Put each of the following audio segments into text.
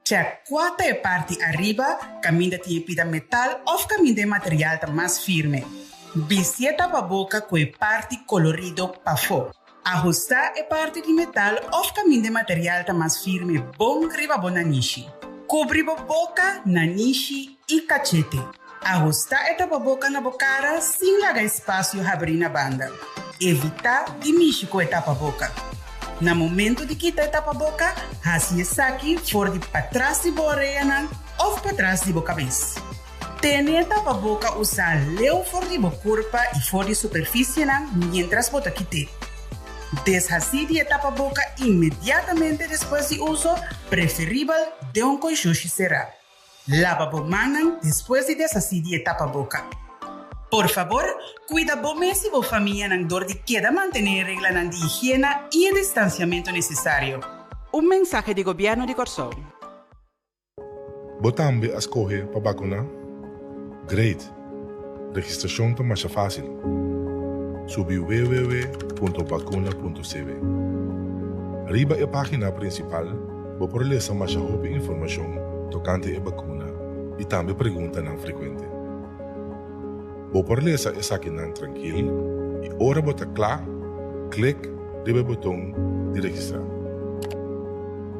Check kua ta e parti ariba, kaminda tin e pida metal òf kaminda e material ta mas firme. Bisti e tapaboka ku e parti kolorido pafó. Ahustá e parti di metal òf kaminda e material ta mas firme bon riba bo nanishi. Kubri bo boka, nanishi i kachete. Ahustá e tapaboka na bo kara sin laga espasio habrí na banda. Evitá di mishi ku e tapaboka. Na momento di kita e tapaboka, hasi esaki for di patras di bo oreanan òf patras di bo kabes. Tene e tapaboka usá leu for di bo kurpa i for di superfisienan miéntras bo ta kit'é. Deshasí di e tapaboka inmediatamente despues di uso, preferibel den un konshushi será. Laba bo mannan despues di deshasí di e tapaboka. Por fabor, kuida bo mes i bo famianan dor di keda mantené e reglanan di higiena i e distansiamentu nesesario. Un mensahe di Gobièrnu di Kòrsou. Bo tambe a skohe pa bakuná? Great! Registrashon ta masha fásil. Subi www.bakuna.cw. Riba e página prinsipal bo por lesa masha hopi informashon tokante e bakuna i tambe preguntanan frekuente. Bo por lesa esakinan trankil i ora bo ta kla, klik riba e boton di registrá.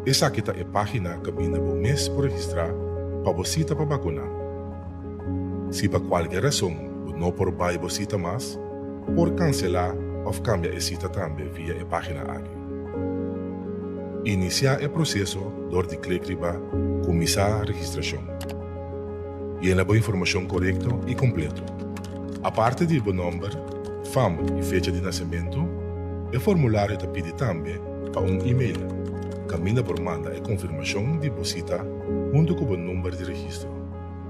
Esaki ta e página kaminda bo mes por registrá pa bo sita pa bakuná. Si pa kualke rason bo no por bai bo sita mas, por kanselá òf kambia e sita tambe via e página aki. Inisiá e proseso dor di klik riba Kuminsá registrashon. Yena bo informashon korekto i kompleto. Aparte di bo nòmber, fam i fecha di nasementu, e formulario ta pidi tambe pa un e-mail kaminda por manda e konfirmashon di bo sita huntu ku bo number di registro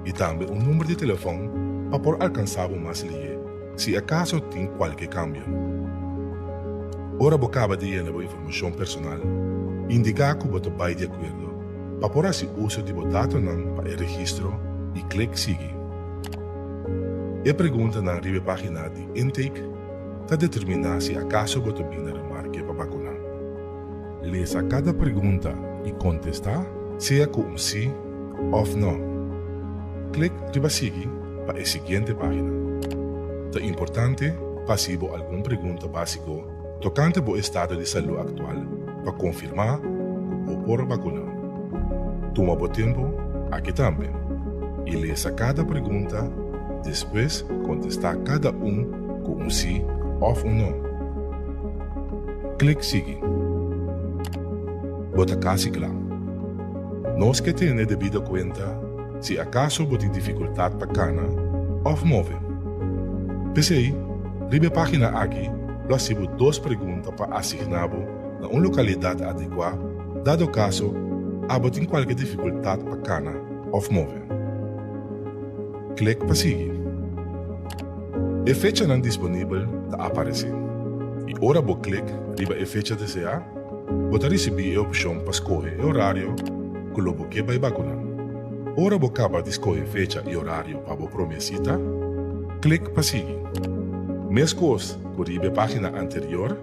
i tambe un number di telefòn pa por alkansá bo mas lihé si akaso tin kualke kambio. Ora bo kaba di yena bo informashon personal, indiká ku bo ta bai di akuerdo pa por hasi uso di bo datonan pa e registro i klik Sigui. E preguntanan riba e página di intake ta determiná si akaso bo ta bin na remarke pa bakuná. Lesa kada pregunta i kontestá sea ku un sí òf nò. Klik riba Sigui pa e siguiente página. Ta importante pa hasi bo algun pregunta básiko tokante bo estado di salú aktual pa konfirmá ku bo por bakuná. Tuma bo tempu aki tambe i lesa kada pregunta, despues kontestá kada un ku un sí òf un nò. Klik Sigui. Bo ta kasi kla. Nos ke tene debido kuenta si akaso bo tin difikultat pa kana òf move. P'esei, riba e página aki lo hasi bo dos pregunta pa asigná bo na un lokalidat adekuá dado kaso abo tin kualke difikultat pa kana òf move. Klik pa sigui. E fechanan disponibel ta aparesé i ora bo klik riba e fecha deseá, bo ta risibí e opshon pa skohe e orario ku lo bo ke bai bakuná. Ora bo kaba di skohe fecha i orario pa bo promé sita, klik pa sigui. Meskos ku riba e página anterior,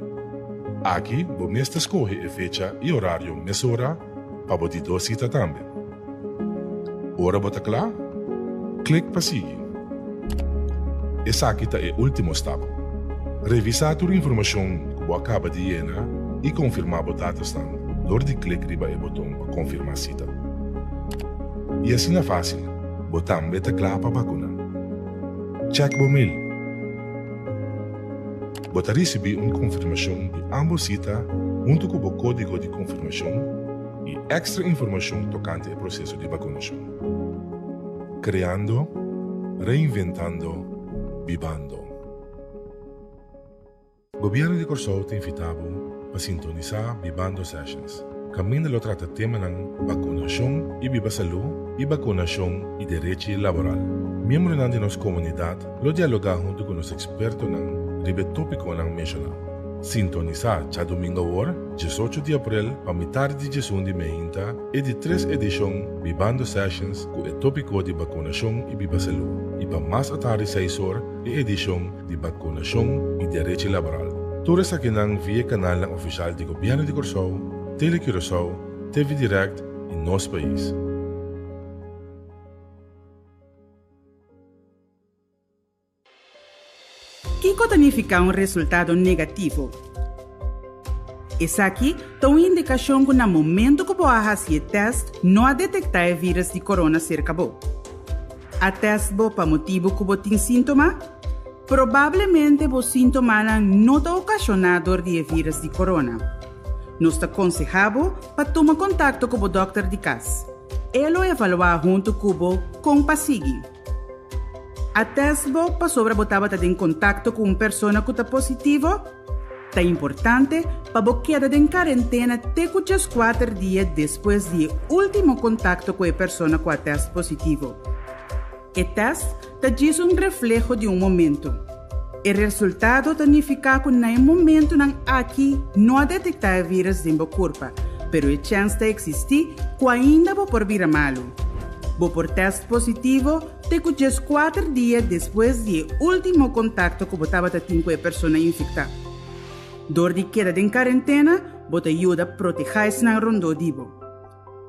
aki bo mes ta skohe e fecha i orario mesora pa bo di dos sita tambe. Ora bo ta kla, klik pa sigui. Esaki ta e último stap. Revisá tur informashon ku bo a kaba di yena i konfirmá bo datosnan dor di klik riba e boton pa konfirmá sita. I asina fásil, bo tambe ta kla pa bakuná. Chèk bo mail. Bo ta risibí un konfirmashon di ámbos sita huntu ku bo kódigo di konfirmashon i èkstra informashon tokante e proseso di bakunashon. Kreando, reinventando, bibando. Gobièrnu di Kòrsou ta invitá bo pa sintonisá Bibando Sessions, kaminda lo trata temanan bakunashon i biba salú i bakunashon i derechi laboral. Miembronan di nos komunidat lo dialogá huntu ku nos ekspertonan riba e tópikonan menshoná. Sintonisá djadumingu awor, diesocho di aprel, pa mitar di diesun di meinta, e di tres edishon Bibando Sessions ku e tópiko di bakunashon i biba salú, i pa mas atardi seis or e edishon di bakunashon i derechi laboral. Tur esakinan via e kanalnan ofishal di Gobièrnu di Kòrsou, Tele Curaçao, TV Direct i. i nos pais. Kiko ta nifiká un resultado negativo? Esaki ta un indikashon ku na momentu ku bo a hasi e tèst no a detektá e vírùs di korona serka bo. A tèst bo pa motibu ku bo tin síntoma? Probablemente bo síntomanan no ta okashoná dor di e vírùs di korona. Nos ta konsehá bo pa tuma kontakto ku bo dòkter di kas. E lo evaluá huntu ku bo kon pa sigui. A tèst bo pasobra bo tabata den kontakto ku un persona ku ta positivo? Ta importante pa bo keda den karentena te ku djeskuater dia despues di e último kontakto ku e persona ku a tèst positivo. E tèst ta djis un refleho di un momentu. E resultado ta nifiká ku na e momentunan aki no a detektá e vírùs den bo kurpa, pero e chèns ta eksistí ku ainda bo por bira malu. Bo por tèst positivo te ku djeskuater dia despues di e último kontakto ku bo tabata tin ku e persona infektá. Dor di keda den karentena, bo ta yuda protehá esnan rondó di bo.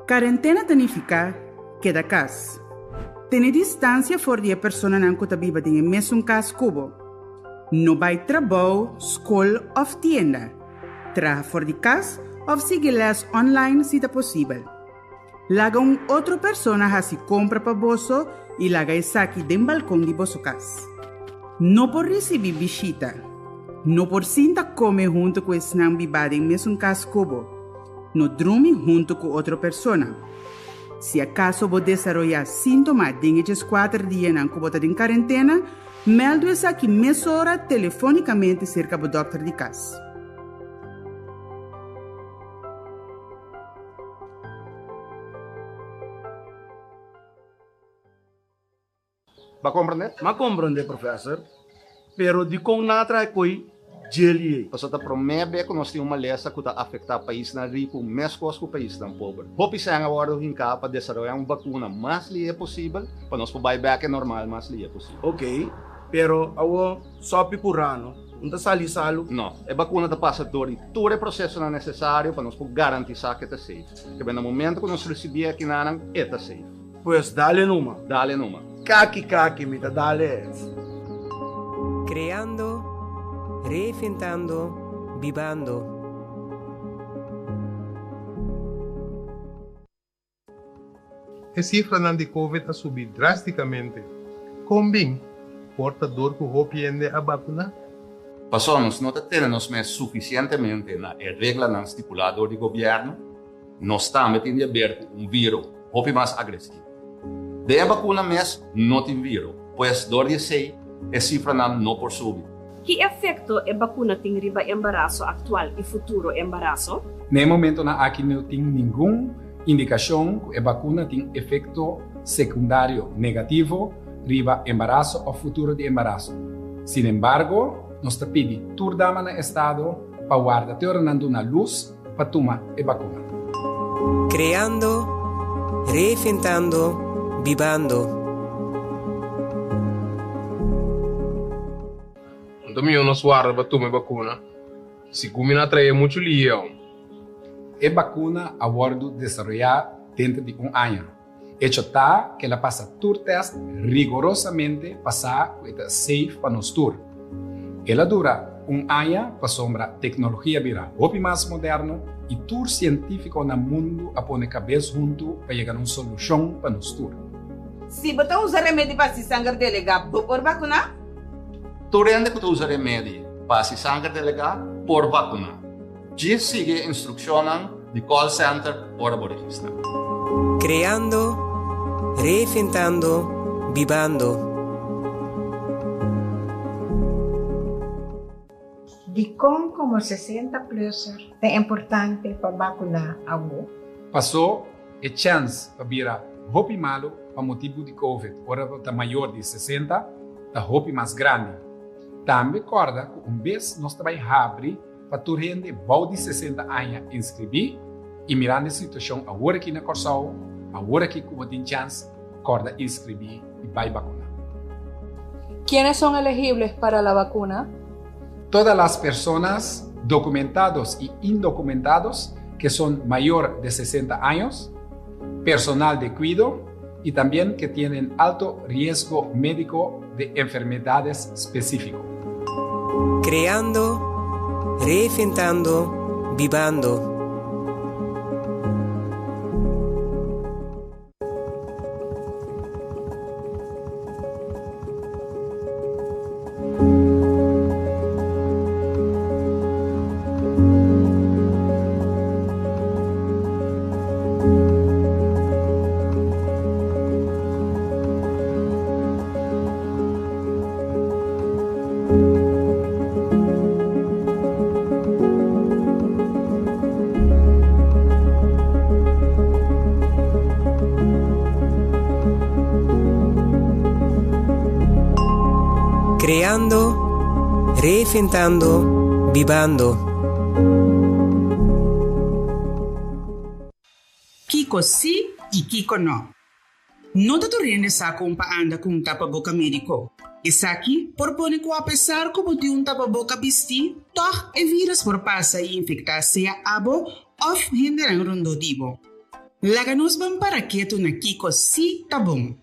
Karentena ta nifiká keda kas. Tene distansia for di e personanan ku ta biba den e mesun kas ku bo. No bai trabou, skol òf tienda. Traha for di kas òf sigui lès online si ta posibel. Laga un otro persona hasi kompra pa boso i laga esaki den balkon di boso kas. No por risibí bishita. No por sinta kome huntu ku esnan bibá den mesun kas ku bo. No drumi huntu ku otro persona. Si akaso bo desaroyá síntoma den e djeskuater dianan ku bo ta den karentena, mèldu esaki mesora telefónikamente serka bo dòkter di kas. Bo a komprendé? M'a komprendé, professor. Pero dikon nan a traha koi djeli ei? Pasobra ta promé be ku nos tin un malesa ku ta afektá paisnan riku meskos ku paisnan pober. Hopi sèn a wòrdu hinká pa desaroyá un bakuna mas lihé posibel pa nos por bai bèk e normal mas lihé posibel. Oké, pero awor sòpi ku rano no ta sali salu? No, e bakuna ta pasa dor di tur e prosesonan nesesario pa nos por garantisá ku e ta safe. Kebé na momento ku nos risibí e akinanan, e ta safe. Pues dale numa. Dale numa. Kaki kaki mi ta dale es. Creando, reinventando, bibando. E sifranan di Covid a subi drástikamente. Kon bin? Por ta dor ku hopi hende a bakuná? Pasobra nos no ta tene nos mes sufisientemente na e reglanan stipulá dor di gobièrnu, nos tambe tin di haber ku un viro hopi mas agresivo. Den e bakuna mes no tin viro, pues dor di esei e sifranan no por subi. Ki efekto e bakuna tin riba embaraso aktual i futuro embaraso? Na e momentonan aki no tin ningun indikashon ku e bakuna tin efekto sekundario negativo riba embaraso òf futuro di embaraso. Sinembargo, nos ta pidi tur dama na estado pa warda te ora nan duna lus pa tuma e bakuna. Creando, reinventando, bibando. Anto mihó nos warda pa tuma e bakuna, sigun mi na trae muchu lion. E bakuna a wòrdu desaroyá denter di un aña. Echo ta ku el a pasa tur tèst rigorosamente pa sa ku e ta safe pa nos tur. El a dura un aña pasobra teknologia bira hopi mas moderno i tur sientífiko na mundu a pone kabes huntu pa yega na un solushon pa nos tur. Si bo ta usa remedi pa hasi sanger delegá, bo por bakuná? Tur hende ku ta usa remedi pa hasi sanger delegá por bakuná. Djis sigui e instrukshonnan di call center ora bo registrá. Creando, reinventando, bibando. Dikon komo 60 pluser ta importante pa bakuná awo? Pasó e chèns pa bira hopi malu pa motibu di covid ora bo ta mayor di 60 ta hopi mas grandi. Tambe kòrda ku un bes nos ta bai habri pa tur hende bou di 60 aña inskribí i mirando e situashon awor aki na Kòrsou, awor aki ku bo tin chèns, kòrda inskribí i bai bakuná. ¿Quiénes son elegibles para la vacuna? Todas las personas documentados y indocumentados que son mayor de 60 años. Personal de cuido y también que tienen alto riesgo médico de enfermedades específico. Creando, reinventando, bibando. Creando, reinventando, bibando. Kiko sí i kiko no. No ta tur hende sa kon pa anda ku un tapaboka médiko. Esaki por pone ku apesar ku bo tin un tapaboka bistí, tòg e vírus por pasa i infektá sea abo òf hendenan rondó di bo. Laga nos ban para ketu na kiko sí ta bon.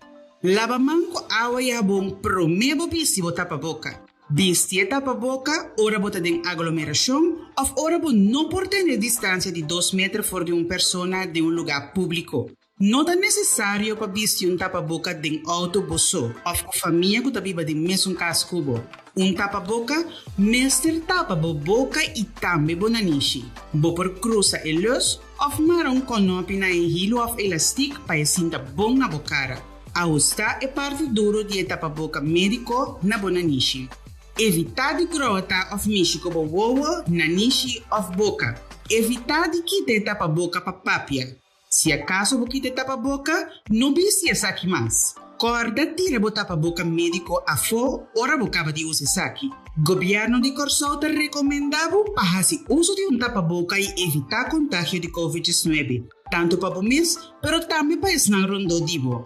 Laba man ku awa i habon promé bo bisti bo tapaboka. Bisti e tapaboka ora bo ta den aglomerashon òf ora bo no por tene distansia di dos meter for di un persona den un lugá públiko. No ta nesesario pa bisti un tapaboka den outo bo so òf ku famia ku ta biba den mesun kas ku bo. Un tapaboka mester tapa bo boka i tambe bo nanishi. Bo por krusa e lus òf mara un kònòpi na e hilu òf elastik pa e sinta bon na bo kara. Ahustá e parti duru di e tapaboka médiko na bo nanishi. Evitá di grota òf mishi ku bo wowo, nanishi òf boka. Evitá di kita e tapaboka pa papia. Si akaso bo kita e tapaboka, no bisti esaki mas. Kòrda tira bo tapaboka médiko afó ora bo kaba di usa esaki. Gobièrnu di Kòrsou ta rekomendá bo pa hasi uso di un tapaboka i evitá kontagio di Covid 19, tantu pa bo mes, pero tambe pa esnan rondó di bo.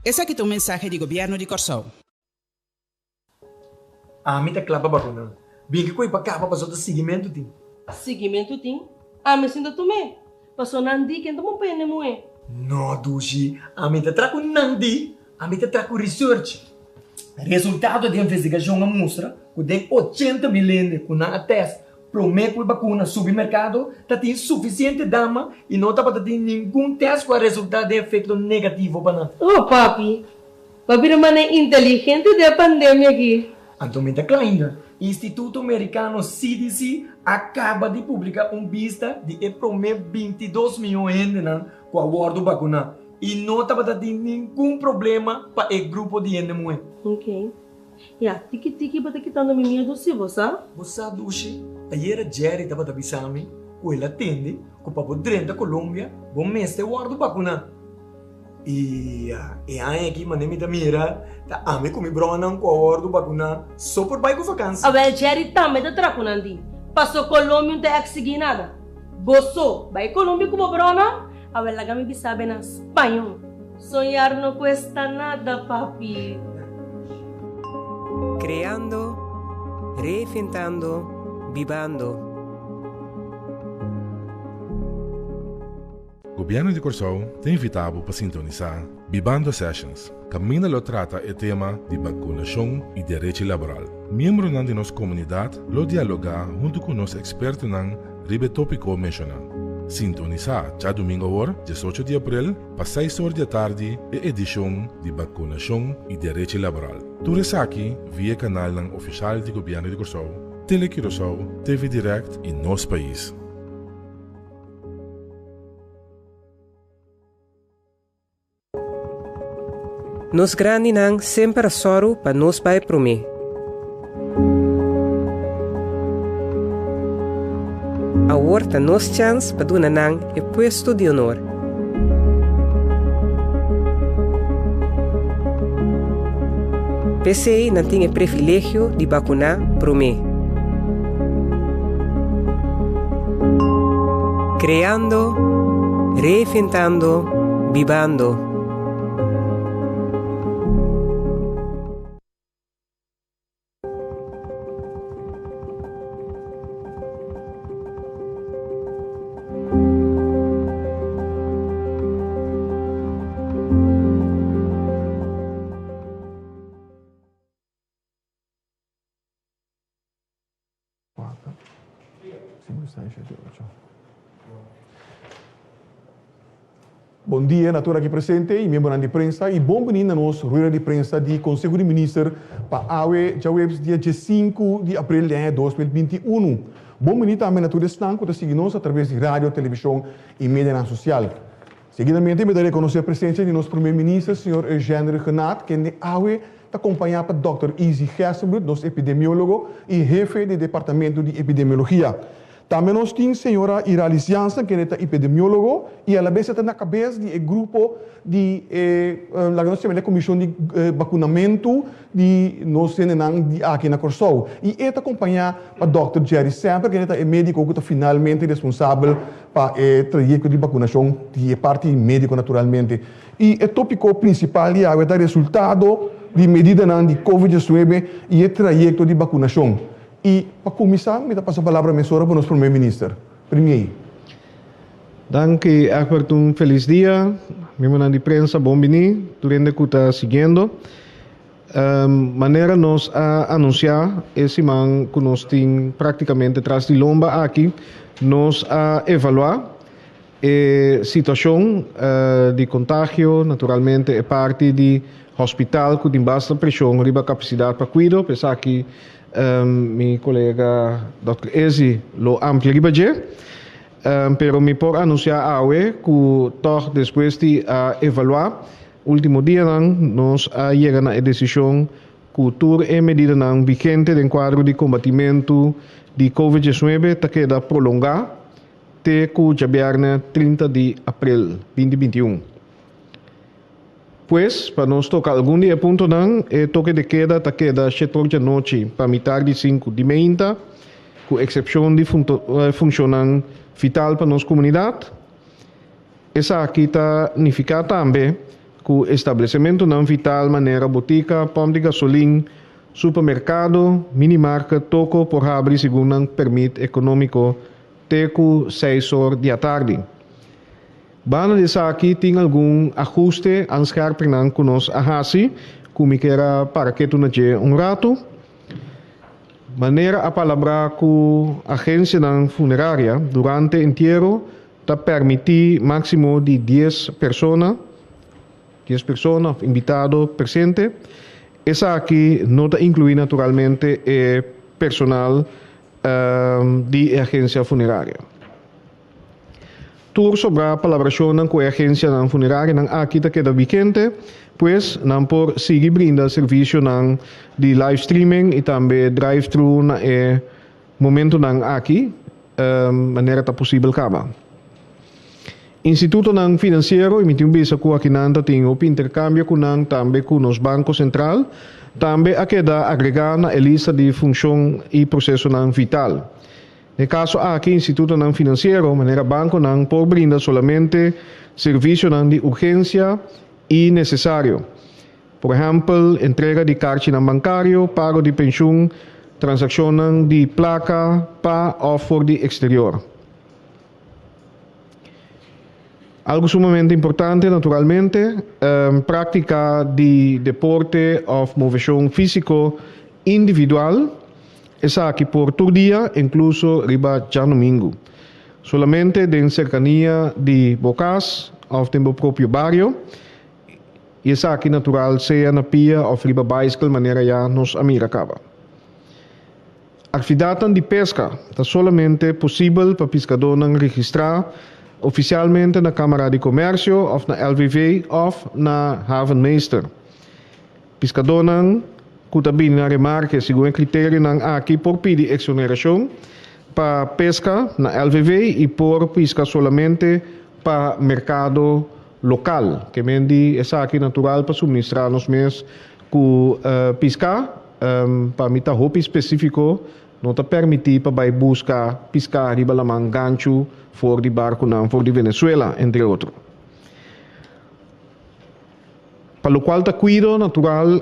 Esaki ta un mensahe di Gobièrnu di Kòrsou. Ami ta kla pa bakuna. Bin ki koi pa kaba paso ta siguimentu tin. Siguimentu tin? Ami sinta tum'é. Paso nan di ken ta bon pende muhé. No dushi, ami ta tra ku nan di, ami ta tra ku research. Resultado di investigashon a mustra ku den 80.000 hende ku nan a test promé ku e bakuna subi merkado ta tin sufisiente dama i no tabata tin ningun test ku a resultá den efekto negativo pa nan. Oh papi, Bo bira manera inteligente den e pandemia aki. Anto mi ta kla ainda. Instituto Merikano CDC a kaba di publiká un bista di e promé 22 mion hendenan ku a wòrdu bakuná i no tabata tin ningun problema pa e grupo di hende muhé. Ok. Ya, tiki tiki bo ta kitando mi miedu si, bo sa? Bo sa, Dushi, ayera Jerry tabata bisa mi ku el a tende ku pa bo drenta Colombia bo mester wòrdu bakuná. I e aña aki manera mi ta mira ta ami ku mi bronan ku a wòrdu bakuná so por bai ku vakansi. Awel Jerry tambe ta tra ku nan di paso Colombia un ta eksigí nada. Bo so bai Colombia ku bo bronan? Awel laga mi bisa be na spañó. Soñar no cuesta nada papi. Creando, reinventando, bibando. Gobièrnu di Kòrsou ta invitá bo pa sintonisá Bibando Sessions, kaminda lo trata e tema di bakunashon i derechi laboral. Miembronan di nos komunidat lo dialogá huntu ku nos ekspertonan riba e tópiko menshoná. Sintonisá djadumingu awor, 18 di aprel, pa seis or di atardi e edishon di Bakunashon i Derechi Laboral. Tur esaki via e kanalnan ofishal di Gobièrnu di Kòrsou, Tele Curaçao, TV Direct i Nos Pais. Nos grandinan semper a sòru pa nos bai promé. Awor ta nos chèns pa duna nan e puesto di honor. P'esei nan tin e privilegio di bakuná promé. Kreando, reinventando, bibando. 7, 8. Bon dia na tur aki presente y miembronan di prensa y bon bini na nos rueda di prensa di Conseho di Minister pa awe djaweps dia diesinku di april di aña 2021. Bon bini tambe na tur esnan cu ta sigui nos a traves di radio, television y medianan social. Seguidamente mi ta reconoce presencia di nos Primer Minister señor Eugène Rhuggenaath kende awe ta compaña pa Dòkter Izzy Gerstenbluth, nos epidemiologo y hefe di Departamento di Epidemiologia. Tambe nos tin señora Iralis Jansen kende ta epidemiólogo i alabes e ta na kabes di e grupo di e laga nos yama e komishon di bakunamentu di nos hendenan di aki na Kòrsou. I e ta kompañá pa dòkter Jerry Semper kende ta e médiko ku ta finalmente responsabel pa e trayekto di bakunashon di e parti médiko naturalmente. I e tópiko prinsipal di awe ta resultado di medidanan di covid diesnuebe i e trayekto di bakunashon. I pa kuminsá mi ta pasa palabra mesora pa nos Prome Minister. Premier. Danki Egbert un felis dia. Miembronan di prensa bon bini tur hende ku ta siguiendo. Manera nos a anunsiá e siman ku nos tin praktikamente tras di lomba aki nos a evaluá E situacion di contagio, naturalmente e parti di hospital cu tin basta presion riba capacidad pa cuido, pa esaki mi colega Dòkter Ezi lo amplia riba dje. Pero mi por anuncia awe cu tog despues di a evalua ultimo dianan nos a yega na e decision cu tur e medidanan vigente den cuadro di combatimento di Covid 19 ta keda prolonga te ku djabièrnè 30 di aprel binti 21. Pues, pa nos toka algun di e puntonan, e toke de keda ta keda shetor djanochi pa mitar di sinku di meinta, ku eksepshon di funshonnan vital pa nos komunidat. Esaki ta nifiká tambe ku establesementunan vital manera botika, pòmp di gasolin, supermerkado, minimarket, toko por habri segun nan pèrmit ekonómiko te ku seis or di atardi. Banda di esaki tin algun ahuste aanscherpingnan ku nos a hasi ku mi kier a para ketu na dje un ratu. Manera a palabrá ku agensianan funeraria durante entiero ta pèrmití máksimo di dies persona, dies persona òf invitado presente. Esaki no ta inkluí naturalmente e personal di e agensia funerario. Tur sobrá palabrashonnan ku e agensianan funerarionan aki ta keda vigente, pues nan por sigui brinda servisionan di live streaming i tambe drive-thru na e momentunan aki manera ta posibel kaba. Institutonan finansiero, i mi tin bisa ku akinan ta tin hopi interkambio ku nan tambe ku nos Banko Sentral, tambe a keda agregá na e lista di funshon i prosesonan vital. Den e kaso aki institutonan finansiero, manera bankonan, por brinda solamente servisionan di urgensia i nesesario. Por ehèmpel, entrega di karchinan bankario, pago di penshun, transakshonnan di plaka pa òf for di eksterior. Algu sumamente importante naturalmente, práktika di deporte òf moveshon físiko individual, esaki por tur dia, inkluso riba djanumingu. Solamente den serkania di bo kas òf den bo propio bario, i esaki natural sea na pia òf riba baiskel manera ya nos a mira kaba. Aktividatnan di peska ta solamente posibel pa piskadónan registrá ofisialmente na Kámara di Komèrsio òf na LVV òf na Havenmeester. Piskadónan ku ta bini na remarke segun e kriterionan aki por pidi eksonerashon pa peska na LVV i por piska solamente pa merkado lokal. Ke men di esaki natural pa suministrá nos mes ku piská. Pa mi ta hopi spesífiko, no ta permití pa bai buska piská riba laman ganchu for di barkunan for di Venezuela, entre otro. Pa lokual ta kuido natural,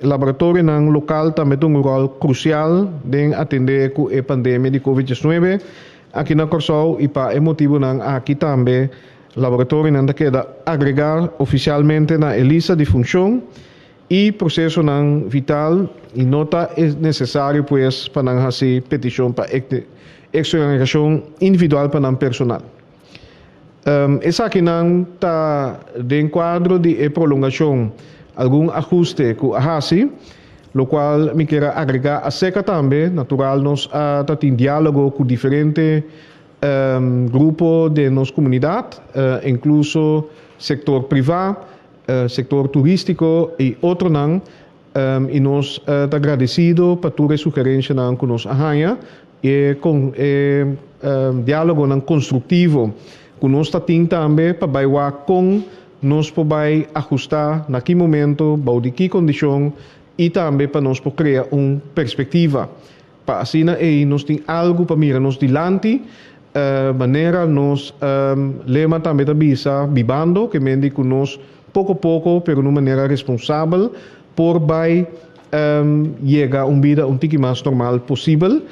laboratorionan lokal tambe ta un ròl krusial den atendé ku e pandemia di Covid 19 aki na Kòrsou i pa e motibunan aki tambe laboratorionan ta keda agregá ofisialmente na e lista di funshon. i prosesonan vital i no ta nesesario pues pa nan hasi petishon pa eksonerashon individual pa nan personal. Esakinan ta den kuadro di e prolongashon algun ahuste ku a hasi, lokual mi kier a agregá aserka tambe, natural nos a ta tin diálogo ku diferente grupo den nos komunidat, inkluso sektor privá, sektor turístiko i otronan, i nos ta gradesido pa tur e sugerenshanan ku nos a haña i e e diálogonan konstruktivo ku nos ta tin tambe pa bai wak kon nos por bai ahustá na ki momento, bou di ki kondishon i tambe pa nos por krea un perspektiva Pa asina ei nos tin algu pa mira nos dilanti, manera nos lema tambe ta bisa, bibando, ke men di ku nos poko poko pero na un manera responsabel por bai yega un bida un tiki mas normal posibel,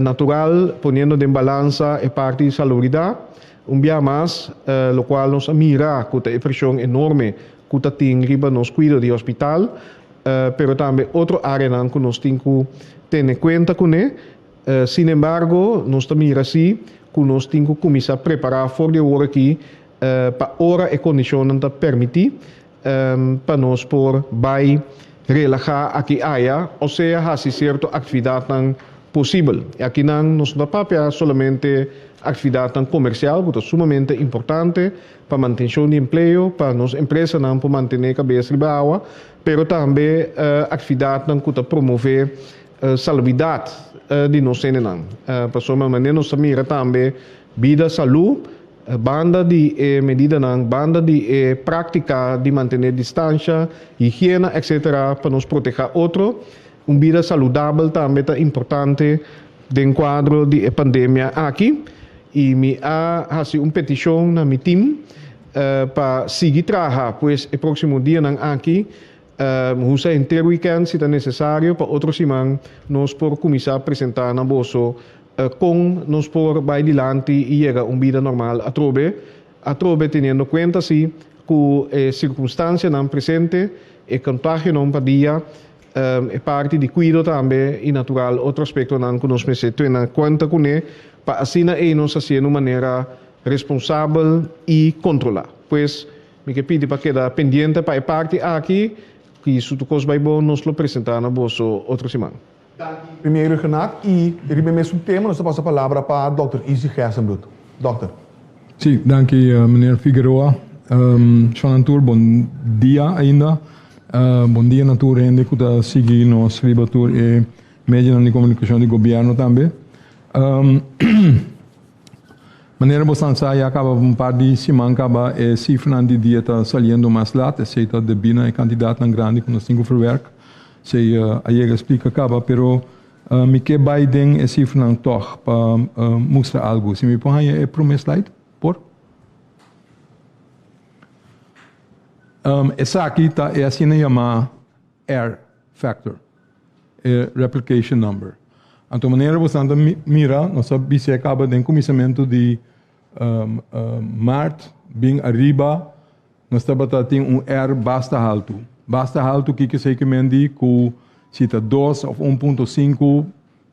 natural poniendo den balansa e parti di salubridat un bia mas, lokual nos a mira ku ta e preshon enorme ku ta tin riba nos kuido di hospital, pero tambe otro áreanan ku nos tin ku tene kuenta kuné. Sin embargo, nos ta mira si ku nos tin ku kuminsá prepará for di awor aki pa ora e kondishonnan ta permití pa nos por bai relahá aki aya, osea hasi sierto aktividatnan posibel. I akinan nos no ta papia solamente aktividatnan komersial ku ta sumamente importante, pa mantenshon di empleo, pa nos empresanan por mantené kabes riba awa, pero tambe aktividatnan ku ta promové salubidat di nos hendenan. Pasobra manera nos ta mira tambe bida salú, banda di e medidanan, banda di e práktika di mantené distansha, higiena etcetera pa nos protehá otro, un bida saludabel tambe ta importante den kuadro di e pandemia aki. I mi a hasi un petishon na mi tim pa sigui traha pues e próksimo dianan aki, husa henter wikènt si ta nesesario pa otro siman nos por kuminsá presentá na boso kon nos por bai dilanti i yega un bida normal atrobe, atrobe teniendo kuenta si ku e sirkunstansianan presente, e kontagionan pa dia, E parti di kuido tambe i natural otro aspektonan ku nos mester tene kuenta kuné pa asina ei nos hasié na un manera responsabel i kontrolá. Pues, mi ke pidi pa keda pendiente pa e parti aki i su tur kos bai bon nos lo presentá na boso otro siman. Danki Premier Rhuggenaath i riba e mesun tema nos ta pasa palabra pa Dòkter Izzy Gerstenbluth. Dòkter. Sí, danki meneer Figueroa. Shon tur bon dia ainda. Bon dia na tur hende ku ta sigui nos riba tur e medionan di komunikashon di gobièrnu tambe. Manera bosan sa ya kaba un par di siman kaba e sifranan di dia ta saliendo mas lat, esei ta debí na e kantidatnan grandi ku nos tin ku verwerk. Esei a yega splika kaba, pero mi ke bai den e sifranan tòg pa mustra algu. Si mi por haña e promé slide, por? Esaki ta e asina yamá R factor, e replication number. Anto manera bosan ta mira, nos a bis'é kaba den kuminsamentu di mart bin ariba, nos tabata tin un R basta haltu. Basta haltu kiko esei ke men di ku si ta dos òf un punto sinku,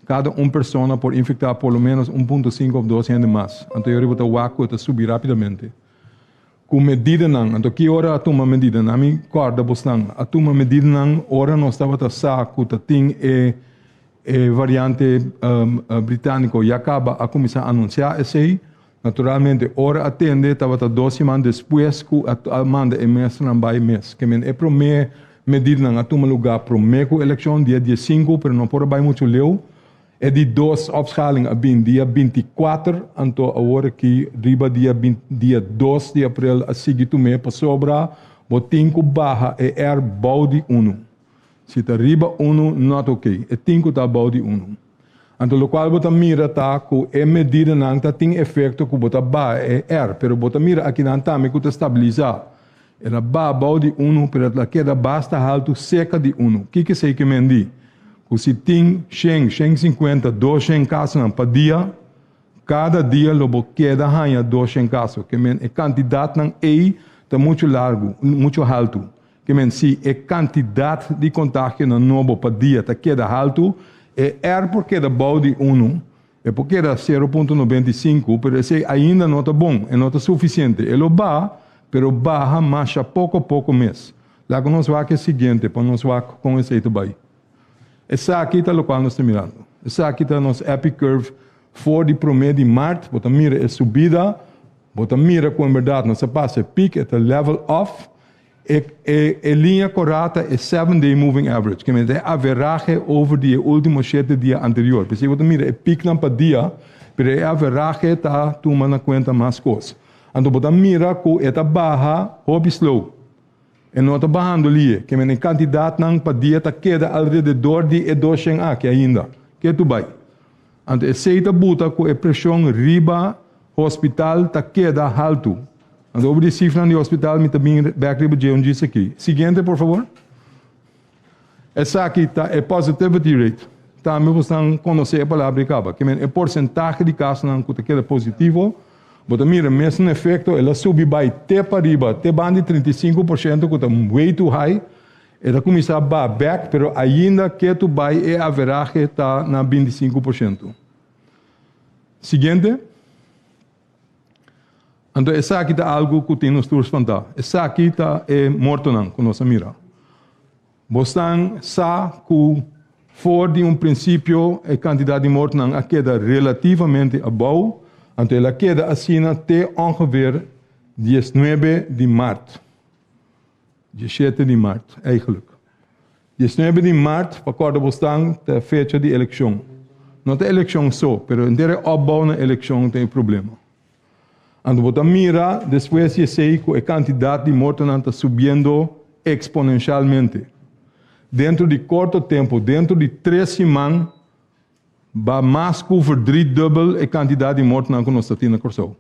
kada un persona por infektá por lo ménos un punto sinku òf dos hende mas. Anto e ora bo ta wak ku e ta subi rápidamente. Ku medidanan, anto ki ora a tuma medidanan? Mi kòrda bosnan, a tuma medidanan ora nos tabata sa ku ta tin e e variante britániko ya kaba a kuminsá anunsiá esei. Naturalmente ora a tende tabata dos siman despues ku a manda e mesternan bai mes. Ke men e promé medidanan a tuma lugá promé ku elekshon dia diesinku pero no por a bai muchu leu. E di dos opschaling a bin dia 24, anto awor aki riba dia dia 2 di april a sigui tum'é pasobra bo tin ku baha e R bou di unu. Si ta riba unu not ok, e tin ku ta bou di unu. Anto lokual bo ta mira ta ku e medidanan ta tin efekto ku bo ta baha e R, pero bo ta mira akinan tambe ku ta stabilisá. El a baha bou di unu, pero el a keda basta haltu seka di unu. Kiko esei ke men di? Ku si tin shen, shen sinkuenta, doshen kasonan pa dia, kada dia lo bo keda haña doshen kaso. Ke men e kantidatnan ei ta muchu largu, muchu haltu. Ke men si e kantidat di kontagionan nobo pa dia ta keda haltu, e R por keda bou di unu, e por keda 0.95, pero esei ainda no ta bon, e no ta sufisiente. E lo baha, pero baha masha poko poko mes. Laga nos wak e siguiente pa nos wak kon esei ta bai. Esaki ta lokual nos ta mirando. Esaki ta nos epi curve for di promé di mart. Bo ta mira e subida, bo ta mira ku en bèrdat nos a pasa e pik, e ta level off. E e e liña korá ta e seven day moving average, ke mester e averahe over di e último shete dia anterior. P'esei bo ta mira e piknan pa dia, pero e averahe ta tuma na kuenta mas kos. Anto bo ta mira ku e ta baha hopi slow. E no ta bahando lie, ke men e kantidatnan pa dia ta keda alrededor di e doshen aki ainda. Ke tu bai? Anto esei ta buta ku e preshon riba hospital ta keda haltu. Anto over di sifranan di hospital mi ta bin bek riba dje un djis aki. Siguiente por fabor. Esaki ta e positivity rate. Tambe bosnan konosé e palabra ei kaba. Ke men e porsentahe di kasonan ku ta keda positivo, bo ta mira mesun efekto, el a subi bai te pariba, te banda di 35% ku ta way too high. E ta kuminsá baha bèk, pero ainda ketu bai e averahe ta na 25%. Siguiente. Anto esaki ta algu ku tin nos tur spantá. Esaki ta e mortonan ku nos a mira. Bosnan sa ku for di un prinsipio e kantidat di mortonan a keda relativamente abou, anto el a keda asina te ongeveer diesnuebe di mart. Diesshete di mart, eigenlijk. Diesnuebe di mart, pa kòrda bosnan, ta e fecha di elekshon. No ta elekshon so, pero henter e opbou na elekshon ta e problema. Anto bo ta mira despues di esei ku e kantidat di mortonan ta subiendo eksponenshalmente. Dentro di korto tempu, dentro di tres siman, ba mas ku verdriedubbel e kantidat di mortonan ku nos ta tin na Kòrsou.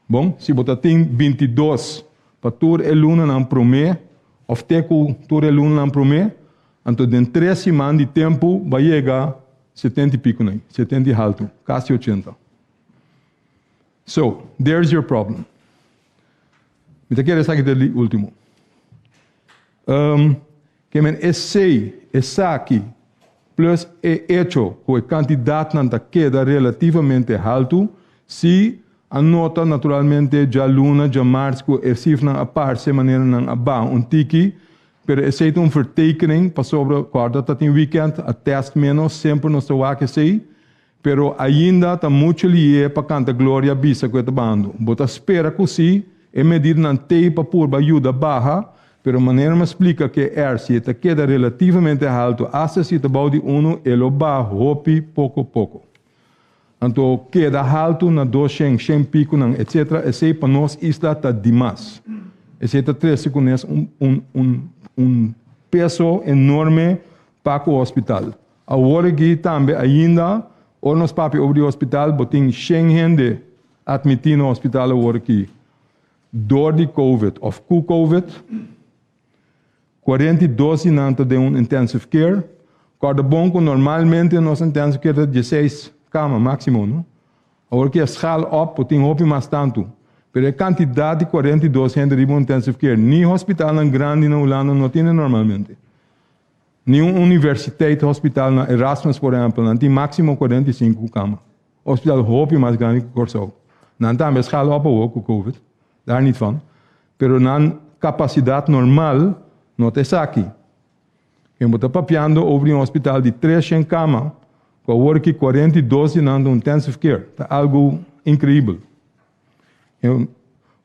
Bon, si bo ta tin 22 pa tur e lunanan promé òf te ku tur e lunanan promé, anto den tres siman di tempu bo a yega 70 i piku nei, 70 i haltu, kasi 80. So, there's your problem. Mi ta kere esaki ta di último. Um, ke men esei, esaki, plus e echo ku e kantidatnan ta keda relativamente haltu, si a nota naturalmente djaluna, djamars ku e sifranan a parse manera nan a baha un tiki, pero esei ta un vertekening pasobra kòrda ta tin wikènt, a tèst ménos, semper nos ta wak esei, Pero ainda ta mucho lié pa canta gloria bisa cu e ta bando. Bo ta spera cu si, e medidanan t'ey pa purba yuda baha, pero manera mi a splica cu e R si e ta keda relativamente halto hasta si ta bou di uno e lo baha hopi poco poco. Anto keda halto na 200, shen piconan etc. Esey pa nos isla ta dimas. Esey ta trece cu nes un un un un peso enorme pa cu hospital. Awor aki tambe ainda ora nos papia over di hospital bo tin shen hende admiti na hospital awor aki door di covid of cu covid. 42 di nan ta den un intensive care. Corda bon cu normalmente nos intensive care ta 16 cama maximo, no? Awor aki a schaal op bo tin hopi mas tanto. Pero e cantidad di 42 hende riba un intensive care ni hospitalnan grandi na Hulanda no tene normalmente. Ni un universiteit hospital na Erasmus por ehempel nan tin maximo 45 kama. Hospital hopi mas grandi ku Kòrsou. Nan tambe a schaal op awor ku covid, daar niet van. Pero nan kapasidat normal no ta esaki. Ken bo ta papiando over di un hospital di 300 kama ku awor aki 42 di nan ta intensive care. Ta algu increibel.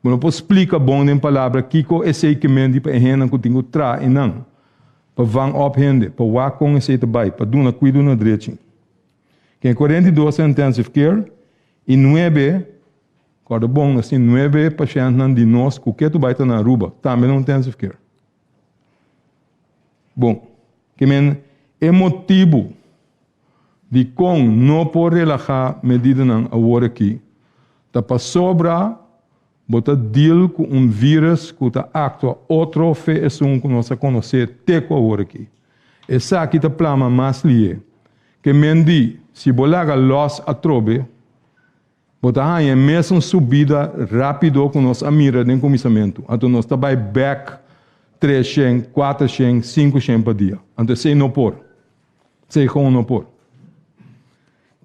Bo no por splika bon den palabra kiko esei ke menti pa e hendenan ku tin ku traha einan, pa van op hende, pa wak kon esei ta bai, pa duna kuido na drechi. Ken 42 ta intensive care i nuebe, kòrda bon, nos tin nuebe pashèntnan di nos ku ke tu bai ta na Aruba, tambe na intensive care. Bon, ke men e motibu Dikon no por relahá medidanan awor aki? Ta pasobra bo ta deal ku un vírus ku ta aktua otro fe esun ku nos a konosé te ku awor aki. Esaki ta plama mas lié. Ke men di, si bo laga lòs atrobe, bo ta haña e mesun subida rápido ku nos a mira den kuminsamentu. Anto nos ta bai bèk. 300, 400, 500 pa dia. Anto esei no por. Esei gewoon no por.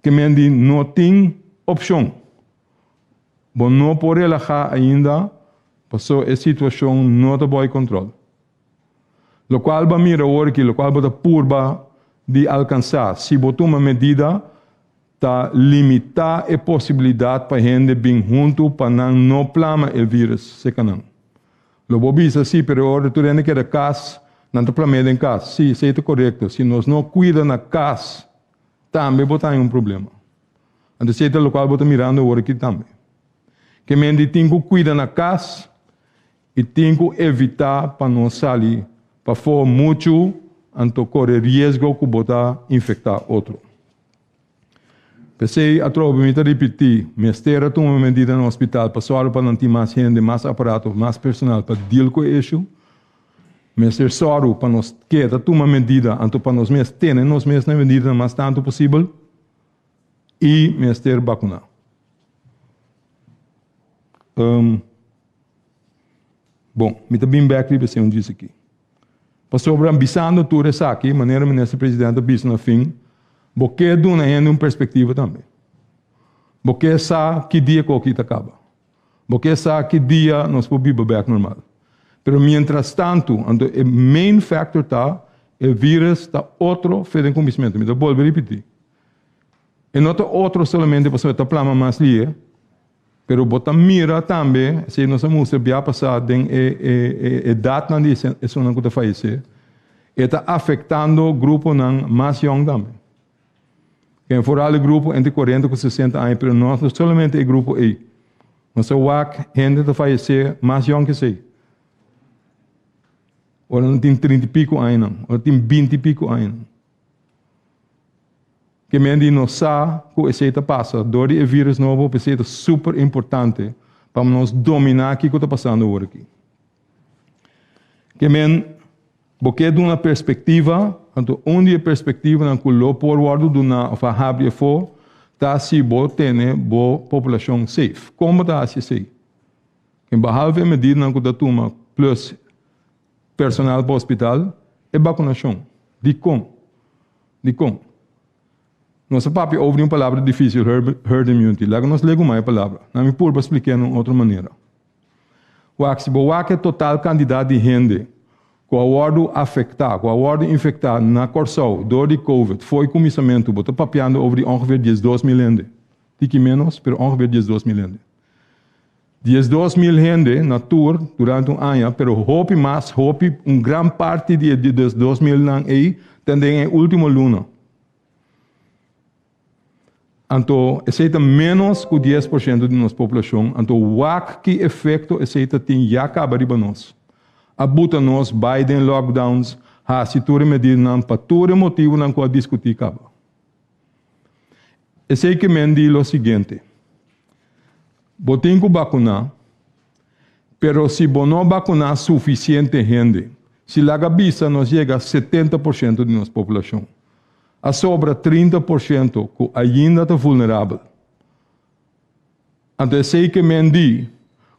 Ke men di no tin opshon. Bo no por relahá ainda paso e situashon no ta bou kontrol. Lokual bo a mira awor aki, lokual bo ta purba di alkansá si bo tuma medida, ta limitá e posibilidat pa hende bin huntu pa nan no plama e vírus seka nan. Lo bo bisa, Sí, pero e ora tur hende keda kas, nan ta plam'é den kas. Sí, esei ta korekto. Si nos no kuida na kas, tambe bo ta haña un problema. Anto esei ta lokual bo ta mirando awor aki tambe. Ke men di tin ku kuida na kas i tin ku evitá pa no sali pafó muchu anto kore riesgo ku bo ta infektá otro. P'esei atrobe mi ta ripití, mester a tuma medida na hospital pa sòru pa nan tin mas hende, mas aparato, mas personal pa deal ku e issue. Mester sòru pa nos keda tuma medida anto pa nos mes tene nos mes na e medidanan mas tantu posibel i mester bakuná. Bon, mi ta bin bèk riba esei un djis aki. Pasobra bisando tur esaki, manera Minister President a bisa na fin, bo ke duna hende un perspektiva tambe. Bo ke sa ki dia ku aki ta kaba. Bo ke sa ki dia nos por biba bèk normal. Pero mientras tantu, anto e main factor ta, e virus ta otro fe den kuminsamentu. Mi ta bolbe ripití. E no ta otro solamente pasobra e ta plama mas lihe. Pero bo ta mira tambe, esei nos a mustra bia pasá den e e edatnan di esunnan ku ta fayesé, e ta afektando gruponan mas yòn tambe. Ken foral e grupo entre kuarenta ku sesenta aña, pero no solamente e grupo ei. Nos a wak hende ta fayesé mas yòn ku esei. Ora nan tin trinta i piku añanan, ora tin binti i piku añanan. Ke men di nos sa ku esei ta pasa dor di e virus nobo, p'esei ta super importante pa nos dominá kiko ta pasando awor aki. Ke men bo ke duna perspektiva, anto un di e perspektivanan ku lo por wòrdu duná òf a habri afó ta si bo tene bo populashon safe. Kon bo ta hasi esei? Ken bahalve e medidanan ku ta tuma plus personal pa hospital, e bakunashon. Dikon? Dikon? Nos a papia over di un palabra difísil, herd immunity. Laga nos legumá e palabra. Na mi purba splik'é na un otro manera. Wak, si bo wak e total kantidat di hende ku a wòrdu afektá, ku a wòrdu infektá na Kòrsou dor di covid fo'i kuminsamentu, bo ta papiando over di ongeveer 12.000 hende. Tiki ménos, pero ongeveer 12.000 hende. 12.000 hende na tur durante un aña, pero hopi mas, hopi, un gran parti di e 12.000 nan ei ta den e ultimo luna. Anto esei ta menos ku 10% di nos poblashon, anto wak ki efekto esei ta tin ya kaba riba nos. A buta nos bai den lockdowns, hasi tur e medidanan pa tur e motibunan ku a diskutí kaba. Esei ke men di lo siguiente, Bo tin ku bakuná, pero si bo no bakuná sufisiente hende, si laga bisa nos yega 70% di nos populashon, a sobra 30% ku ainda ta vulnerabel. Anto esei ke men di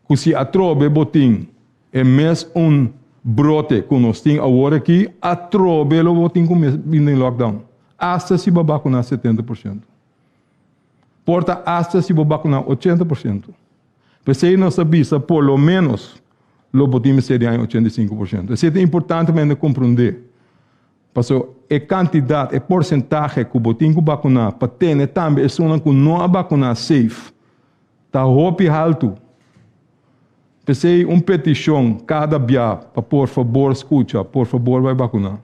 ku si atrobe bo tin e mes un brote ku nos tin awor aki, atrobe lo bo tin ku bin den lockdown, asta si bo a bakuná 70%. Por ta asta si bo bakuná 80%. P'esei nos ta bisa por lo ménos lo bo tin mester di haña 85%. Esei ta importante pa hende komprondé. Pasobra e kantidat, e porsentahe ku bo tin ku bakuná pa tene tambe esunnan ku no a bakuná safe ta hopi haltu. P'esei un petishon kada bia pa por fabor skucha, por fabor bai bakuná.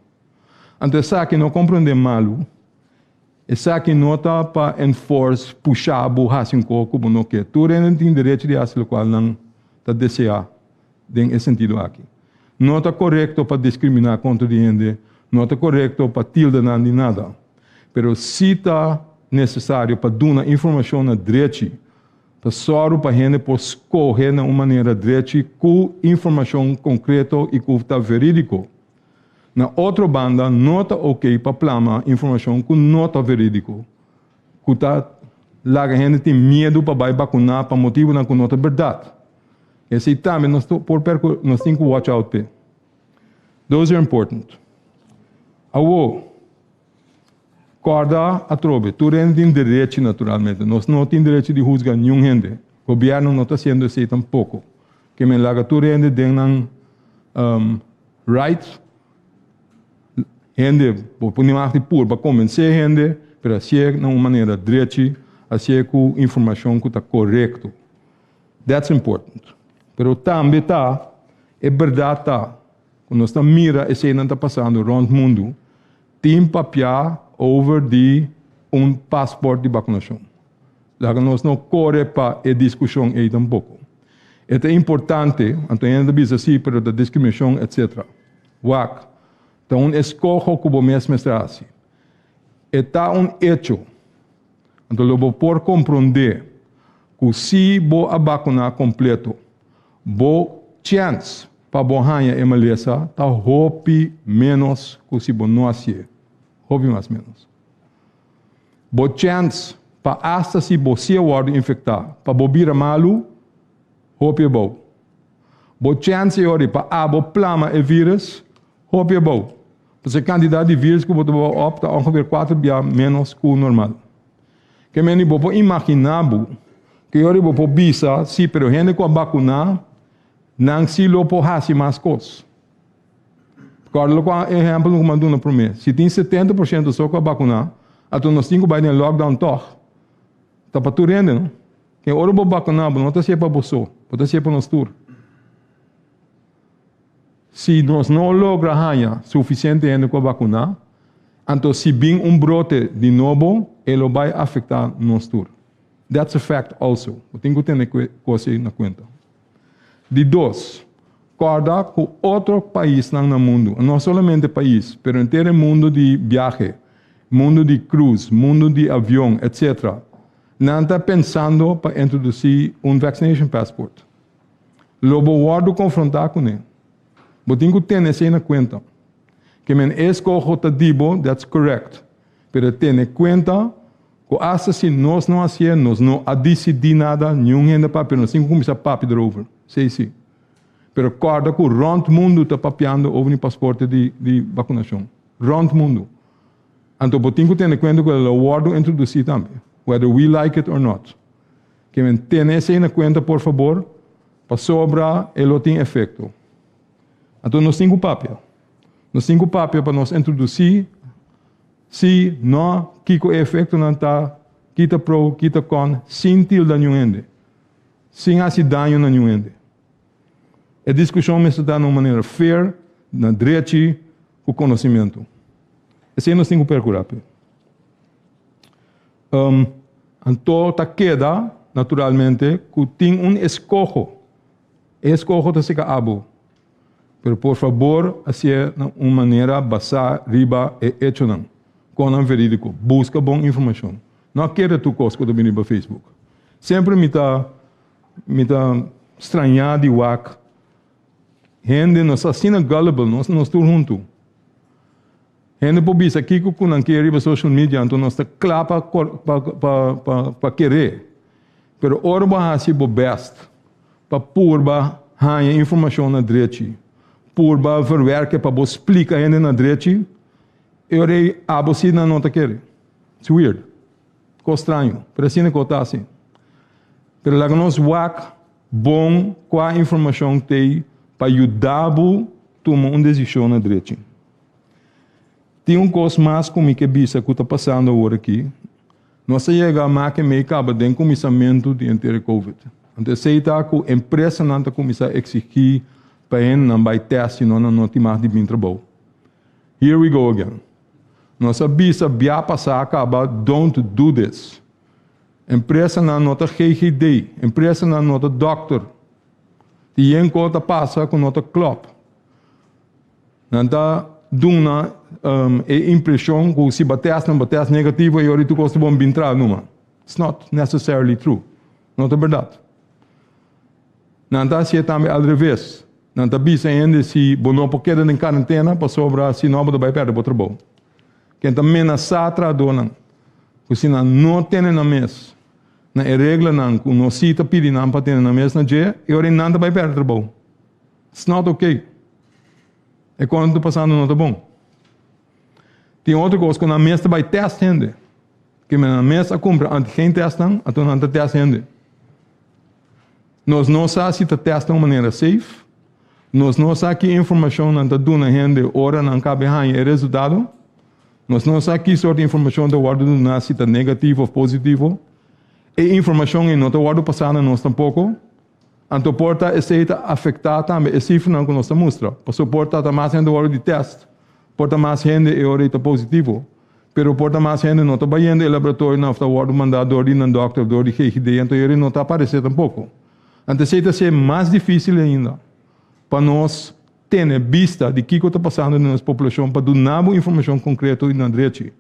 Anto esaki no komprondé malu, esaki no ta pa enforce, pusha bo hasi un kos ku bo no ke. Tur hende tin derecho di hasi lokual nan ta deseá. Den e sentido aki, no ta korekto pa diskriminá kontra di hende, no ta korekto pa tilda nan di nada. Pero si ta nesesario pa duna informashon na drechi, pa sòru pa hende por skohe na un manera drechi ku informashon konkreto i ku ta verídiko. Na otro banda, no ta oké pa plama informashon ku no ta verídiko, ku ta laga hende tin miedu pa bai bakuná pa motibunan ku no ta bèrdat. Esei tambe nos por percu nos tin cu watch out p'e. Those are important. Awo, kòrda atrobe, tur hende tin derechi naturalmente. Nos no tin derechi di husga niun hende. Gobièrnu no ta hasiendo esei tampoko. Ke men laga tur hende den nan right. Hende, bo por ni wak di purba konvensé hende, pero hasié na un manera drechi, hasié ku informashon ku ta korekto. That's important. Pero tambe ta, e bèrdat ta, ku nos ta mira eseinan ta pasando rònt mundu, tin papiá over di un paspòrt di bakunashon. Laga nos no kore pa e diskushon ei tampoko. E ta importante, anto hende ta bisa si, pero ta diskriminashon etsetera. Wak, ta un eskoho ku bo mes mester hasi. E ta un echo. Anto lo bo por komprondé ku si bo a bakuná kompleto, bo chèns pa bo haña e malesa ta hopi ménos ku si bo no hasié. Hopi mas ménos. Bo chèns pa asta si bo si a wòrdu infektá, pa bo bira malu, hopi abou. Bo chèns e ora pa abo plama e vírus, hopi abou. Pasobra e kantidat di vírus ku bo ta bou òp ta ongeveer kuater bia ménos ku normal. Ke mende bo por imaginá bo ku e ora bo por bisa, sí, pero hende ku a bakuná, nan sí lo por hasi mas kos. Kòrda loke e ehèmpel ku mi a duna promé. Si tin 70% so ku a bakuná, anto nos tin ku bai den lockdown tòg. Ta pa tur hende, no? Ke ora bo bakuná, bo no ta hasié pa bo so, bo ta hasié pa nos tur. Si nos no logra haña sufisiente hende ku a bakuná, anto si bin un brote di nobo, e lo bai afektá nos tur. That's a fact also. Bo tin ku tene kos ei na kuenta. Di dos, kòrda ku otro paisnan na mundu, no solamente pais, pero henter e mundu di biahe, mundu di cruise, mundu di avion, etc. Nan ta pensando pa introdusí un vaccination passport. Lo bo wòrdu konfrontá kuné. Bo tin ku tene esei na kuenta. Ke men e eskoho ta di bo, that's correct. Pero tene kuenta ku asta si nos no hasié, nos no a disidí nada, niun hende papia, nos tin ku kuminsá papia derover. Esei si. Pero kòrda ku rònt mundu ta papiando over di pasporte di di bakunashon. Rònt mundu. Anto bo tin ku tene kuenta ku el a wòrdu introdusí tambe, whether we like it or not. Ke men tene esei na kuenta por fabor, pasobra e lo tin efekto. Anto nos tin ku papia. Nos tin ku papia pa nos introdusí si, no, kiko e efektonan ta, ki ta pro, ki ta kon, sin tilda niun hende, sin hasi daño na niun hende. E diskushon mester ta na un manera fair, na drechi, ku konosimentu. Esei nos tin ku perkurá p'e. Anto ta keda, naturalmente, ku tin un eskoho. E eskoho ta seka abo. Pero por fabor hasié na un manera basá riba e echonan, konan verídiko. Buska bon informashon. No kere tur kos ku ta bini riba Facebook. Semper mi ta mi ta strañá di wak hende nos ta asina gullible, nos nos tur huntu. Hende por bisa kiko ku nan ke riba social media anto nos ta kla pa pa pa keré. Pero ora bo hasi bo bèst pa purba haña informashon na drechi, purba verwerke pa bo splika hende na drechi, e ora ei abo si nan no ta kere. It's weird. Kos straño, pero asina ku ta hasi. Pero laga nos wak bon kua informashon t'ei pa yuda bo tuma un desishon na drechi. Tin un kos mas ku mi ke bisa ku ta pasando awor aki. Nos a yega a make mei kaba den kuminsamentu di henter e covid. Anto esei ta ku empresanan ta kuminsá eksigí pa hendenan bai tèst si no nan no tin mas di bin trabou. Here we go again. Nos a bisa bia pasá kaba don't do this. Empresanan no ta GGD, empresanan no ta dòkter. Tin yen kos ta pasa ku no ta klòp. Nan ta duna e impresion cu si bo test nan bo test negativo e ora tur cos ta bon bin tra numa. It's not necessarily true. No ta berdad. Nan ta hacié tambe al reves. Nan ta bisa hende si bo no por keda den cuarentena pasobra si no bo ta bay perde bo trabou. Ken ta menasa trahadornan cu si nan no tene nan mes na e reglanan cu nos si ta pidi nan pa tene nan mes na dje e ora nan ta bay perde trabou. It's not okay. E kon ta pasando no ta bon. Tin otro kos ku nan mes ta bai tèst hende. Ke men nan mes a kumpra antigen tèstnan, anto nan ta tèst hende. Nos no sa si ta tèst na un manera safe. Nos no sa ki informashon nan ta duna hende ora nan kabe haña e resultado. Nos no sa ki sort di informashon ta wòrdu duná si ta negativo òf positivo. E informashon ei no ta wòrdu pasá na nos tampoko. Anto por ta esei ta afektá tambe e sifranan ku nos ta mustra. Pasobra por ta ta mas hende wòrdu di tèst, por ta mas hende e ora ei ta positivo. Pero por ta mas hende no ta bayendo e laboratorionan òf ta wòrdu mandá dor di nan dòkter òf dor di GGD, anto e ora ei no ta aparesé tampoko. Anto esei ta hasié mas difísil ainda pa nos tene bista di kiko ta pasando den nos populashon pa duna bo informashon konkreto i na drechi.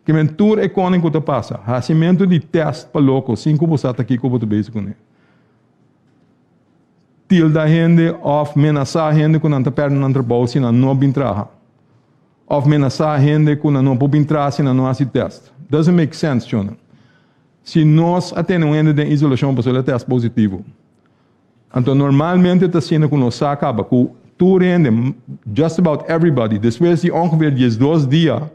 Ke men tur e konen ku ta pasa, hasimentu di tèst pa loko sin ku bo sa ta kiko bo ta bezig kuné. Tilda hende òf menasá hende ku nan ta pèrdè nan trabou si nan no bin traha. Òf menasá hende ku nan no por bin traha si nan no hasi tèst. Doesn't make sense, chona. Si nos a tene un hende den isolashon pasobra el a tèst positivo. Anto normalmente ta asina ku nos sa kaba ku tur hende, just about everybody, despues di ongeveer diesdos dia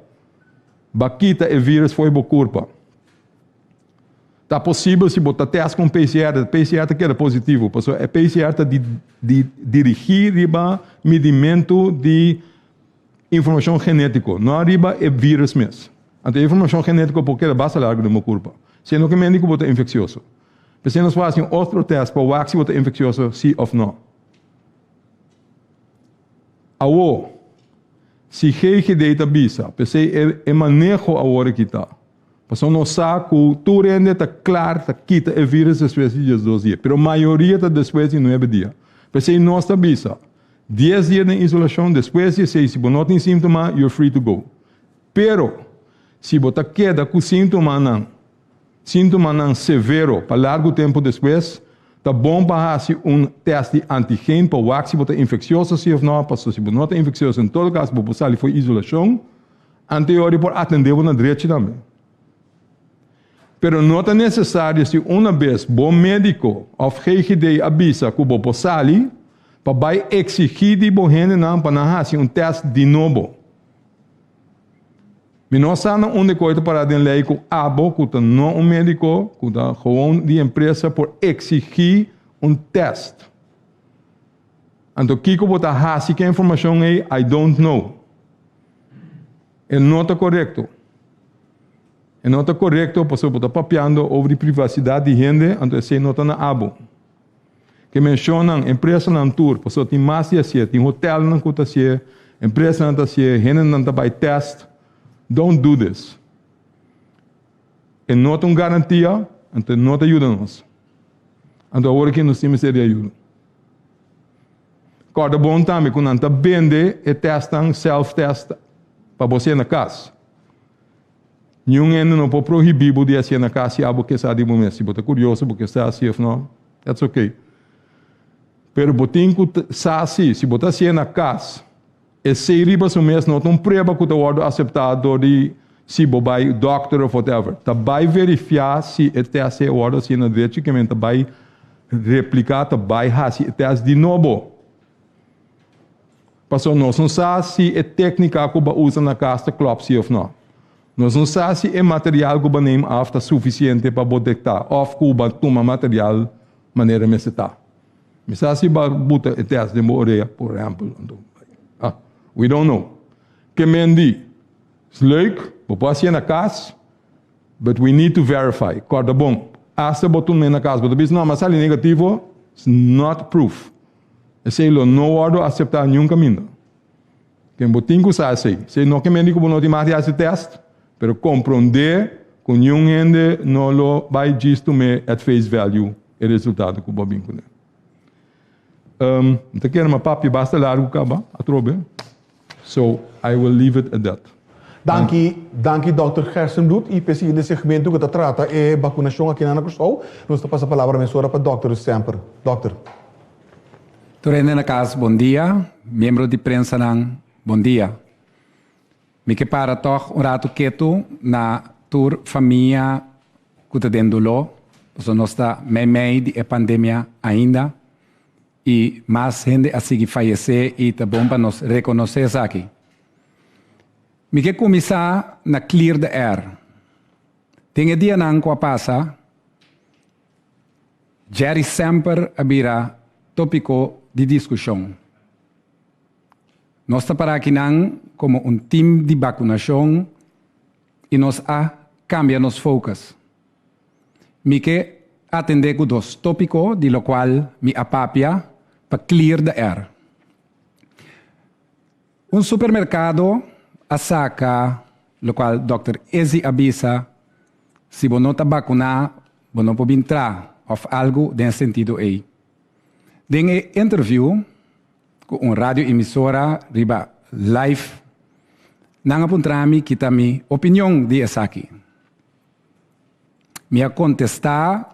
ba kita e virus for bo kurpa. Ta posibel si bo ta test ku un PCR, e PCR ta keda positivo, pasobra e PCR ta di di dirigí riba midimentu di informashon genétiko, no riba e virus mes. Anto e informashon genétiko por keda basta largu den bo kurpa, siendo ke mende ku bo ta infeksioso. P'esei nos por hasi un otro test pa wak si bo ta infektioso si òf no. Awor, si GGD ta bisa, p'esei e e maneho awor aki ta, pasobra nos sa ku tur hende ta klar ta kita e virus despues di diesdos dia, pero mayoria ta despues di nuebe dia. P'esei nos ta bisa, dies dia den isolashon, despues di esei si bo no tin síntoma, you're free to go. Pero, si bo ta keda ku síntomanan, Síntomanan severo pa largu tempu despues, ta bon pa hasi un tèst di antigen pa wak si bo ta infeksioso si òf nò, pasobra si bo no ta infeksioso en todo kaso bo por sali for isolashon, anteori por atendé bo na drechi tambe. Pero no ta nesesario si una bes bo médiko òf GGD a bisa ku bo por sali, pa bai eksigí di bo hendenan pa nan hasi un tèst di nobo. Mi no sa na unda koe ta pará den lei ku abo ku ta no un médiko, ku ta gewoon di empresa por eksigí un tèst. Anto kiko bo ta hasi ku e informashon ei, I don't know. E no ta korekto. E no ta korekto pasobra bo ta papiando over di privasidat di hende, anto esei no ta na abo. Ke menshonnan, empresanan tur, pasobra tin mas di hasié, tin hotelnan ku ta hasié, empresanan ta hasié, hendenan ta bai tèst. Don't do this. E no ta un garantia, anto e no ta yuda nos. Anto awor aki nos tin mester di ayuda. Kòrda bon tambe ku nan ta bende e tèstnan, self-test, pa bo hasié na kas. Niun hende no por prohibí bo di hasié na kas si abo ke sa di bo mes. Si bo ta kurioso, bo ke sa si òf no, that's okay. Pero bo tin ku sa si, si bo ta hasié na kas, esei riba su mes no ta un prueba ku ta wòrdu aseptá dor di si bo bai dòkter òf whatever. Ta bai verifiá si e tèst ei a wòrdu hasié na drechi, ke men ta bai repliká, ta bai hasi e tèst di nobo. Pasobra nos no sa si e téknika ku bo a usa na kas ta klòp si òf nò. Nos no sa si e material ku bo a neem af ta sufisiente pa bo dektá òf ku bo a tuma material manera mester ta. Mi sa si bo a buta e tèst den bo orea, por ehèmpel. Anto, ah, we don't know. Ke men di, Is leuk, bo por hasié na kas, but we need to verify. Kòrda bon, asta bo tum'é na kas, bo ta bisa, no, mi a sali negativo, it's not proof. Esei lo no wòrdu aseptá niun kaminda. Ken bo tin ku sa esei. Esei no ke mende ku bo no tin mag di hasi tèst, pero komprondé ku niun hende no lo bai djis tum'é at face value e resultado ku bo a bin kuné. Mi ta kere mi a papia basta largu kaba atrobe, so I will leave it at that. Danki, danki Dòkter Gerstenbluth. I p'e siguiente segmento ku ta trata e bakunashon aki na Kòrsou, nos ta pasa palabra mesora pa Dòkter Semper. Dòkter. Tur hende na kas bon dia, miembro di prensanan bon dia. Mi ke para tòg un ratu ketu na tur famia ku ta den doló, pasobra nos ta meimei di e pandemia ainda. i mas hende a sigui fayesé i ta bon pa nos rekonosé esaki. Mi ke kuminsá na clear the air. Den e dianan ku a pasa, Jerry Semper a bira tópiko di diskushon. Nos ta para akinan komo un tim di bakunashon i nos a kambia nos focus. Mi ke atendé ku dos tópiko di lokual mi a papia pa clear the air. Un supermerkado a saka lokual dòkter Izzy a bisa, si bo no ta bakuná bo no por bin tra òf algu den e sentido ei. Den e interview ku un radio emisora riba live nan a puntra mi ki ta mi opinion di esaki. Mi a kontestá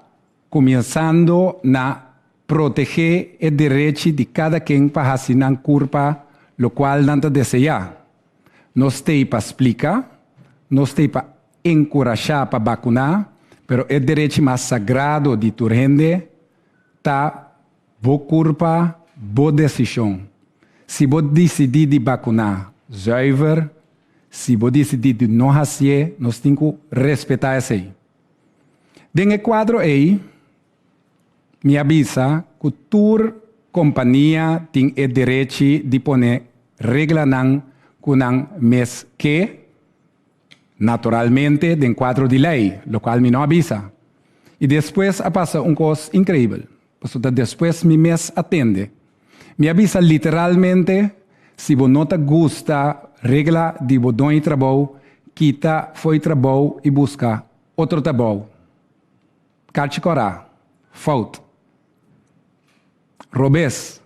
kuminsando na protegé e derechi di kada ken pa hasi nan kurpa lokual nan ta deseá. Nos t'ei pa splika, nos t'ei pa enkurashá pa bakuná, pero e derechi mas sagrado di tur hende ta bo kurpa, bo desishon. Si bo disidí di bakuná, zuiver, si bo disidí di no hasié, nos tin ku respetá esei. Den e kuadro ei, mi a bisa ku tur kompania tin e derechi di pone reglanan ku nan mes ke, naturalmente den kuadro di lei, lokual mi no a bisa. I despues a pasa un kos inkreibel, pasobra ta despues mi mes a tende. Mi a bisa literalmente, si bo no ta gusta regla di bo doño trabou, kita fo'i trabou i buska otro trabou. Karchi kòrá. Fout. Robes.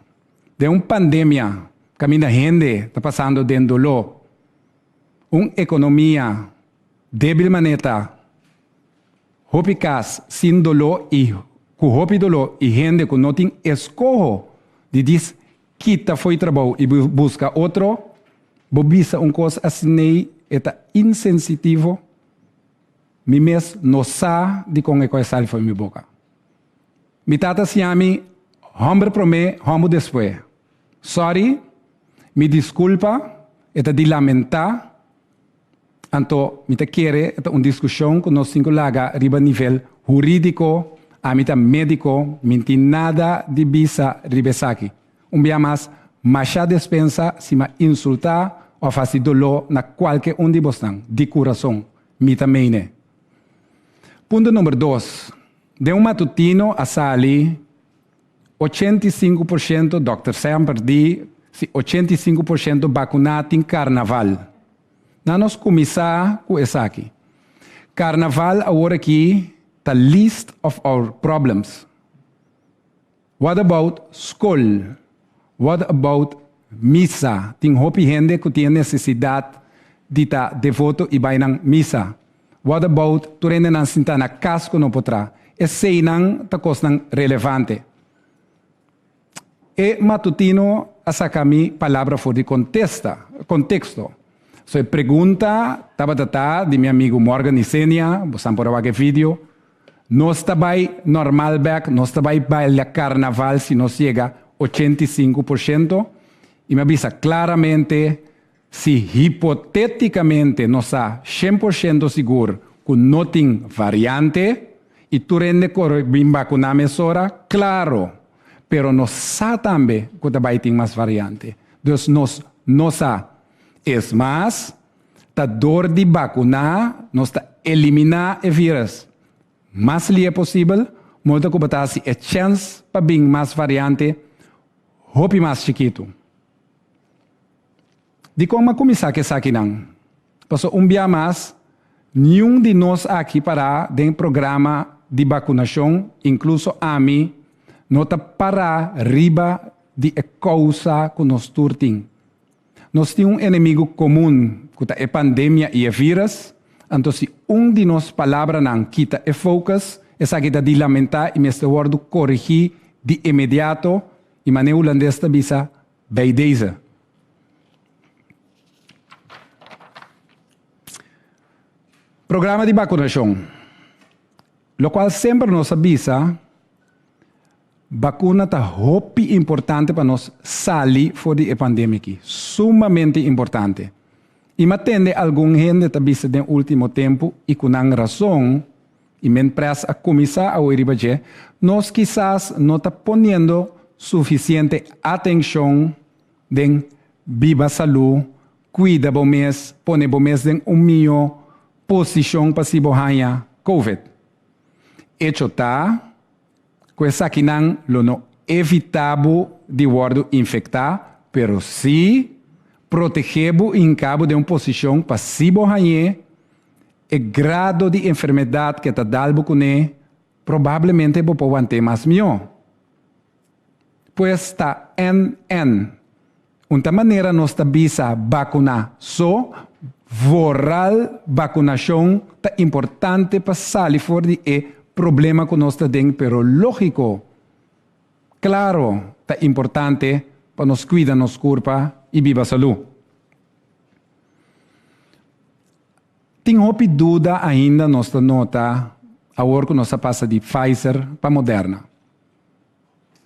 Den un pandemia kaminda hende ta pasando den doló, un ekonomia débil maneta, hopi kas sin doló i ku hopi doló i hende ku no tin eskoho di dis kita fo'i trabou i buska otro, bo bisa un kos asin'ei e ta insensitivo. Mi mes no sa dikon e kos a sali for mi boka. Mi tata siña mi hòmber promé, hòmber despues. Sòri, mi diskulpa, e ta di lamentá, anto mi ta kere e ta un diskushon ku nos tin ku laga riba nivel hurídiko, ami ta médiko, mi n'tin nada di bisa riba esaki. Un bia mas, masha despensa si m'a insultá òf hasi doló na kualke un di bosnan, di kurason. Mi ta meine. Punto number dos, Den un matutino a sali 85%, dòkter Semper di si 85% bakuná tin karnaval. Na nos kuminsá ku esaki. Karnaval awor aki ta least of our problems. What about skol? What about misa? Tin hopi hende ku tin e nesesidat di ta devoto i bai nan misa. What about tur hendenan sintá na kas ku no por tra? Eseinan ta kosnan relevante. E matutino a saka mi palabra for di kontesta, konteksto. So e pregunta tabata ta di mi amigu Morgan Isenia, bosan por a wak e video, Nos ta bai normal bek, nos ta bai baila karnaval si nos yega 85%? I mi a bisa klaramente, si hipotetikamente nos sa 100% sigur ku no tin variante i tur hende kore bin bakuná mesora, klaro, pero nos sa tambe ku ta bai tin mas variante. Dus nos no sa. Es mas, Ta dor di bakuná nos ta eliminá e vírus mas lie posibel, modo ku bo ta hasi e chèns pa bin mas variante hopi mas chikitu. Dikon m'a kuminsá ku esakinan? Pasobra un bia mas, niun di nos aki pará den programa di bakunashon, inkluso ami, no ta pará riba di e kousa ku nos tur tin. Nos tin un enemigu komun, ku ta e pandemia i e vírus, anto si un di nos palabranan kita e focus, esaki ta di lamentá i mester wòrdu korigí di inmediato, i manera hulandes ta bisa, bij deze. Programa di bakunashon. Lokual semper nos a bisa. Bakuna ta hopi importante pa nos sali for di e pandemia aki. Sumamente importante. I m'a tende algun hende ta bisa den ultimo tempu i ku nan rason, i men près a kuminsá a oi riba dje, nos kisas no ta poniendo sufisiente atenshon den biba salú, kuida bo mes, pone bo mes den un mihó posishon pa si bo haña Covid. Echo ta ku esakinan lo no evitá bo di wòrdu infektá, pero sí protegé bo i hinká bo den un posishon pa si bo hañ'é, e grado di enfermedat ke ta dal bo kuné probablemente bo por want'é mas mihó. Pues ta NN. Un ta manera nos ta bisa bakuná so, vooral bakunashon ta importante pa sali for di e problema ku nos ta den pero lógiko, klaro ta importante pa nos kuida nos kurpa i biba salú. Tin hopi duda ainda nos ta nota awor ku nos a pasa di Pfizer pa Moderna.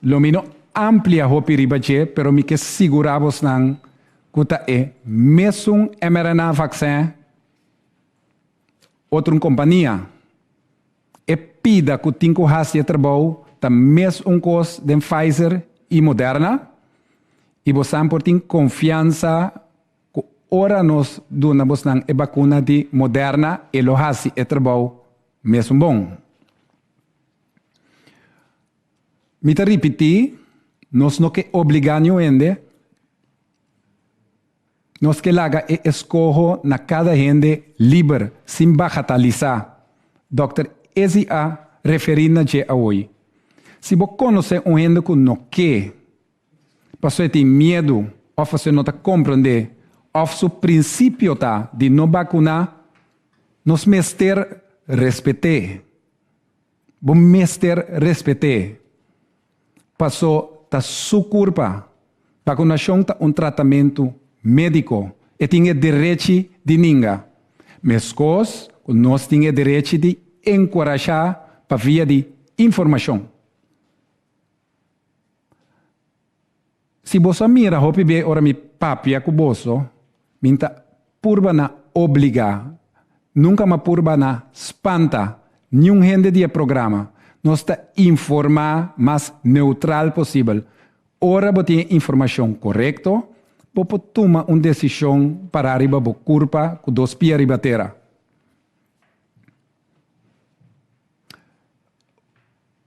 Lo mi no amplia hopi riba dje, pero mi ke sigurá bosnan ku ta e mesun mRNA vaksin, otro un kompania. E pida ku tin ku hasi e trabou ta mes un kos den Pfizer i Moderna, i bosan por tin konfiansa ku ora nos duna bosnan e bakuna di Moderna e lo hasi e trabou mesun bon. Mi ta ripití, nos no ke obligá niun hende, nos ke laga e eskoho na kada hende liber, sin bagatalisá, Dòkter Ezi a referí na dje awoy. Si bo konosé un hende ku no ke, pasobra e tin miedu òf pasobra e no ta komprendé òf su prinsipio ta di no bakuná, nos mester respet'é. Bo mester respet'é. Paso ta su kurpa. Bakunashon ta un tratamentu médiko. E tin e derechi di ninga. Meskos ku nos tin e derechi di enkurashá pa via di informashon. Si boso a mira hopi be ora mi papia ku boso, mi ta purba na obligá, nunka m'a purba na spanta niun hende di e programa. Nos ta informá mas neutral posibel. Ora bo tin e informashon korekto, bo por tuma un desishon pará riba bo kurpa ku dos pia riba tera.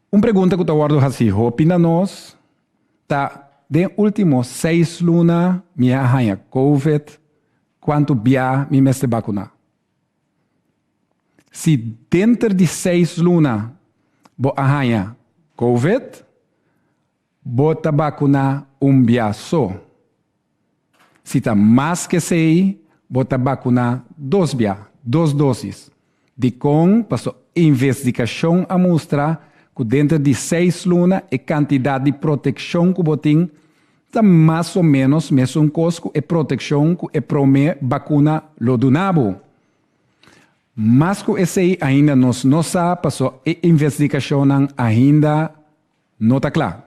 Un pregunta ku ta wòrdu hasí hopi na nos ta, Den último seis luna mi a haña covid, kuantu bia mi mester bakuná? Si denter di seis luna bo a haña covid, bo ta bakuná un bia so. Si ta mas ke esei, bo ta bakuná dos bia, dos dósis. Dikon? Paso investigashon a mustra ku denter di seis luna e kantidat di protekshon ku bo tin ta mas o ménos mesun kos ku e protekshon ku e promé bakuna lo duna bo. Mas ku esei ainda nos no sa paso e investigashonnan ainda no ta kla.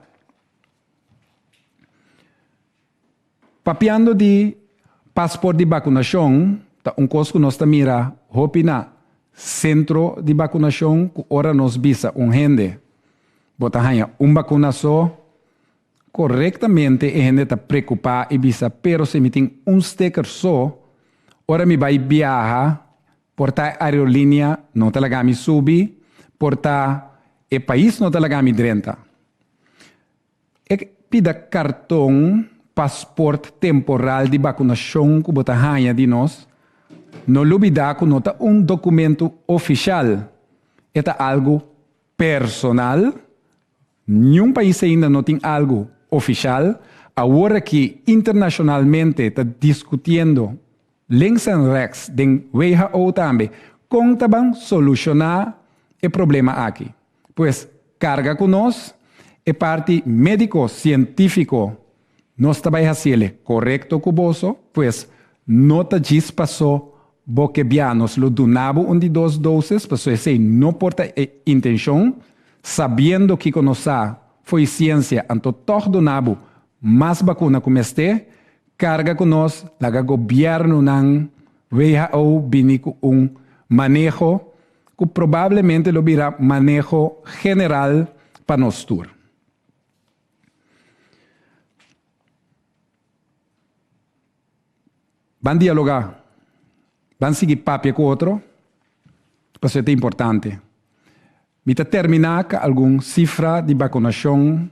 Papiando di pasport di bakunashon, ta un kos ku nos ta mira hopi na sentro di bakunashon ku ora nos bisa un hende bo ta haña un bakuna so, korektamente e hende ta prekupá i bisa pero si mi tin un steker so, ora mi bai biaha por ta e aerolínea no ta laga mi subi, por ta e pais no ta laga mi drenta. E pida karton pasport temporal di bakunashon ku bo ta haña di nos, no lubidá ku no ta un dokumentu ofishal, e ta algu personal. Niun pais ainda no tin algu ofishal. Awor aki internashonalmente ta diskutiendo links en rechts den WHO tambe kon ta ban solushoná e problema aki. Pues karga ku nos e parti médiko sientífiko nos ta bai hasiele korekto ku boso, pues no ta djis paso bo ke bia nos lo duna bo un di dos doses, paso esei no por ta e intenshon, sabiendo kiko nos sa. fo'i siensia anto tòg duna bo mas bakuna ku mester, karga ku nos laga gobièrnunan WHO bini ku un maneho ku probablemente lo bira maneho general pa nos tur. Ban dialogá, ban sigui papia ku otro, pasobra ta importante. Mi ta terminá ku algun sifra di bakunashon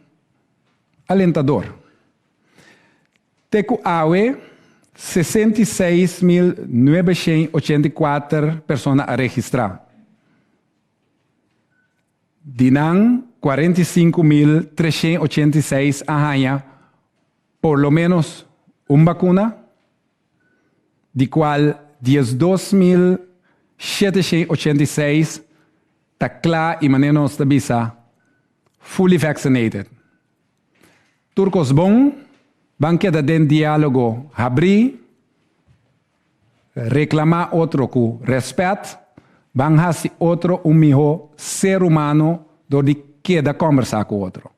alentador. Te ku awe, 66.984 persona a registrá. Di nan, 45.386 a haña por lo ménos un bakuna, di kual 12.786 ta kla i manera nos ta bisa fully vaccinated. Tur kos bon, ban keda den diálogo habrí, reklamá otro ku rèspèt, ban hasi otro un mihó ser humano dor di keda kòmbersá ku otro.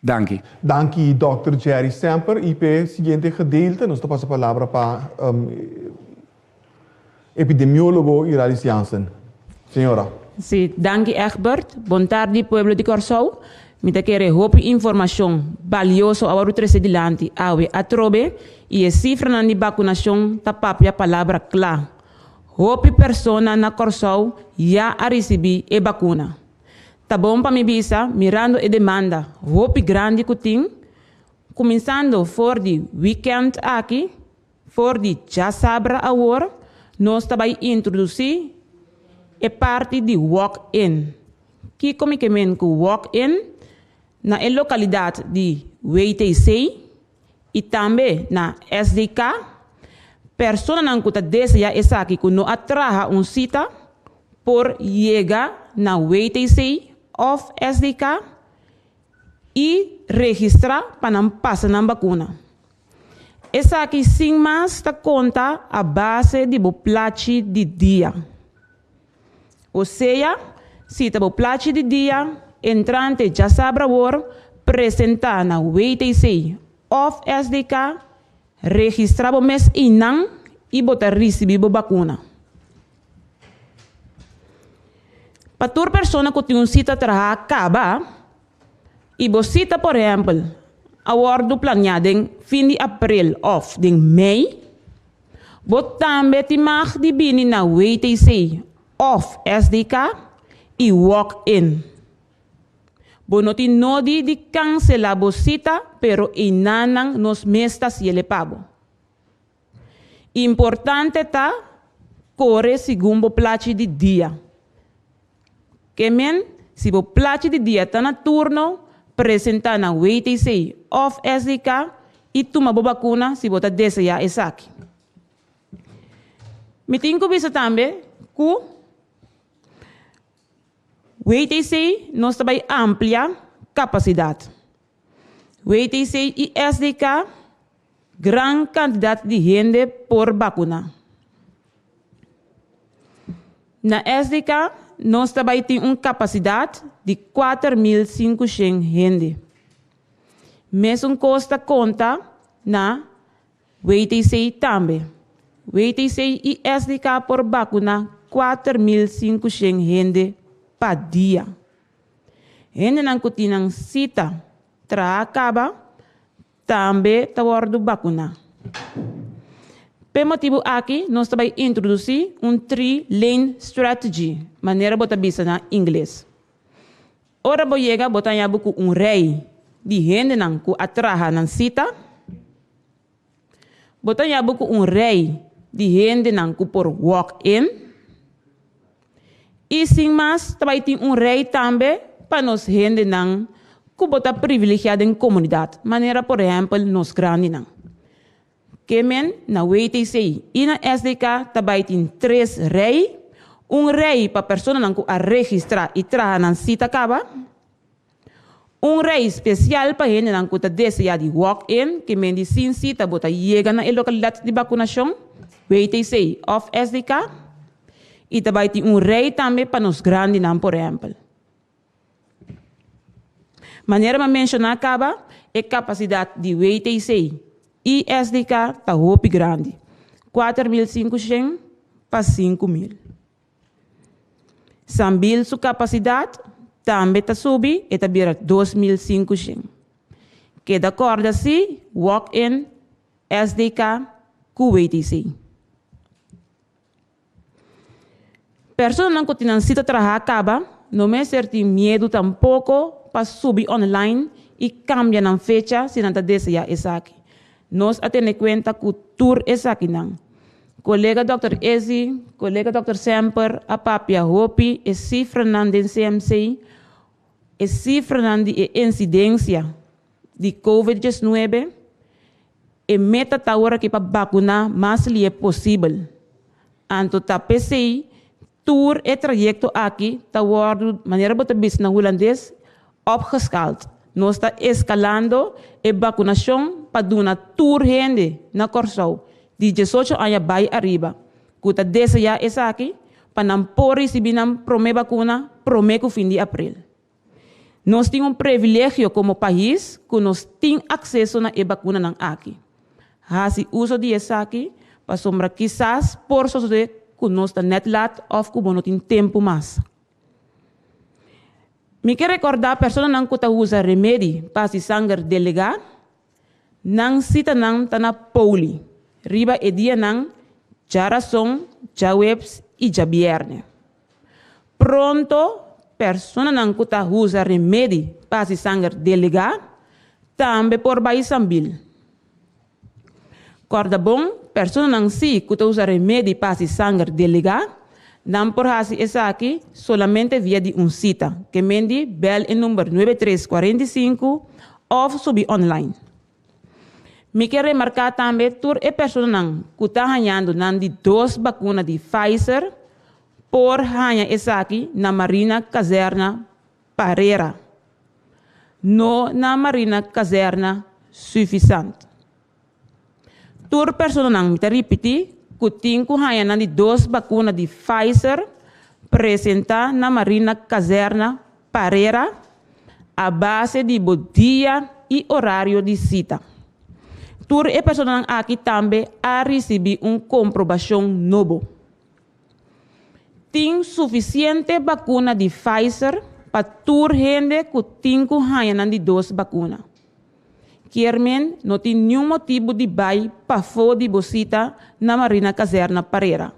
Danki. Danki Dòkter Jerry Semper y p'e siguiente gedeelte nos ta pasa palabra pa epidemiologo Iralis Jansen. Señora. Sí, danki Egbert. Bon tardi pueblo di Kòrsou. Mi ta kere hopi informashon balioso a wòrdu trese dilanti awe atrobe i e sifranan di bakunashon ta papia palabra kla. Hopi persona na Kòrsou ya a risibí e bakuna. Ta bon pa mi bisa, mirando e demanda hopi grandi ku tin, kuminsando for di wikènt aki, for di djasabra awor, nos ta bai introdusí e parti di walk-in. Kiko mi ke men ku walk-in? Na e lokalidat di WTC i tambe na SDK, personanan ku ta deseá esaki ku no a traha un sita por yega na WTC òf SDK i registrá pa nan pasa nan bakuna. Esaki sin mas ta konta a base di bo plachi di dia. Osea, si ta bo plachi di dia entrante djasabra awor, presentá na WTC òf SDK, registrá bo mes einan i bo ta risibí bo bakuna. Pa tur persona ku tin un sita trahá kaba i bo sita por ehèmpel a wòrdu planiá den fin di aprel òf den mei, Bo tambe tin mag di bini na WTC òf SDK i walk in. Bo no tin nodi di kanselá bo sita pero einanan nos mes ta siele pa bo. Importante ta kore segun bo plachi di dia. Ke men, si bo plachi di dia ta na turno, presentá na WTC òf SDK i tuma bo bakuna si bo ta deseá esaki. Mi tin ku bisa tambe ku WTC nos ta bai amplia kapasidat. WTC i SDK gran kantidat di hende por bakuná. Na SDK nos ta bai tin un kapasidat di 4500 hende. Mesun kos ta konta na WTC tambe. WTC i SDK por bakuná 4500 hende pa dia. Hendenan ku tin nan sita traha kaba tambe ta wòrdu bakuná. P'e motibu aki nos ta bai introdusí un three lane strategy, manera bo ta bisa na ingles. Ora bo yega bo ta haña bo ku un rei di hendenan ku a traha nan sita. Bo ta haña bo ku un rei di hendenan ku por walk in. I sin mas ta bai tin un rei tambe pa nos hendenan ku bo ta privilegiá den komunidat, manera por ehèmpel nos grandinan. Ke men na WTC i na SDK ta bai tin tres rei, un rei pa personanan ku a registrá i traha nan sita kaba, un rei spesial pa hendenan ku ta deseá di walk in, ke men di sin sita bo ta yega na e lokalidat di bakunashon, WTC òf SDK, i ta bai tin un rei tambe pa nos grandinan por ehèmpel. Manera mi a menshoná kaba, e kapasidat di WTC i SDK ta hopi grandi, 4500 pa 5000. Sambil su kapasidat tambe ta subi, e ta bira 2500. Keda kòrda si, walk-in, SDK ku WTC. Personanan ku tin nan sita traha kaba no mester tin miedu tampoko pa subi online i kambia nan fecha si nan ta deseá esaki. Nos a tene kuenta ku tur esakinan. Kolega dòkter Izzy, kolega dòkter Semper a papia hopi e sifranan den CMC, e sifranan di e insidensia di Covid 19, E meta ta ora ki pa bakuná mas lié posibel. Anto ta p'esei tur e trayekto aki ta wòrdu, manera bo ta bisa na hulandes, opgeschaald. Nos ta eskalando e bakunashon pa duna tur hende na Kòrsou di 18 aña bai ariba ku ta deseá esaki pa nan por risibí nan promé bakuna promé ku fin di aprel. Nos tin un previlegio komo pais ku nos tin akseso na e bakunanan aki. Hasi uso di esaki pasobra kisas por sosodé ku nos ta nèt lat òf ku bo no tin tempu mas. Mi ke rekordá personanan ku ta usa remedi pa hasi sanger delegá, nan sitanan ta na Poli riba e dianan djarason, djaweps i djabièrnè. Pronto, personanan ku ta usa remedi pa hasi sanger delegá tambe por bai Sambil. Kòrda bon, personanan sí ku ta usa remedi pa hasi sanger delegá, nan por hasi esaki solamente via di un sita, ke men di bèl e number 9345 òf subi online. Mi ke remarká tambe tur e personanan ku ta hañando nan di dos bakuna di Pfizer por haña esaki na Marina Kazèrna Parera, no na Marina Kazèrna Suffisant. Tur personanan, mi ta ripití, ku tin ku haña nan di dos bakuna di Pfizer presentá na Marina Kazèrna Parera a base di bo dia i orario di sita. Tur e personanan aki tambe a risibí un komprobashon nobo. Tin sufisiente bakuna di Pfizer pa tur hende ku tin ku haña nan di dos bakuna. Kier men no tin niun motibu di bai pafó di bo sita na Marina Kazèrna Parera.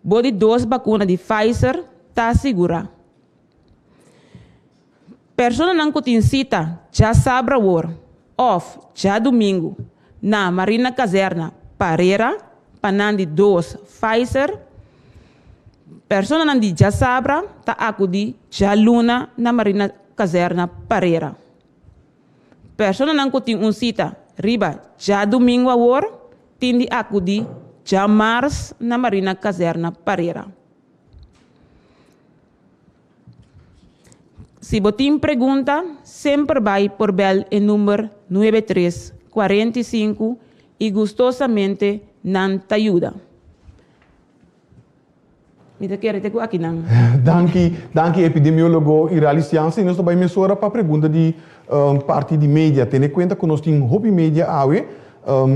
Bo di dos bakuna di Pfizer ta sigurá. Personanan ku tin sita djasabra awor òf djadumingu na Marina Kazèrna Parera pa nan di dos Pfizer. Personanan di djasabra ta akudí djaluna na Marina Kazèrna Parera. Personanan ku tin un sita riba djadumingu awor tin di akudí djamars na Marina Kazèrna Parera. Si bo tin pregunta, semper bai por bel e number 9 3 45 i gustosamente nan ta yuda. Mi ta kere te ku akinan. Danki, danki epidemiólogo Iralis Jansen. Nos ta bai mesora pa pregunta di parti di media. Tene kuenta ku nos tin hopi media awe.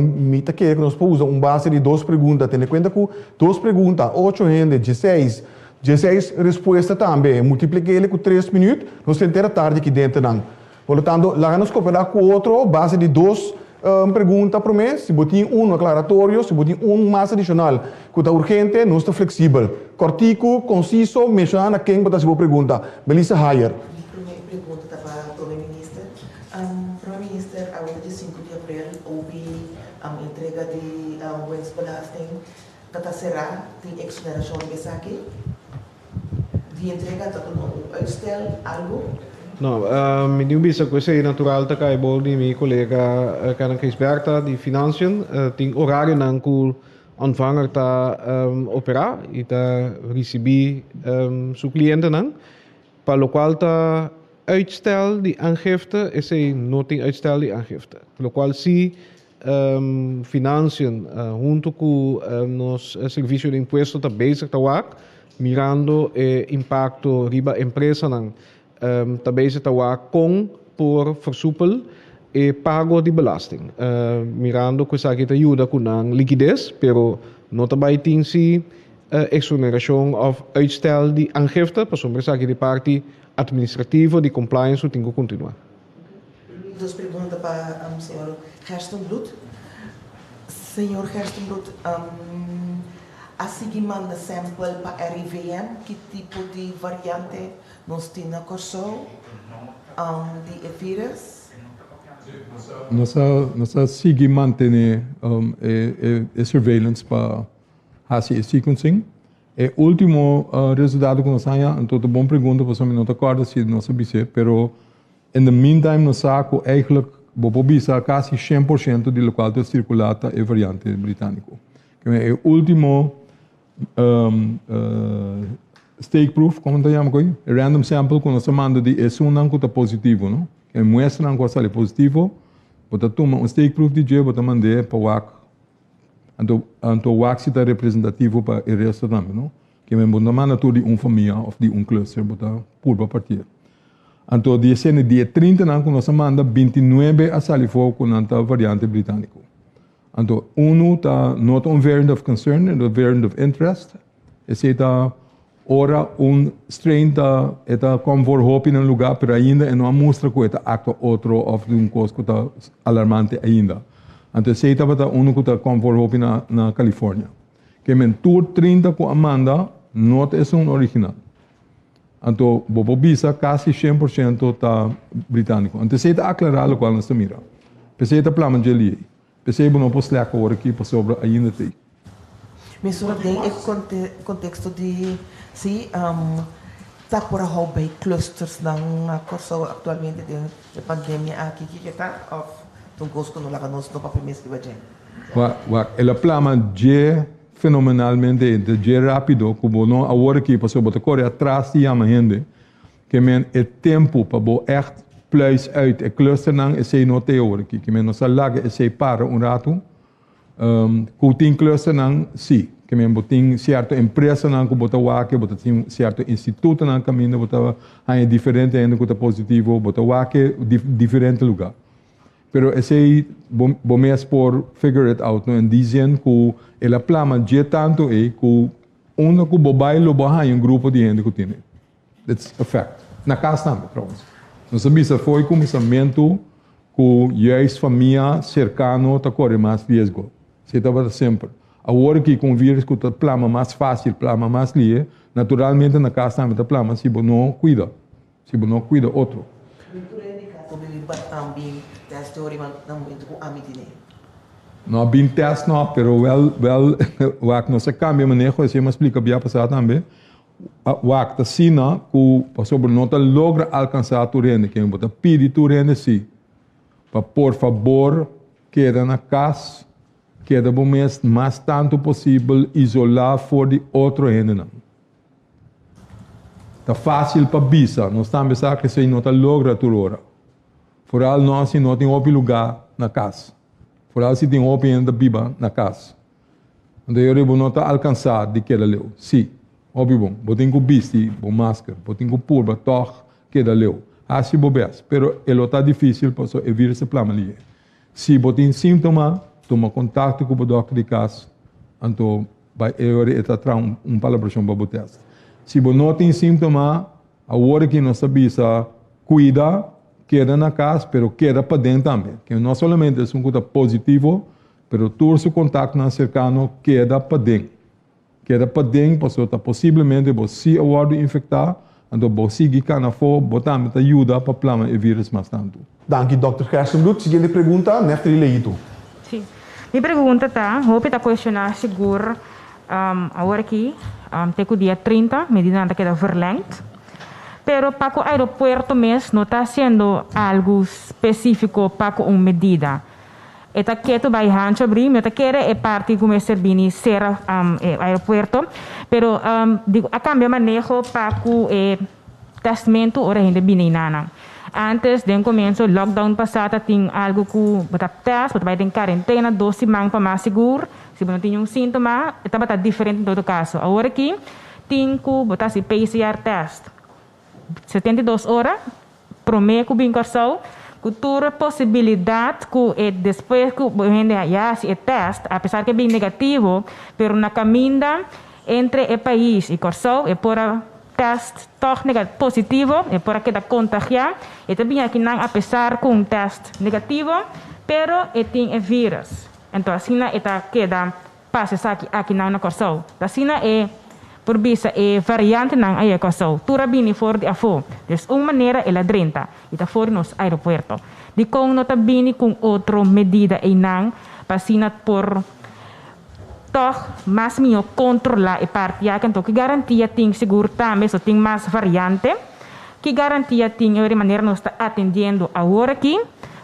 Mi ta kere ku nos por usa un base di dos pregunta. Tene kuenta ku dos pregunta, ocho hende, 16. 16 respuesta tambe. Multiplik'é ku 3 minüt, nos ta henter tardi aki denternan. Por lo tanto, laga nos koperá ku otro base di dos pregunta promé. Si bo tin unu aklaratorio, si bo tin un mas adishonal ku ta urgente, nos ta fleksibel. Kòrtiku, konsiso, menshoná na ken bo ta hasi bo pregunta. Melissa Hayer. Mi promé pregunta ta pa Prome Minister. Prome Minister, awe ta 5 di aprel, OB entrega di winstbelasting ta ta será, tin exoneracion riba esaki? Di entrega ta un uitstel, algo? No, mi tin bisa ku esei natural ta kai bou di mi kolega Karen Gijsbertha di Financiën. Tin orarionan ku ontvanger ta operá i ta risibí su klientenan. Pa lokual ta uitstel di aangifte, esei no tin uitstel di aangifte. Lokual si Financiën huntu ku nos Servisio di Impuesto ta bezig ta wak mirando e impakto riba empresanan. Ta bezig ta wak kon. por versoepel e pago di belasting. Mirando ku esaki ta yuda ku nan likides, pero no ta bai tin si exoneracion of uitstel di aangifte, pasobra esaki di parti administrativo di compliance ku tin ku kontinua. Dos pregunta pa señor Gerstenbluth. Señor Gerstenbluth, a sigui manda sample pa RIVM? Ki tipo di variante nos tin na Kòrsou di e virus? Nos a nos a sigui mantené e surveillance pa hasi e sequencing. E último resultado ku nos haña, anto ta bon pregunta pasobra mi no ta kòrda si nos a bis'é, pero in the meantime nos sa ku eigenlijk bo por bisa kasi 100% di lokual ta sirkulá ta e variante britániko. E último steekproef, komo ta yama koe? E random sample ku nos a manda di esunnan ku ta positivo, no? E muestranan ku a sali positivo, bo ta tuma un steekproef di dje, bo ta mand'é pa wak. Anto, anto wak si ta representativo pa e resto tambe, no? Ke men bo no ta manda tur di un famia òf di un cluster, bo ta purba partié. Anto di esei di e trintanan ku nos a manda, bintinuebe a sali for ku nan ta variante britániko. Anto unu ta no ta un variant of concern, e ta variant of interest. Esei ta ora un strain ta e ta kom for hopi na un lugá pero ainda e no a mustra ku e ta aktua otro òf di un kos ku ta alarmante ainda. Anto esei tabata unu ku ta kom for hopi na na California. Ke men tur 30 ku a manda no ta esun original. Anto bo por bisa kasi 100% ta britániko. Anto esei ta aklará lokual nos ta mira. P'esei ta plama dje liei. P'esei bo no por slèk awor aki pasobra ainda t'ei. Mesora den e konteksto di si ta por a hou bay clustersnan na Kòrsou aktualmente den e pandemia aki, kiko ta òf ta un kos ku no laga nos no papia mes riba dje? Wak, wak, el a plama dje fenomenalmente, dje rápido ku bo no awor aki pasobra bo ta kore atras di yama hende. Ke men e tempu pa bo ègt pluis uit e clusternan esei no ta e ora aki. Ke men nos a laga esei para un ratu. Ku tin clusternan, sí. Ke men bo tin sierto empresanan ku bo ta wak, bo ta tin sierto institutonan kaminda bo ta haña diferente hende ku ta positivo, bo ta wak di diferente lugá. Pero esei bo bo mes por figure it out no en die zin ku el a plama dje tantu ei ku unda ku bo bai lo bo haña un grupo di hende ku tin e. It's a fact. Na kas tambe trouwens. Nos a bisa fo'i kuminsamentu ku juist famia serkano ta kore mas riesgo. Esei tabata semper. Awor aki ku un virus ku ta plama mas fásil, plama mas lihe, naturalmente na kas tambe ta plama si bo no kuida, si bo no kuida otro. No a bin tèst no, pero wèl wèl wak nos a kambia maneho, esei mi a splika bia pasá tambe. Wak ta asina ku pasobra no ta logra alkansá tur hende, ken bo ta pidi tur hende si pa por fabor keda na kas, keda bo mes mas tantu posibel isolá for di otro hendenan. Ta fásil pa bisa, nos tambe sa ku esei no ta logra tur ora. Foral nos si no tin hopi lugá na kas, foral si tin hopi hende ta biba na kas. Anto e ora bo no ta alkansá di keda leu. Sí, hopi bon. Bo tin ku bisti bo masker. Bo tin ku purba tòg keda leu. Hasi bo bes, pero e lo ta difísil pasobra e vírus ta plama lihe. Si bo tin síntoma, tuma kontakto ku bo dòkter di kas, anto bai e ora e ta traha un palabrashon pa bo tèst. Si bo no tin síntoma, awor aki nos ta bisa kuida, keda na kas, pero keda paden tambe. Ke no solamente esun ku ta positivo, Pero tur su kontaktonan serkano keda paden. Keda paden pasobra ta posiblemente bo si a wòrdu infektá, anto bo sigui kana afó, bo tambe ta yuda pa plama e vírus mas tantu. Danki Dòkter Gerstenbluth. Siguiente pregunta, Neftali Leito. Sí. Mi pregunta ta, hopi ta cuestiona sigur awor aki te cu dia 30 medidanan ta keda verlengd, pero pa cu aeropuerto mes no ta haciendo algo specifico pa cu un medida. E ta ketu bai hancho abrí, mi no ta kere e parti ku mester bini sera e aeropuerto, pero digo a kambia maneho pa ku e tèstmentu ora hende bini einanan. Ántes den komienso lockdown pasá ta tin algu ku bo ta tèst, bo ta bai den karentena dos siman pa mas sigur, si bo no tin niun síntoma, e tabata diferente en todo kaso. Awor aki tin ku bo ta hasi PCR tèst 72 ora. promé ku bin Kòrsou, ku tur e posibilidat ku e despues ku hende ya hasi e tèst, apesar ku e bin negativo, pero na kaminda entre e pais i Kòrsou e por a tèst tòg positivo, e por a keda kontagiá. E ta bin akinan apesar ku un tèst negativo, pero e tin e vírùs. Anto asina e ta keda pasa esaki akinan na Kòrsou. Ta asina e por bisa e variantenan a yega Kòrsou. Tur a bini for di afó. Des un manera el a drenta i ta for di nos aeropuerto. Dikon no ta bini ku un otro medida einan pa asina por tòg mas mihó kontrolá e parti aki? Anto ki garantia tin sigur tambe so tin mas variante? Ki garantia tin e manera nos ta atendiendo awor aki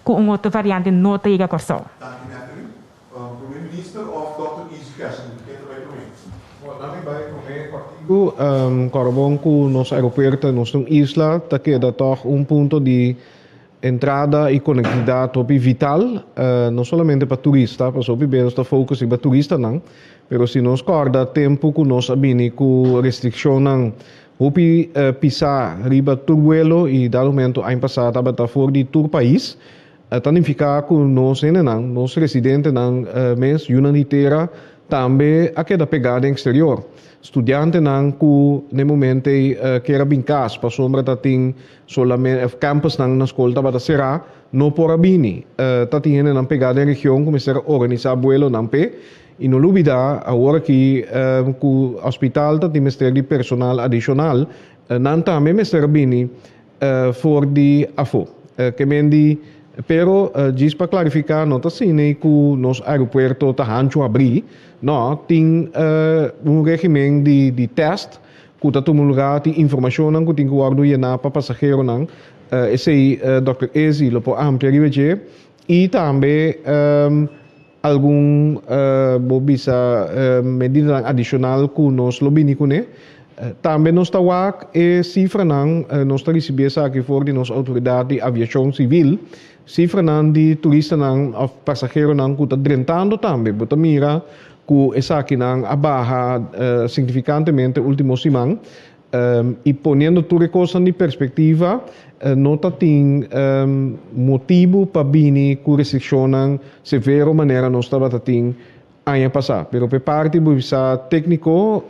ku un otro variante no ta yega Kòrsou? Danki Nathalie. Prome Minister of Dòkter Izzy Kersendien, ken ta bai prome? Bon, nan mi bai prome kòrtiku. Kòrobon ku nos aeropuerto nos ta un isla ta keda tòg un punto di entrada i konektividat hopi vital, no solamente pa turista, pasobra hopi bes nos ta focus riba turistanan, pero si nos kòrda tempu ku nos a bini ku restrikshonnan hopi pisá riba tur buelo i dado momento aña pasá tabata for di tur pais, Ta nifiká ku nos hendenan, nos residentenan mes, yunan di tera, tambe a keda pegá den eksterior. Studiantenan ku na e momento ei kier a bin kas pasobra ta tin solamente campusnan na skol tabata será, no por a bini. Ta tin hendenan pegá den region ku mester a organisá buelonan p'e. I no lubidá awor aki ku hospital ta tin mester di personal adishonal, nan tambe mester a bini For di afó. Ke men di, pero djis pa klarifiká no ta asina ku nos aeropuerto ta hanchu habrí, no, tin un regimen di di tèst ku ta tuma lugá, tin informashonnan ku tin ku wòrdu yená pa pasaheronan, esei dòkter Izzy lo por amplia riba dje, i tambe Algun bo bisa medidanan adishonal ku nos lo bini kuné. Tambe nos ta wak e sifranan, nos ta risibí esaki for di nos outoridat di aviashon sivil, sifranan di turistanan òf pasaheronan ku ta drentando tambe. Bo ta mira ku esakinan a baha signifikantemente último siman. I poniendo tur e kosnan di perspektiva, no ta tin motibu pa bini ku restrikshonnan severo manera nos tabata tin aña pasá. Pero p'e parti bo bisa tékniko,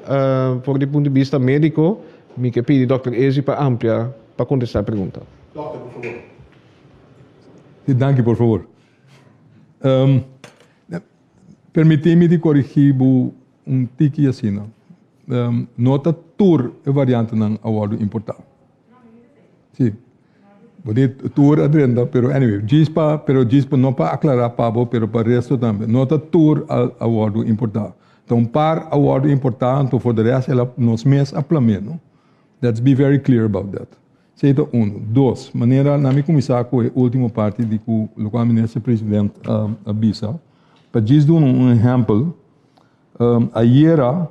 for di punto di bista médiko, mi ke pidi dòkter Ezi pa amplia pa kontestá e pregunta. Dòkter, por fabor. Si, danki, por fabor. Permití mi di korigí bo un tiki asina. No ta tur e variantenan a wòrdu importá. Sí. Bo di tur a drenta, pero anyway, djis pa, pero djis pa, no pa aklará pa bo, pero pa resto tambe. No ta tur a a wòrdu importá. Ta un par a wòrdu importá, anto for de rest el a, nos mes a plam'é, no. Let's be very clear about that. Esei ta unu. Dos, manera na mi kuminsá ku e último parti di ku lokual Minister President a bisa, pa djis duna un ehèmpel, Ayera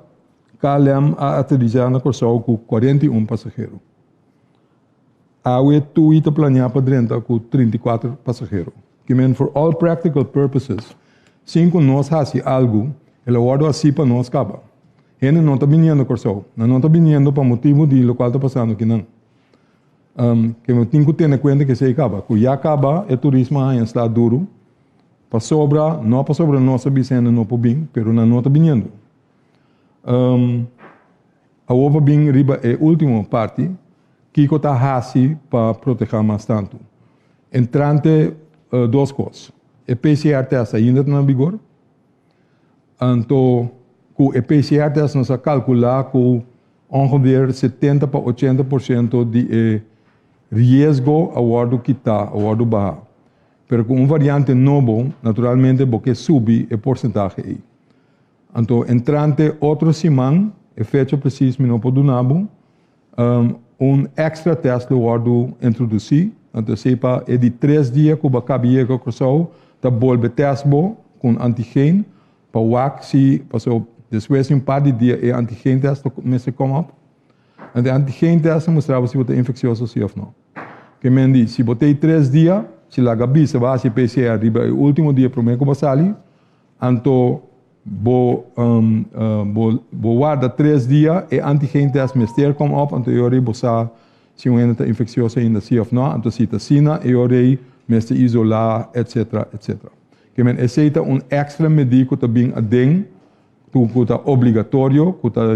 KLM a aterisá na Kòrsou ku 41 pasahero. Awe TUI ta planeá pa drenta ku 34 pasahero. Ke men for all practical purposes, sin ku nos hasi algu, el a wòrdu hasí pa nos kaba. Hende no ta biniendo Kòrsou. Nan no ta biniendo pa motibu di lokual ta pasando kinan. Ke men tin ku tene kuenta ku esei kaba. Ku ya kaba e turismo a haña sla duru. Pasobra, no pasobra nos a bisa hende no por bin, pero nan no ta biniendo. Um, awor pa bin riba e ultimo parti, kiko ta hasi pa proteha mas tantu? Entrante uh, dos kos. E PCR test ainda ta na vigor. Anto, ku e PCR test nos a kalkulá ku ongeveer 70 pa 80% di e riesgo a wòrdu kitá, a wòrdu baha. Pero ku un variante nobo, naturalmente bo ke subi e porsentahe ei. Anto entrante otro siman, e fecha presis mi no por duna bo, un extra test lo wòrdu introdusí. Anto esei pa e di tres dia ku bo a kabi yega Kòrsou, ta bolbe tèst bo ku un antigen pa wak si, pasobra despues di un par di dia e antigen test lo mester come up. Anto e antigen test ta mustra bo si bo ta infeksioso si òf no. Ke men di, si bo ta ei tres dia, si laga bisa bo a hasi PCR riba e ultimo dia promé ku bo sali, anto bo bo bo warda tres dia, e antigen test mester kom op, anto e ora ei bo sa. si un hende ta infeccioso ainda si of no, anto si ta asina e ora ei mester isola etc. Etc. Ke men esei ta un extra medí ku ta bin aden ku ta obligatorio ku ta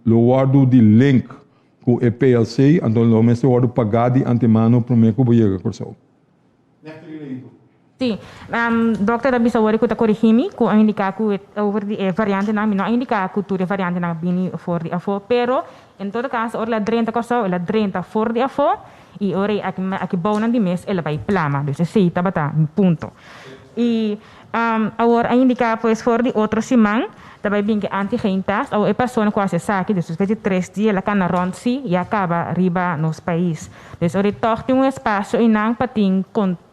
lo wòrdu di link ku e PLC anto lo mester wòrdu pagá di antemano promé ku bo yega Kòrsou. Sí, dokter a bisa wòrdu ku ta korigí mi ku a indiká ku over di e variantenan, mi no a indiká ku tur e variantenan a bini for di afó, pero en todo kaso ora el a drenta Kòrsou el a drenta for di afó i ora ei aki aki bounan di mes el a bai plama, dus esei tabata mi punto. I awor a indiká pues for di otro siman ta bai bin ku e antigen test, awor e persona ku hasi esaki despues di tres dia el a kana rònt sí i a kaba riba nos pais. Dus ora ei tòg tin un espasio einan pa tin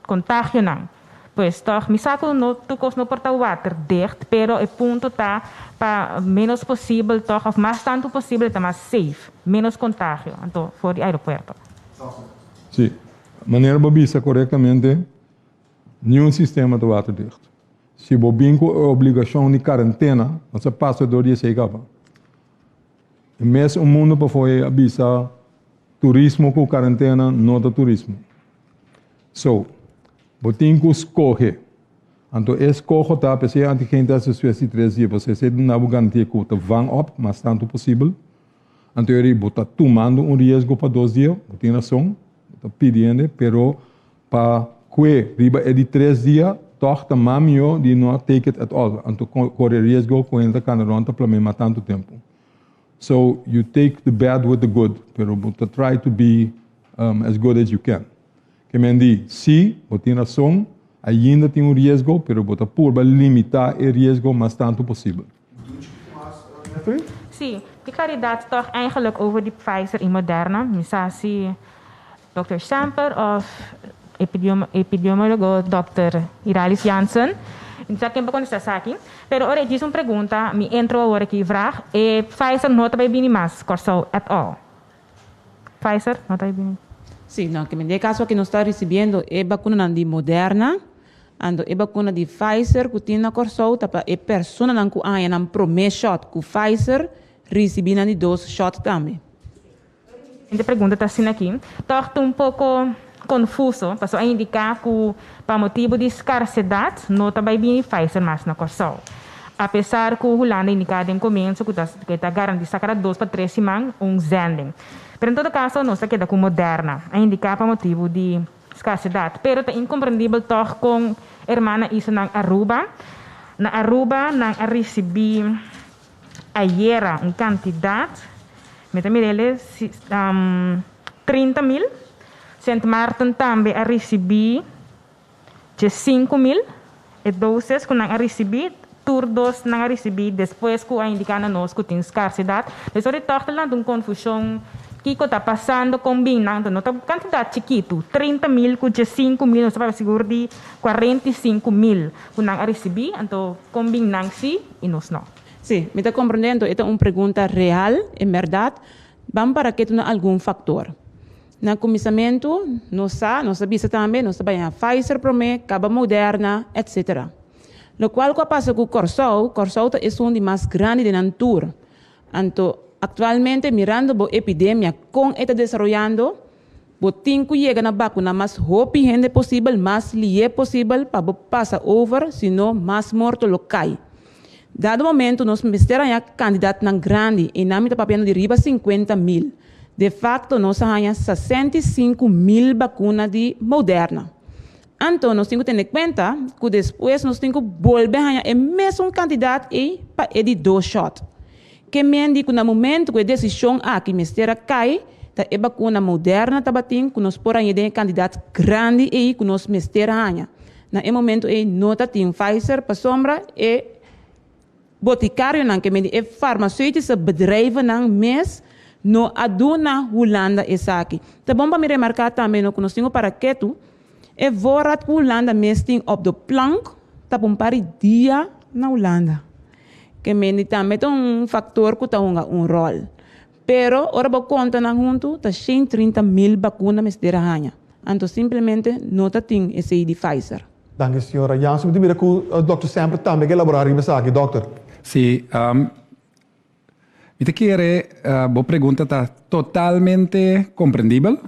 contagionan. Pues tòg mi sa ku no tur kos no por ta waterdicht, pero e punto ta pa ménos posibel tòg òf mas tantu posibel e ta mas safe, ménos contagio anto for di aeropuerto. Sí, manera bo bisa korektamente, niun sistema ta waterdicht. Si bo bin ku e obligashon di karentena, nos a pasa dor di esei kaba. E mes un mundo pafó ei a bisa turismo ku karentena no ta turismo. So, bo tin ku skohe. Anto e skoho ta p'esei antigen test despues di tres dia, pasobra esei duna bo garantia ku ta vang op mas tantu posibel. Anto eri bo ta tumando un riesgo pa dos dia, bo tin rason, bo ta pidi hende, pero pa kue riba e di tres dia tòg ta mas mihó di no take it at all. Anto kore riesgo ku hende ta kana rònt ta plam'é mas tantu tempu. So you take the bad with the good, pero bo ta try to be as good as you can. Ke men di, sí, bo tin rason, ainda tin un riesgo, pero bo ta purba limitá e riesgo mas tantu posibel. Sí, di klaridat tòg eigenlijk over di Pfizer i Moderna, mi sa si Dòkter Semper òf epidemiólogo Dòkter Iralis Jansen, mi sa ken por kontestá esaki. Pero ora e djis un pregunta, mi entro awor aki vraag, e Pfizer no ta bai bini mas Kòrsou at all? Pfizer no ta bai bini? Sí, no, ke den e kaso aki nos ta risibiendo e bakunanan di Moderna, anto e bakuna di Pfizer ku tin na Kòrsou ta pa e personanan ku a haña nan promé shòt ku Pfizer risibí nan di dos shòt tambe. E pregunta ta asina aki, tòg ta un poko konfuso, pasobra a indiká ku pa motibu di skarsedat no ta bai bini Pfizer mas na Kòrsou. Apesar ku Hulanda a indiká den komienso ku ta ku e ta garantisá kada dos pa tres siman un zending. Pero en todo kaso nos ta keda ku Moderna, a indiká pa motibu di skarsedat. Pero ta inkomprendibel tòg kon hermana hizo nan Aruba. Na Aruba nan a risibí ayera un kantidat, mi ta mira el e 30.000. Sint Maarten tambe a risibí 15.000. E doses ku nan a risibí, tur dos nan a risibí despues ku a indiká na nos ku tin skarsidat. Des ora e tòg ta lanta un konfushon kiko ta pasando kon bin nan, no ta kantidat chikitu, 30.000 ku 15.000, nos ta papia sigur di 45.000 ku nan a risibí, anto kon bin nan sí i nos no. Sí, mi ta komprendé, anto e ta un pregunta real, en bèrdat. Ban para ketu na algun faktor. Na kuminsamentu, nos sa, nos a bisa tambe, nos ta bai haña Pfizer promé, kaba Moderna, etcetera. Lokual ku a pasa ku Kòrsou, Kòrsou ta esun di mas grandi den nan tur. Anto, aktualmente mirando bo epidemia kon e ta desaroyando, bo tin ku yega na bakuna mas hopi hende posibel, mas lié posibel pa bo pasa over, sino mas morto lo kai. Dado momento nos mester haña kandidatnan grandi i nan mi ta papiando di riba 50.000. De facto nos a haña 65.000 bakuna di Moderna. Anto nos tin ku tene kuenta ku despues nos tin ku bolbe haña e mesun kantidat ei pa e di dos shòt. Ke men di ku na momento ku e desishon aki mester a kai, ta e bakuna Moderna tabatin ku nos por haña den e kantidat grandi ei ku nos mester haña. Na e momento ei no ta tin Pfizer pasobra e botikarionan, ke men di e farmaceutische bedrijvennan mes no a duna Hulanda esaki. Ta bon pa mi remarká tambe no ku nos tin ku para ketu e voorraad ku Hulanda mes tin op de plank ta pa un par di dia na Hulanda. Ke men di tambe ta un faktor ku ta hunga un ròl. Pero ora bo konta nan huntu ta 130.000 bakuna mester a haña. Anto simplemente no ta tin esei di Pfizer. Danki señora Jansen. Mi ta mira ku Dòkter Semper tambe ke elaborá riba esaki. Dòkter. Sí, Mi ta kere bo pregunta ta totalmente komprendibel,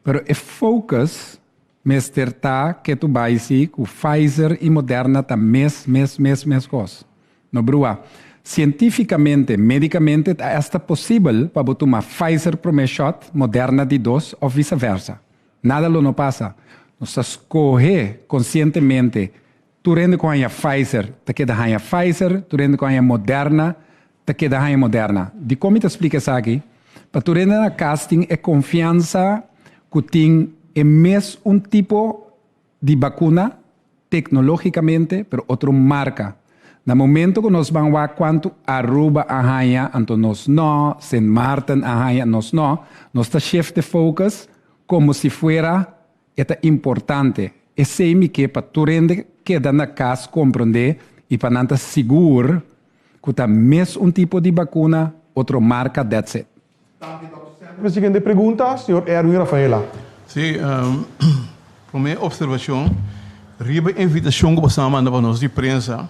pero e focus mester ta ke tu bai si ku Pfizer i Moderna ta mes mes mes mes kos. No brua. Sientifikamente, medikamente ta esta posibel pa bo tuma Pfizer promé shot, Moderna di dos òf visa versa. Nada lo no pasa. Nos ta skohe konsientemente Tur hende ku haña Pfizer ta keda haña Pfizer, tur hende ku haña Moderna ta keda haña Moderna. Dikon mi ta splika esaki? Pa tur hende na kas tin e konfiansa ku tin e mes un tipo di bakuna teknologikamente pero otro marka. Na momento ku nos ban wak kuantu Aruba a haña anto nos no, Sint Maarten a haña nos no, nos ta shift e focus komo si fuera E ta importante. Esei mi ke pa tur hende keda na kas komprondé i pa nan ta sigur ku ta mes un tipo di bakuna, otro marka, that's it. Mi siguiente pregunta, señor Erwin Rafaela. Sí, promé observashon, riba e invitashon ku boso a manda pa nos di prensa,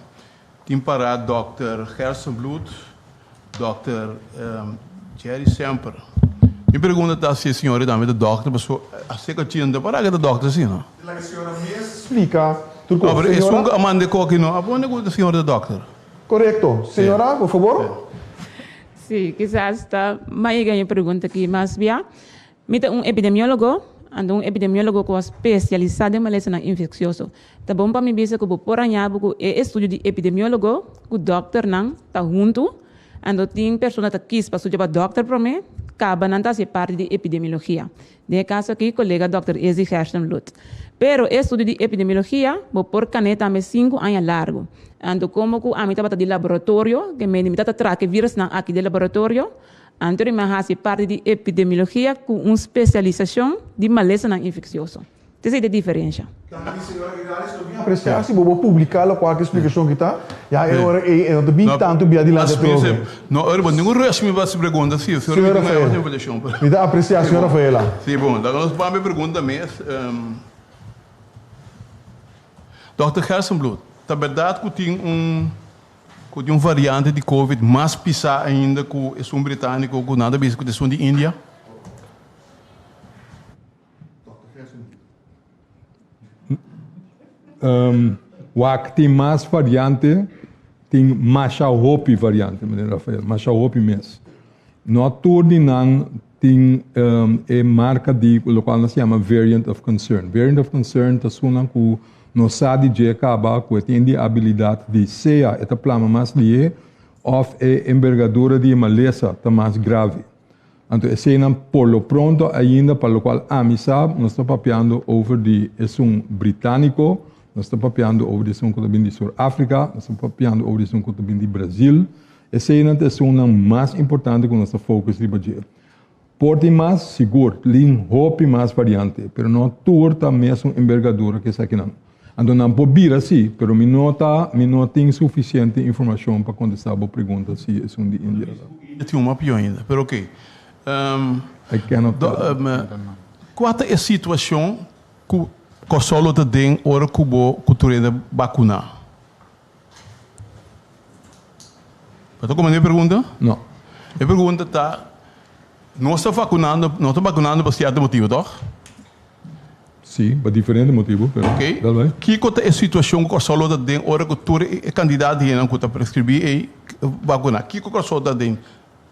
tin pará dòkter Gerson Bloed, Dòkter Jerry Semper. Mi pregunta ta si e señora tambe ta dòkter paso a seka chino ta para ke ta dòkter asina. Laga e señora mes splika tur kos. No, pero esun ku a manda e koki no a pone ku e señora ta dòkter. Korekto. Señora, por fabor. Sí, kisas ta mai yega e pregunta aki mas bia. Mi ta un epidemiólogo, anto un epidemiólogo ku a spesialisá den malesanan infeksioso. Ta bon pa mi bisa ku bo por haña bo ku e estudio di epidemiólogo ku dòkternan ta huntu, anto tin persona ta kis pa studia pa dòkter promé, kaba nan ta hasi e parti di epidemiologia. Den e kaso aki kolega dòkter Izzy Gerstenbluth. Pero e estudio di epidemiologia bo por kan'é tambe sinku aña largu. Anto komo ku ami tabata di laboratorio, ke mende mi ta ta traka e virusnan aki den laboratorio, Anto mi a hasi parti di epidemiologia ku un spesialisashon di malesanan infeksioso. Esei ta e diferensha. Danki señora Irales, lo bin aprecia si bo bo publica locual ki explicacion ki ta, ya e ora ey e no ta bin tanto bia dilanti atrobe. No, ora bo ningun rush mi basi pregunta si, Señor Rafael, mi ta aprecia señor Rafaela. Si bon, laga nos bambi pregunta mes. Dòkter Gerstenbluth, ta berdad ku tin un Ku tin un variante di covid mas pisá ainda ku esun britániko ku nan ta bisa ku ta esun di India? Wak tin mas variante, tin masha hopi variante, meneer Rafael, masha hopi mes. No tur di nan tin e marka di lokual nos yama variant of concern. Variant of concern ta esunnan ku nos sa di dje kaba ku e tin di abilidat di sea e ta plama mas lihé òf e embergadura di e malesa ta mas grave. Anto eseinan por lo pronto ainda pa lokual ami sa nos ta papiando over di esun britániko, nos ta papiando over di esun ku ta bin di Sur Afrika, nos ta papiando over di esun ku ta bin di Brazil. Eseinan ta esunnan mas importante ku nos ta focus riba dje. Por tin mas? Sigur, tin hopi mas variante, pero no tur ta mesun embergadura ku esakinan. Anto nan por bira si, pero mi no ta, mi no tin sufisiente informashon pa kontestá bo pregunta si esun di India ta. Tin un mas pió ainda, pero ok. I cannot tell. Kua ta e situashon ku Kòrsou lo ta den ora ku bo ku tur hende bakuná? Bo ta comprende e pregunta? No. E pregunta ta, nos ta vacunando, nos ta vacunando pa cierto motibo, toch? Si, pa diferente motibo, pero Ok. dal bai. Kico ta e situacion cu Kòrsou lo ta den ora cu tur e cantidad di hendenan cu ta prescribi ei vacuna? Kico Kòrsou ta den?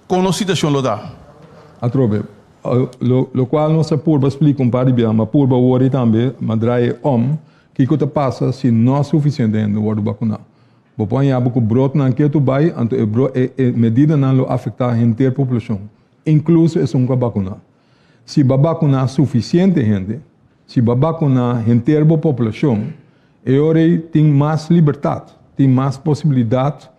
Con nos situacion lo ta? Atrobe, lo locual nos a purba splica un par di bia, ma purba wori tambe, ma draai e om, Kiko ta pasa si no sufisiente hende wòrdu bakuná? Bo por haña bo ku brotnan ketu bai, anto e bro e e medidanan lo afektá henter poblashon, inkluso esun ku a bakuná. Si bo a bakuná sufisiente hende, si bo a bakuná henter bo poblashon, e ora ei tin mas libertat, tin mas posibilidat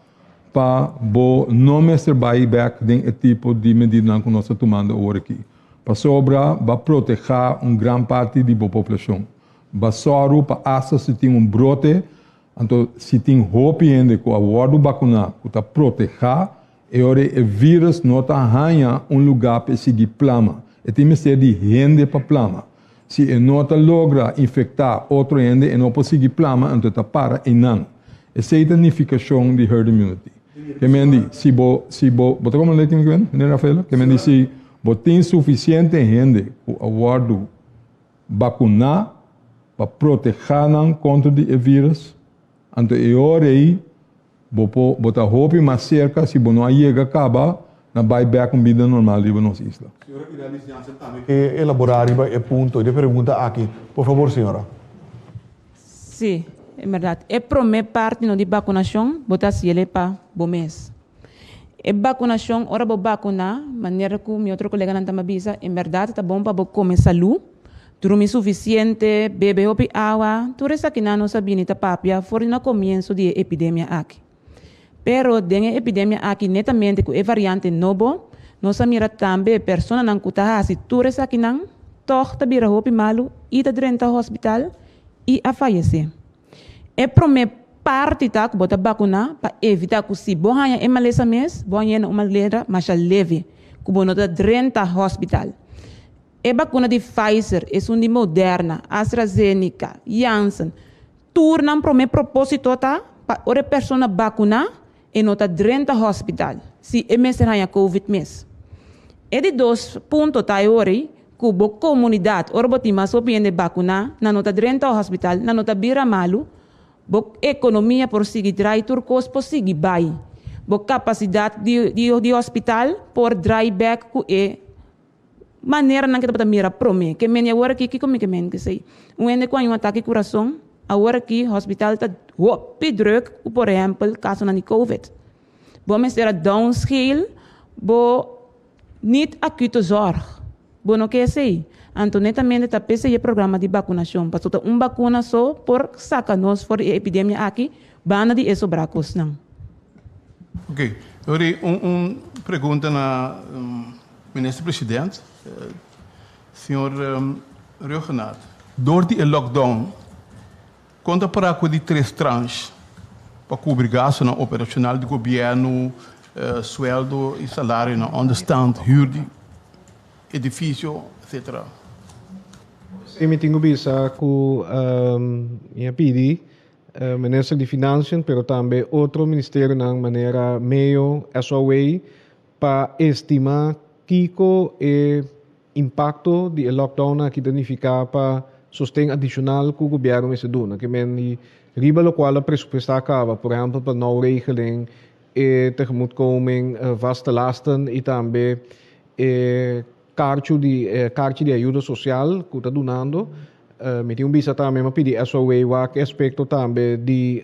pa bo no mester bai bèk den e tipo di medidanan ku nos ta tumando awor aki, pasobra bo a protehá un gran parti di bo poblashon. Ba sòru pa asta si tin un brote, anto si tin hopi hende ku a wòrdu bakuná ku ta protehá, e ora ei e vírus no ta haña un lugá pa e sigui plama. E tin mester di hende pa plama. Si e no ta logra infektá otro hende, e no por sigui plama, anto e ta para einan. Esei ta nifikashon di herd immunity. Ke men di, si bo, si bo, bo ta komprendé kico mi ke men, meneer Rafaela? Ke men di si bo tin sufisiente hende ku a wòrdu bakuná pa protehá nan kontra di e vírus, anto e ora ei bo por, bo ta hopi mas serka si bo no a yega kaba na bai bèk un bida normal riba nos isla. Señora Irelis Jansen tambe ke elaborá riba e punto di e pregunta aki. Por fabor, señora. Sí, en bèrdat. E promé parti no di bakunashon bo ta hasiel e pa bo mes. E bakunashon, ora bo bakuná, manera ku mi otro koleganan tamba bisa, en bèrdat ta bon pa bo kome salú, drumi sufisiente, bebe hopi awa, tur esakinan nos a bini ta papia for di na komienso di e epidemia aki. Pero den e epidemia aki netamente ku e variante nobo, nos a mira tambe personanan ku ta hasi tur esakinan tòg ta bira hopi malu i ta drenta hospital i a fayesé. E promé parti ta ku bo ta bakuná pa evitá ku si bo haña e malesa mes, bo hañ'é na un manera masha leve, ku bo no ta drenta hospital. E bakuna di Pfizer, esun di Moderna, AstraZeneca, Janssen, tur nan promé propósito ta pa ora e persona bakuná e no ta drenta hospital si e mester haña covid mes. E di dos punto ta e ora ei ku bo komunidat ora bo tin mas hopi hende bakuná nan no ta drenta hospital, nan no ta bira malu, bo ekonomia por sigui drai tur kos por sigui bai. Bo kapasidat di di hospital por drai bèk ku e maneranan ke tabata mira promé. Ke mende awor aki kiko mi ke mende kesei? Un hende ku haña un atake kurason awor aki hospital ta hopi druk ku por ehèmpel kasonan di covid. Bo mester a downscale bo niet acute zorg. Bo no ke esei. Anto netamente ta p'esei e programa di bakunashon pasobra ta un bakuna so por saka nos for di e epidemia aki banda di e sobrá kosnan. Ok, Yori, un un pregunta na Minister President, Señor Rhuggenaath. Door di e lockdown, kon ta para ku di tres tranche pa kubri gastunan operacional di gobièrnu, sueldo i salarionan, onderstand, huur di edifisio, etcetera? Sí, mi tin ku bisa ku mi a pidi Minister di Financiën, pero tambe otro ministerionan manera meo, SOA, pa estima kico e impacto di e lockdown aki ta nifica pa sosten adicional cu gobierno mester duna. Ke men di riba locual a presupuesta caba, por ehempel pa nou regeling, e tegemoetkoming, vaste lasten y tambe e Karchi di karchi di ayuda sosial ku ta dunando. Mi tin un bisa tambe, mi a pidi SOA wak e aspekto tambe di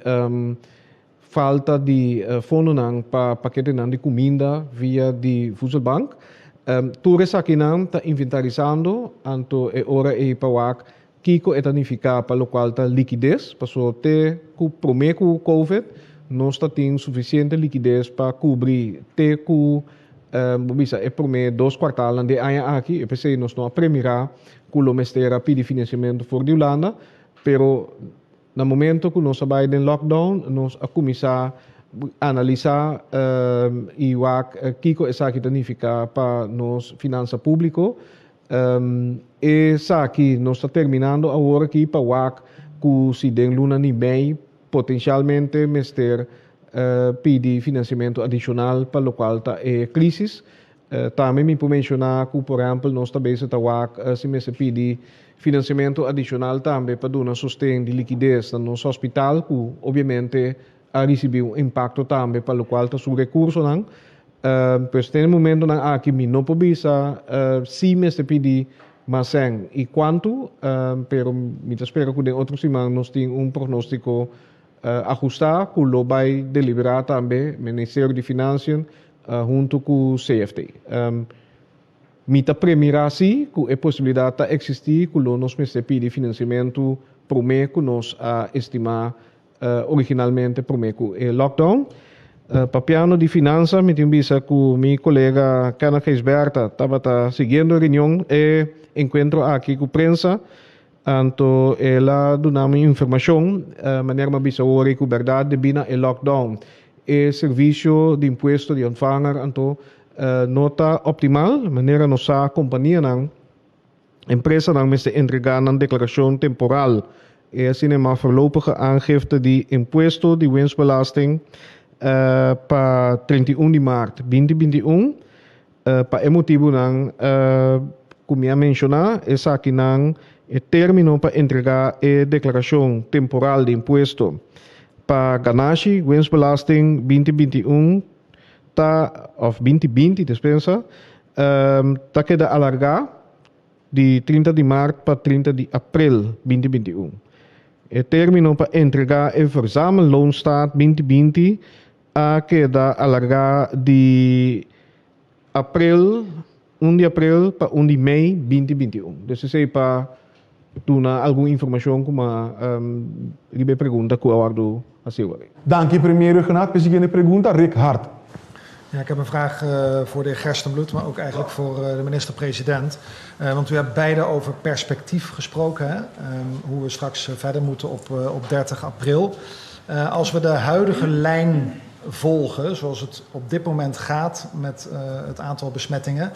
falta di fondonan pa paketenan di kuminda via di Voedselbank. Tur esakinan ta inventarisando, anto e ora ei pa wak kiko e ta nifiká pa lokual ta likides, pasobra te ku promé ku Covid nos ta tin sufisiente likides pa kubri te ku bo bisa e promé dos kuartalnan di e aña aki, e p'esei nos no a premirá ku lo mester a pidi finansiamentu for di Hulanda, pero na momento ku nos a bai den lockdown nos a kuminsá analisá i wak kiko esaki ta nifiká pa nos finansa públiko. Esaki nos ta terminando awor aki pa wak ku si den luna di mei potensialmente mester pidi finansiamentu adishonal pa lokual ta e krisis. Tambe mi por menshoná ku por ehèmpel nos ta bezig ta wak si mester pidi finansiamentu adishonal tambe pa duna sosten di likides na nos hospital ku obviamente a risibí un impakto tambe pa lokual ta su rekursonan. Pues den e momentonan aki mi no por bisa si mester pidi mas sèn i kuantu, pero mi ta spera ku den otro siman nos tin un prognóstiko ahustá ku lo bai deliberá tambe Ministerio di Financiën huntu ku CFT. Mi ta premirá sí ku e posibilidat ta eksistí ku lo nos mester pidi finansiamentu promé ku nos a estimá originalmente promé ku e lockdown. Papiando di finansa mi tin bisa ku mi kolega Kenneth Gijsbertha tabata siguiendo e reunion, e enkuentro aki ku prensa, anto el a duna mi informashon manera mi a bisa awor ku bèrdat debí na e lockdown e servisio di impuesto di ontvanger anto no ta optimal manera nos sa kompanianan Empresanan mester entregá nan deklarashon temporal, e asina yamá voorlopige aangifte di impuesto di winstbelasting. pa 31 di maart 2021. Pa e motibunan ku mi a menshoná, esakinan e término pa entregá e deklarashon temporal di impuesto pa ganashi, winstbelasting, 2021 ta, òf 2020, dispensa, ta keda alargá di 30 di maart pa 30 di aprel 2021. E término pa entregá e verzamelloonstaat 2020 a keda alargá di aprel, un di aprel pa un di mei 2021. Dus esei pa duna algun informashon ku ma riba e pregunta ku a wòrdu hasi awor. Danki Premier Rhuggenaath. P'e siguiente pregunta, Rick Hart. Ja, ik heb een vraag voor de heer Gerstenbluth, maar ook eigenlijk voor de minister-president. Want u hebt beide over perspectief gesproken, hè? Hoe we straks verder moeten op 30 april. Als we de huidige lijn volgen, zoals het op dit moment gaat met het aantal besmettingen,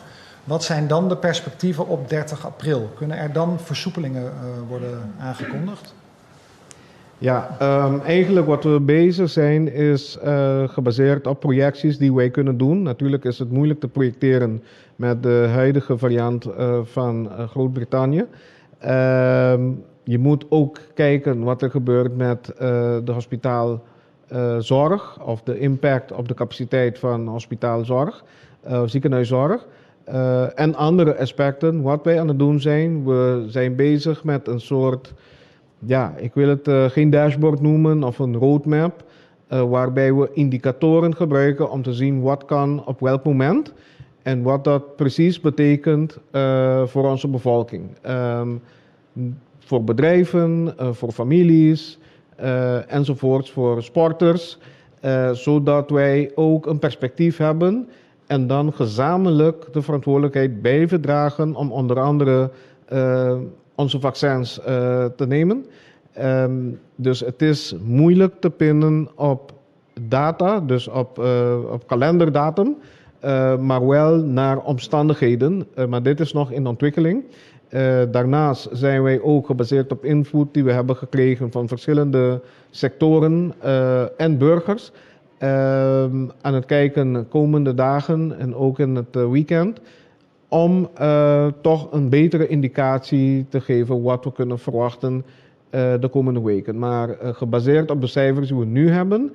wat zijn dan de perspectieven op 30 april? Kunnen er dan versoepelingen worden aangekondigd? Ja, eigenlijk wat we bezig zijn is gebaseerd op projecties die wij kunnen doen. Natuurlijk is het moeilijk te projecteren met de huidige variant van Groot-Brittannië. Je moet ook kijken wat er gebeurt met de hospitaalzorg of de impact op de capaciteit van hospitaalzorg, ziekenhuiszorg. En andere aspecten. Wat wij aan het doen zijn, we zijn bezig met een soort, ja, ik wil het geen dashboard noemen of een roadmap, waarbij we indicatoren gebruiken om te zien wat kan op welk moment en wat dat precies betekent voor onze bevolking. Voor bedrijven, voor families enzovoorts, voor sporters, zodat wij ook een perspectief hebben en dan gezamenlijk de verantwoordelijkheid blijven dragen om onder andere onze vaccins te nemen. Dus het is moeilijk te pinnen op data, dus op kalenderdatum, maar wel naar omstandigheden. Maar dit is nog in ontwikkeling. Daarnaast zijn wij ook gebaseerd op input die we hebben gekregen van verschillende sectoren en burgers. Aan het kijken de komende dagen en ook in het weekend, om toch een betere indicatie te geven wat we kunnen verwachten de komende weken. Maar gebaseerd op de cijfers die we nu hebben,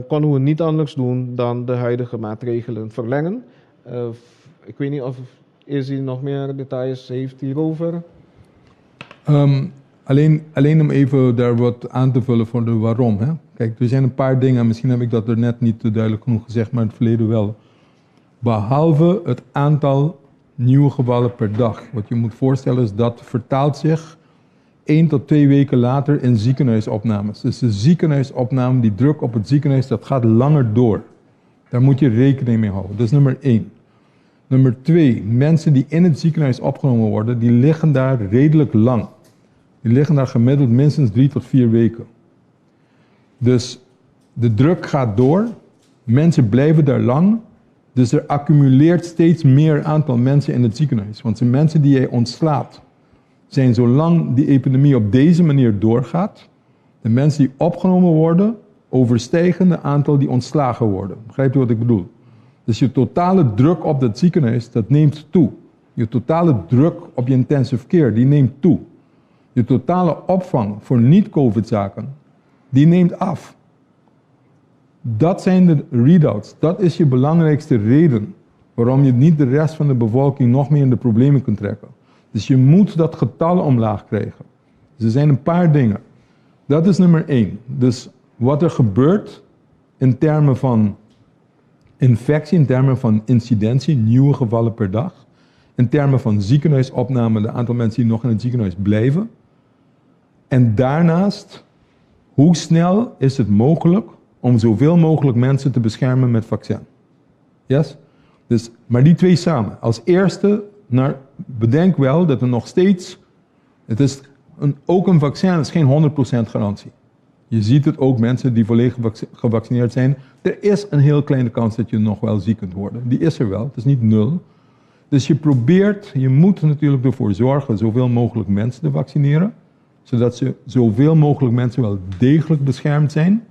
konden we niet anders doen dan de huidige maatregelen verlengen. Ik weet niet of Izzy nog meer details heeft hierover. Alleen om even daar wat aan te vullen voor de waarom. Hè? Kijk, er zijn een paar dingen, misschien heb ik dat er net niet te duidelijk genoeg gezegd, maar in het verleden wel. Behalve het aantal nieuwe gevallen per dag. Wat je moet voorstellen is dat vertaalt zich 1 tot 2 weken later in ziekenhuisopnames. Dus de ziekenhuisopname, die druk op het ziekenhuis, dat gaat langer door. Daar moet je rekening mee houden. Dat is nummer 1. Nummer 2, mensen die in het ziekenhuis opgenomen worden, die liggen daar redelijk lang. Die liggen daar gemiddeld minstens 3 tot 4 weken. Dus de druk gaat door, mensen blijven daar lang, dus er accumuleert steeds meer aantal mensen in het ziekenhuis. Want de mensen die jij ontslaat, zijn zolang die epidemie op deze manier doorgaat, de mensen die opgenomen worden, overstijgen het aantal die ontslagen worden. Begrijpt u wat ik bedoel? Dus je totale druk op dat ziekenhuis, dat neemt toe. Je totale druk op je intensive care, die neemt toe. Je totale opvang voor niet-COVID-zaken, die neemt af. Dat zijn de readouts. Dat is je belangrijkste reden waarom je niet de rest van de bevolking nog meer in de problemen kunt trekken. Dus je moet dat getal omlaag krijgen. Dus er zijn een paar dingen. Dat is nummer 1. Dus wat er gebeurt in termen van infectie, in termen van incidentie, nieuwe gevallen per dag, in termen van ziekenhuisopname, de aantal mensen die nog in het ziekenhuis blijven. En daarnaast, hoe snel is het mogelijk om zoveel mogelijk mensen te beschermen met vaccin? Yes? Dus, maar die twee samen. Als eerste, bedenk wel dat er nog steeds, het is een, ook een vaccin is geen 100% garantie. Je ziet het ook, mensen die volledig gevaccineerd zijn. Er is een heel kleine kans dat je nog wel ziek kunt worden. Die is er wel, het is niet 0. Dus je moet natuurlijk ervoor zorgen zoveel mogelijk mensen te vaccineren. Zodat ze zoveel mogelijk mensen wel degelijk beschermd zijn.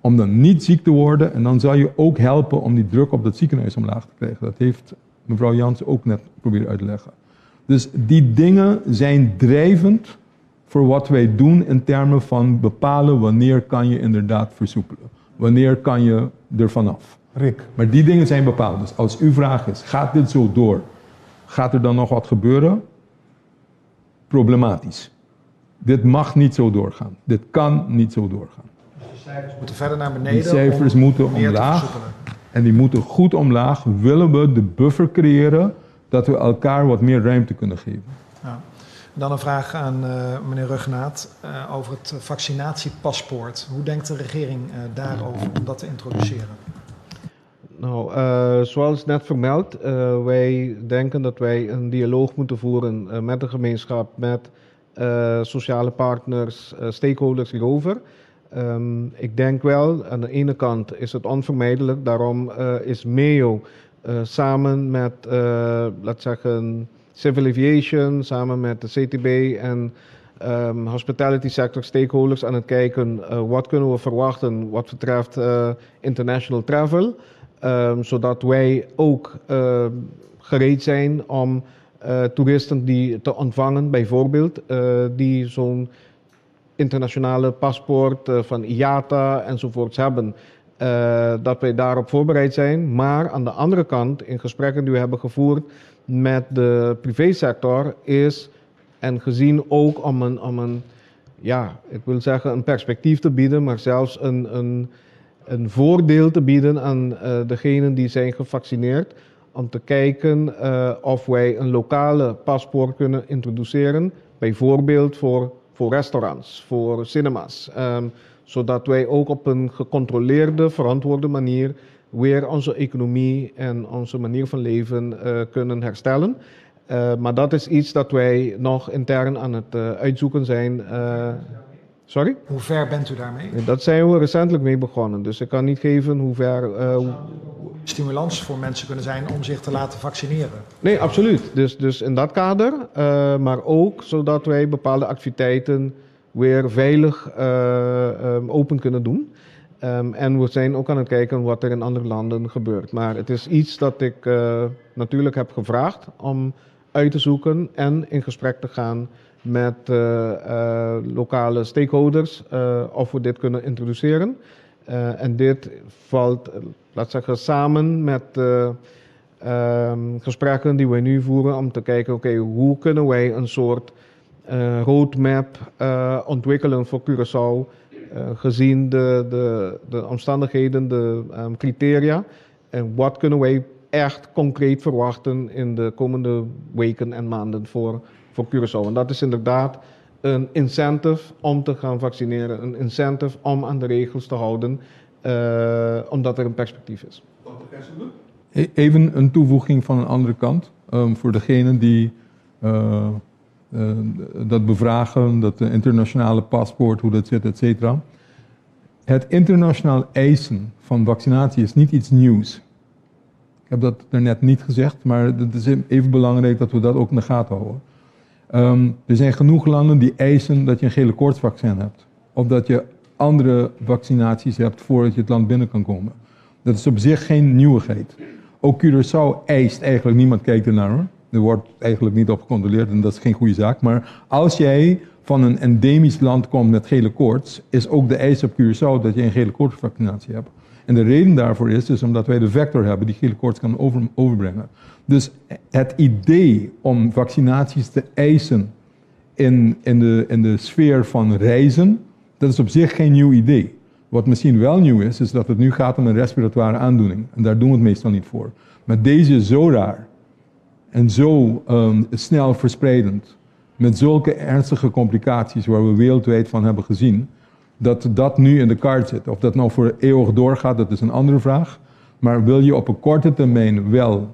Om dan niet ziek te worden en dan zal je ook helpen om die druk op dat ziekenhuis omlaag te krijgen. Dat heeft mevrouw Jansen ook net proberen uit te leggen. Dus die dingen zijn drijvend voor wat wij doen in termen van bepalen wanneer kan je inderdaad versoepelen. Wanneer kan je er vanaf. Rick. Maar die dingen zijn bepaald. Dus als uw vraag is, gaat dit zo door? Gaat er dan nog wat gebeuren? Problematisch. Dit mag niet zo doorgaan. Dit kan niet zo doorgaan. Dus de cijfers moeten verder naar beneden Die cijfers om moeten meer te omlaag. versoepelen. En die moeten goed omlaag. Willen we de buffer creëren dat we elkaar wat meer ruimte kunnen geven. Ja. Dan een vraag aan meneer Rhuggenaath over het vaccinatiepaspoort. Hoe denkt de regering daarover om dat te introduceren? Zoals net vermeld, wij denken dat wij een dialoog moeten voeren met de gemeenschap, met sociale partners, stakeholders hierover. Ik denk wel, aan de ene kant is het onvermijdelijk, daarom is MEO samen met, laat zeggen, Civil Aviation, samen met de CTB en hospitality sector stakeholders aan het kijken wat kunnen we verwachten wat betreft international travel. Zodat wij ook gereed zijn om toeristen die te ontvangen, bijvoorbeeld, die zo'n internationale paspoort van IATA enzovoorts hebben. Dat wij daarop voorbereid zijn. Maar aan de andere kant, in gesprekken die we hebben gevoerd met de privésector is, en gezien ook om een, om een, ja, ik wil zeggen een perspectief te bieden, maar zelfs een voordeel te bieden aan degenen die zijn gevaccineerd, om te kijken of wij een lokale paspoort kunnen introduceren, bijvoorbeeld voor restaurants, voor cinemas, zodat wij ook op een gecontroleerde, verantwoorde manier weer onze economie en onze manier van leven kunnen herstellen. Maar dat is iets dat wij nog intern aan het uitzoeken zijn. Sorry? Hoe ver bent u daarmee? Nee, dat zijn we recentelijk mee begonnen, dus ik kan niet geven hoe ver hoe Stimulans voor mensen kunnen zijn om zich te laten vaccineren? Nee, absoluut. Dus in dat kader, maar ook zodat wij bepaalde activiteiten weer veilig open kunnen doen. En we zijn ook aan het kijken wat er in andere landen gebeurt. Maar het is iets dat ik natuurlijk heb gevraagd om uit te zoeken en in gesprek te gaan met lokale stakeholders of we dit kunnen introduceren. En dit valt, laat zeggen, samen met gesprekken die wij nu voeren om te kijken, oké, hoe kunnen wij een soort roadmap ontwikkelen voor Curaçao, gezien de omstandigheden, de criteria. En wat kunnen wij echt concreet verwachten in de komende weken en maanden voor Curaçao. En dat is inderdaad een incentive om te gaan vaccineren, een incentive om aan de regels te houden, omdat er een perspectief is. Even een toevoeging van een andere kant. Voor degenen die dat bevragen, dat de internationale paspoort, hoe dat zit, et cetera. Het internationaal eisen van vaccinatie is niet iets nieuws. Ik heb dat daarnet niet gezegd, maar het is even belangrijk dat we dat ook in de gaten houden. Er zijn genoeg landen die eisen dat je een gele koortsvaccin hebt. Of dat je andere vaccinaties hebt voordat je het land binnen kan komen. Dat is op zich geen nieuwigheid. Ook Curaçao eist eigenlijk, niemand kijkt ernaar hoor. Er wordt eigenlijk niet op gecontroleerd en dat is geen goede zaak. Maar als jij van een endemisch land komt met gele koorts, is ook de eis op Curaçao dat je een gele koortsvaccinatie hebt. En de reden daarvoor is dus omdat wij de vector hebben die gele koorts kan overbrengen. Dus het idee om vaccinaties te eisen in de sfeer van reizen, dat is op zich geen nieuw idee. Wat misschien wel nieuw is, is dat het nu gaat om een respiratoire aandoening. En daar doen we het meestal niet voor. Maar deze is zo raar en zo snel verspreidend, met zulke ernstige complicaties waar we wereldwijd van hebben gezien, dat dat nu in de kaart zit. Of dat nou voor eeuwig doorgaat, dat is een andere vraag. Maar wil je op een korte termijn wel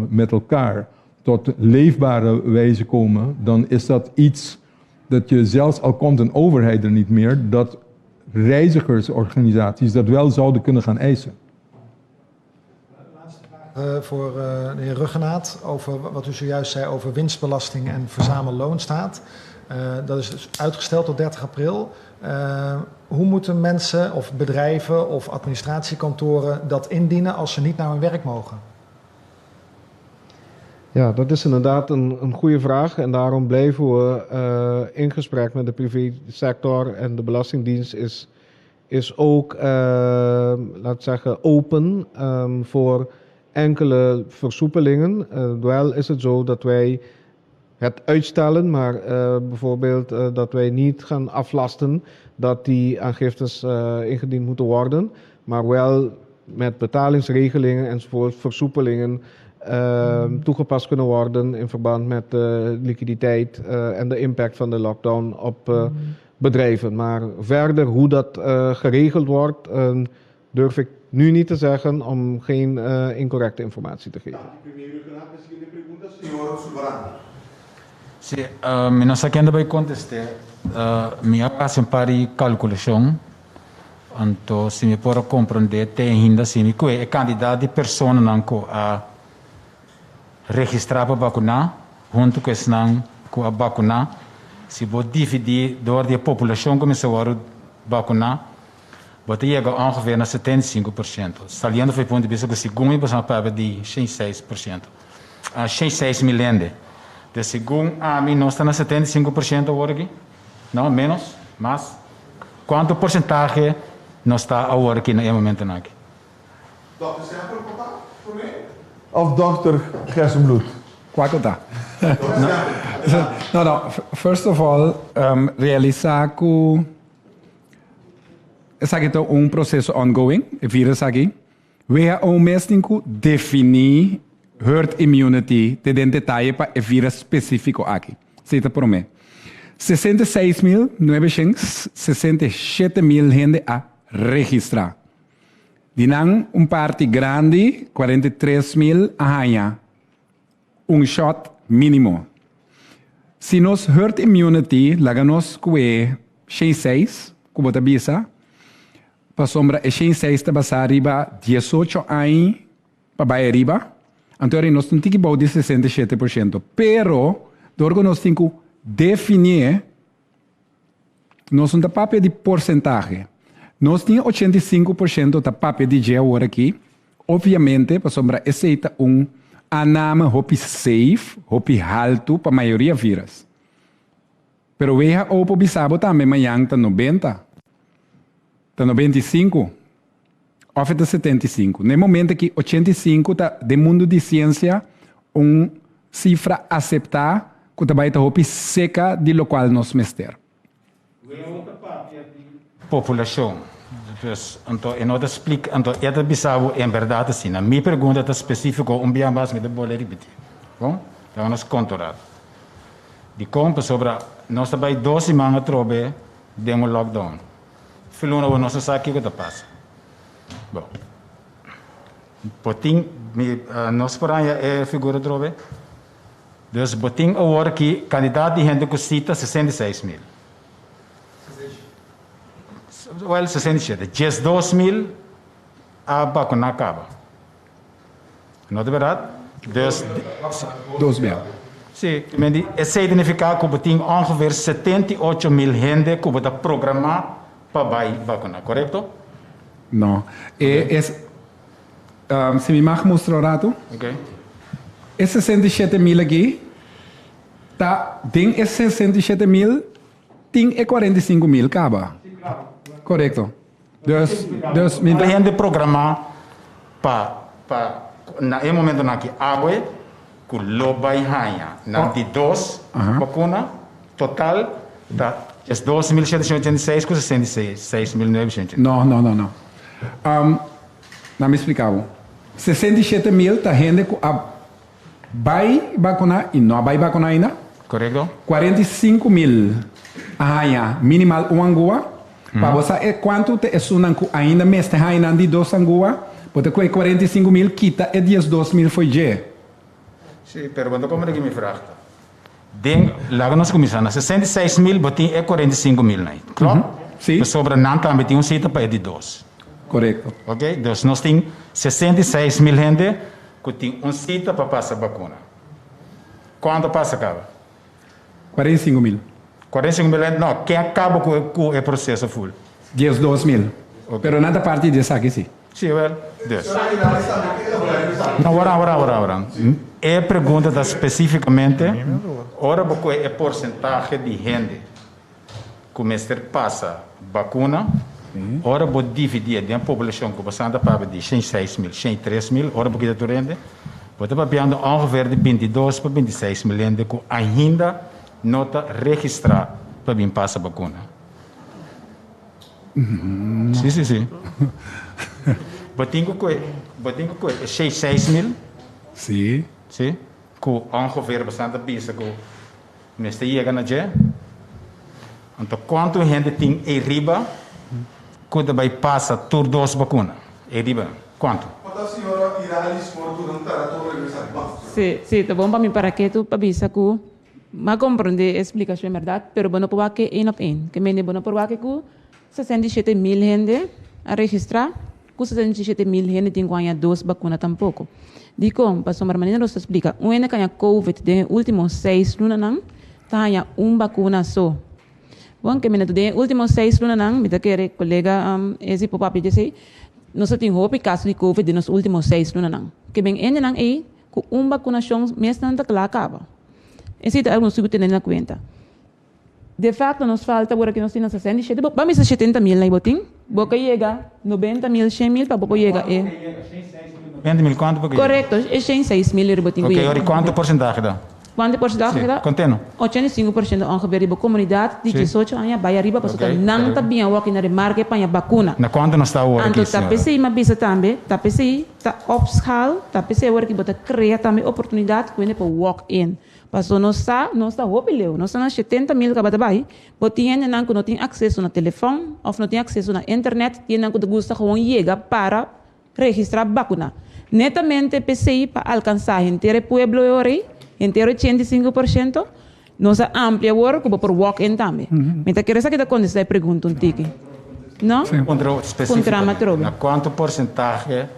met elkaar tot leefbare wijze komen, dan is dat iets dat je, zelfs al komt een overheid er niet meer, dat reizigersorganisaties dat wel zouden kunnen gaan eisen. Laatste vraag voor de heer Rhuggenaath over wat u zojuist zei over winstbelasting en verzamelloonstaat. Dat is dus uitgesteld tot 30 april. Hoe moeten mensen of bedrijven of administratiekantoren dat indienen als ze niet naar hun werk mogen? Ja, dat is inderdaad een goede vraag. En daarom blijven we in gesprek met de privésector. En de Belastingdienst is ook, laat zeggen, open voor enkele versoepelingen. Wel is het zo dat wij het uitstellen, maar bijvoorbeeld dat wij niet gaan aflasten dat die aangiftes ingediend moeten worden, maar wel met betalingsregelingen enzovoort, versoepelingen toegepast kunnen worden in verband met de liquiditeit en de impact van de lockdown op bedrijven. Maar verder hoe dat geregeld wordt, durf ik nu niet te zeggen om geen incorrecte informatie te geven. Si, mi no sa ken ta bai kontest'é. Mi a hasi un par di kalkulashon, anto si mi por a komprondé te ainda si mi kue e kantidat di personanan ku a registrá pa bakuná huntu ku esnan ku a bakuná, si bo dividí dor di e populashon ku mester wòrdu bakuná, bo ta yega ongeveer na 75%, saliendo for e punto di bista ku segun mi boso a papia di 106%. 106 mil hende. Dus segun ami nos ta na 75% awor aki? No, menos? Mas? Kuantu porsentahe nos ta awor aki na e momentonan aki? Dòkter Semper por ta promé òf dòkter Gerstenbluth? Kua ku ta? No, no, first of all, realisá ku esaki ta un proseso ongoing, e virus aki. WHO mes tin ku definí herd immunity te den detaye pa e virus spesífiko aki. Esei ta promé. 66 mil 967 mil hende a registrá. Di nan un parti grandi, 43 mil, a haña un shot mínimo. Si nos herd immunity laga nos kue 106, ku bo ta bisa, pasobra e 106 ta basá riba 18 aña pa bai ariba, anto nos tin ku bou di 67%. Pero, dor ku nos tin ku definí, nos no ta papia di porsentahe. Nos tin 85% ta papia di dje awor aki. Obviamente, pasobra esei ta un aanname hopi safe, hopi haltu pa mayoria virus. Pero WHO por bisa bo tambe mañan ta 90, ta 95, òf ta 75. Na momento ku 85 ta den mundu di siensia un sifra aseptá ku tambe ta hopi serka di lokual nos mester. Populashon. Dus, anto, e no ta splika, anto, e ta bisa bo en berdat asina. Mi pregunta ta spesífiko, un bia mas mi ta bolbe ripití. Bon? Dan nos kontorá. Dikon pasobra nos ta bai 2 siman atrobe den un lockdown. Filuna bo nos no sa kiko ta pasa. Bon. Bo tin, mi, nos por haña e figura atrobe? Dus bo tin awor aki kantidat di hende ku sita 66 mil. Well, 67. 12 mil a bakuná kaba. No ta berdat? Dus, 2 mil. Si, esei ta nifiká ku bo tin ongeveer 78 mil hende ku bo ta programá pa bai bakuná, korekto? No. Si mi mag mustra ratu. Ok. E 67 mil aki, ta, den e 67 mil, tin e 45 mil kaba. Korekto. Dus, mi hende programá pa na e momentonan aki awe ku lo bai haña na di dos vakuna total ta 2.786 ku 66.900. No, no, no, no. Laga mi splika. 67 mil ta hende ku a bai vakuná i no a bai vakuná ainda. Korekto. 45 mil a haña minimal un angua. Pa bo sa kuantu ta esunnan ku ainda mester haña di dos angua, bo ta kohe 45 mil kita e 12 mil fo'i dje. Si, pero bo no komprondé mi vraag. Den, laga nos kuminsá. Na 66 mil, bo tin e 45 mil ei. Klopt? Si. Sobra nan tambe tin un sita pa e di dos. Korekto. Ok? Dus nos tin 66 mil hende ku tin un sita pa pasa vakuna. Kuantu pasa kaba? 45 mil. 45 mil hende, no, ken a kaba ku ku e proseso ful? 12 mil. Pero nan ta parti di esaki si. Si, wel, dus. No, wara, wara, wara, wara. E pregunta ta spesífikamente, ora bo kohe e porsentahe di hende ku mester pasa bakuna, ora bo dividí den poblashon ku bo sa ta papia di 106 mil, 103 mil, ora bo kita tur hende, bo ta papiando ongeveer di 22 pa 26 mil hende ku ainda no ta registrá pa bin pasa bakuna. Sí, sí, sí. Bo tin ku kohe, bo tin ku kohe e 6 mil. Sí. Sí, ku ongeveer bo sa ta bisa ku Mester yega na dje. Anto kuantu hende tin ei riba ku ta bai pasa tur dos bakuna? Ei riba, kuantu? Ota señora Iralis por duna un tarato regresa bak. Sí, sí, ta bon pa mi para ketu pa bisa ku m'a komprondé e splikashon bèrdat, pero bo no por wak e één op één. Ke mende bo no por wak e ku 67 mil hende a registrá, ku 67 mil hende tin ku haña dos bakuna tampoko. Dikon? Pasobra manera nos ta splika, un hende ku haña COVID den e último 6 lunanan ta haña un bakuna so. Bon, ke mende den e último 6 lunanan, mi ta kere kolega esi por papia djesei, nos a tin hopi kaso di COVID den nos último 6 lunanan. Ke men hendenan ei ku un bakunashon mes nan ta kla kaba. Esei ta algu nos tin ku tene na kuenta. De facto nos falta awor aki nos tin na 67, bo mester 70 mil na bo tin, bo ka yega 90 mil, 100 mil pa bo por yega e. 90 mil kuantu por yega? Korekto, e 106 mil bo tin ku Oké, yega. ori kuantu porsentahe da? Kuantu porsentahe Sí, da? konteno. 85% ongeveer di bo komunidat di 18 aña bai ariba pasobra nan ta bin awor aki na remarke pa haña bakuna. Na kuantu nos ta awor Anto aki, ta señora? p'esei mi a bisa tambe, ta p'esei ta opschaal, ta p'esei awor aki bo ta krea tambe oportunidat ku hende por walk in. Paso nos sa, nos ta hopi leu, nos ta na 70 mil kaba ta bai, bo tin hendenan ku no tin akseso na telefòn òf no tin akseso na internet, tin hendenan ku ta gusta gewoon yega para registrá bakuna. Netamente p'esei pa alkansá henter e pueblo e ora ei, henter 85%, nos a amplia awor ku bo por walk in tambe. Mi ta kere esaki ta kontestá e pregunta un tiki. No? Puntra Puntra spesífikamente, atrobe. na kuantu porsentahe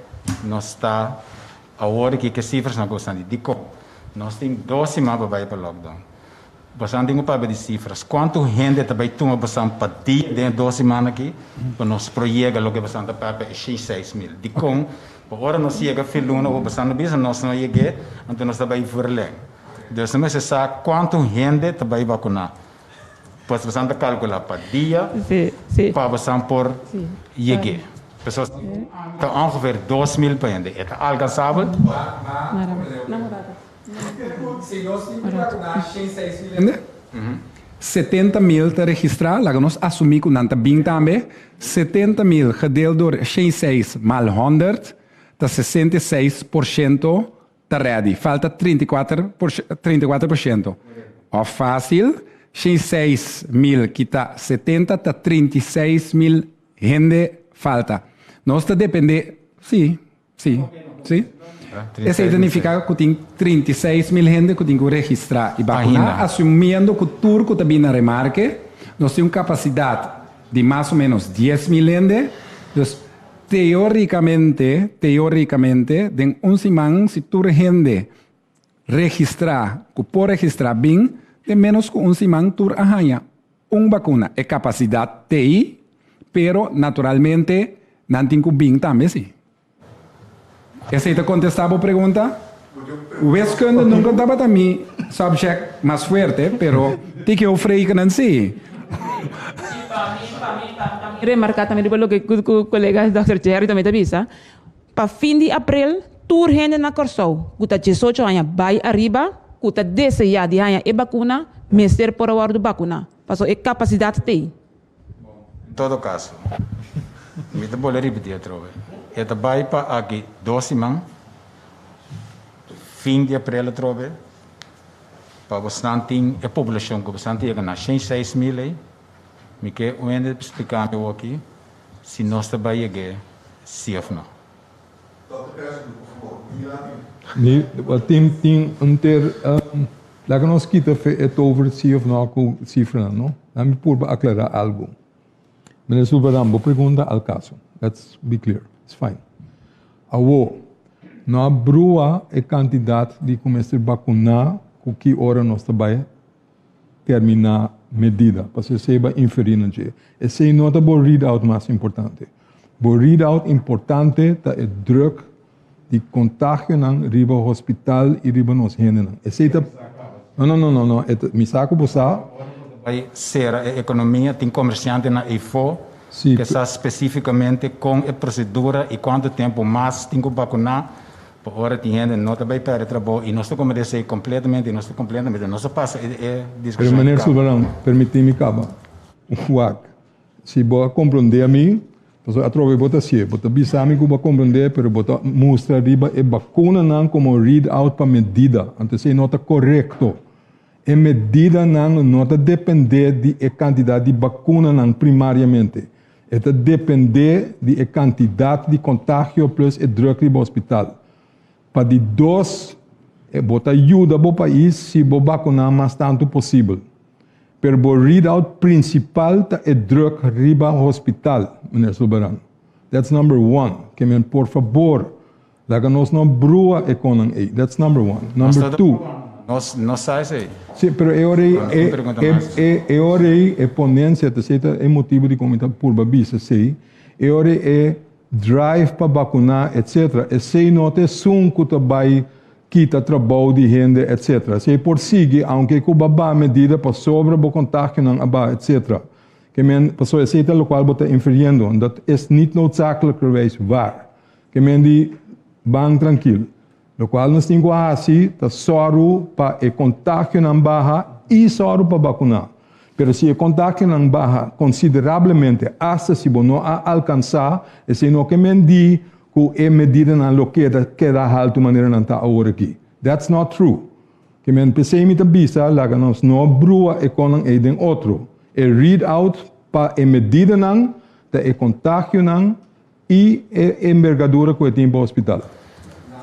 nos ta awor aki ke sifrasnan ku esnan di dikon? Nos tin 2 siman pa bai pa lockdown. Bosan tin ku papia di sifras. Kuantu hende ta bai tuma bosan pa dia den 2 siman aki pa nos por yega loke bosan ta papia e 106 mil? Dikon? Pa ora nos yega fin luna ku bosan no bisa nos no yeg'é, anto nos ta bai verleng. Dus nos mester sa kuantu hende ta bai vakuná. Pues bosan ta kalkulá pa dia pa bosan por yeg'é. Pessoas ta ongeveer 2000 pa hende. E ta alkansabel? Si nos tin ku vakuná 106 mil hende, 70 mil ta registrá, laga nos asumí ku nan ta bin tambe, 70 mil gedeeld door 106 maal 100 ta 66% ta ready. Falta 34 34%. Òf fásil, 106 mil kita 70 ta 36 mil hende falta. Nos ta dependé, sí. Esei ta nifiká ku tin 36 mil hende ku tin ku registrá i vakuná, Ainda. asumiendo ku tur ku ta bin na remarke, nos tin un kapasidat di mas o ménos 10 mil hende. Dus teórikamente, teórikamente, den un siman, si tur hende registrá, ku por registrá bin, den ménos ku un siman tur a haña un vakuna. E kapasidat t'ei, pero naturalmente nan tin ku bin tambe sí. Esei ta kontestá bo pregunta? Wiskunde nunka tabata mi subject mas fuerte, pero tiki hoofdrekenen sí. Remarká tambe riba loke ku kolega Dr. Jerry tambe ta bisa. Pa fin di aprel, tur hende na Kòrsou ku ta 18 aña bai ariba, ku ta deseá di haña e bakuna, mester por a wòrdu bakuná. Paso e kapasidat t'ei. En todo kaso, mi ta bolbe ripití atrobe. E ta bai pa aki 2 siman, fin di aprel atrobe, pa bosnan tin e poblashon ku bosnan ta yega na 106 mil ei. Mi ke un hende splika mi aki si nos ta bai yeg'é sí òf no. Mi tin un ter laga nos kita het over sí of no ku sifranan, no? Laat mi purba aklará algu. Meneer Sulvaran, bo pregunta al kaso. Let's be clear. It's fine. Awo, no a brua e kantidat di ku mester bakuná ku ki ora nos ta bai terminá. medida, pasobra esei bo a inferí na dje. Esei no ta bo readout mas importante. Bo readout importante ta e druk di contagionan riba hospital y riba nos hendenan. Esey ta. No, no, no, no, no. E ta, mi sa cu bo sa. Bai cera e economia, tin comerciantenan eyfo ke sa specificamente con e procedura y cuanto tempo mas tin cu vacuna pa ora tin hende no ta bai perde trabou y nos ta comprende esey completamente y nos ta completamente, nos a pasa e discusion Pero meneer caba. Sulvaran, permiti mi caba. Wak. Si bo a komprondé mi, pasobra atrobe bo ta hasié. Bo ta bisa mi ku bo a komprondé, pero bo ta mustra riba e bakunanan komo read out pa medida. Anto esei no ta korekto. E medidanan no ta dependé di e kantidat di bakunanan primariamente. E ta dependé di e kantidat di kontagio plus e druk riba hospital. Pa di dos, bo ta yuda bo pais si bo bakuná mas tantu posibel. Pero bo readout principal ta e druk riba hospital, meneer Sulvaran. That's number one. Ke men por fabor, laga nos no brua e konan ei. That's number one. Number two. Nos no sa esei. Si, pero e ora ei, e, e, e ora ei e ponencia ta esei ta e motibo di kon mi ta purba bisa esei. E ora ei e drive pa bakuná, etc. Esei no ta esun ku ta bai kita trabou di hende, etc. Esei por sigui aunke ku bo a baha medida pasobra bo kontagionan a baha, etc. Ke men, pasobra esei ta lokual bo ta infiriendo, en dat is niet noodzakelijkerwijs waar. Ke men di, ban trankil. Lokual nos tin ku hasi ta sòru pa e kontagionan baha i sòru pa bakuná. Pero si e kontagionan baha konsiderablemente, asta si bo no a alkansá, esei no ke men di ku e medidanan lo keda keda haltu manera nan ta awor aki. That's not true. Ke men p'esei mi ta bisa laga nos no brua e konan ei den otro. E read out pa e medidanan ta e kontagionan i e embergadura ku e tin pa hospital.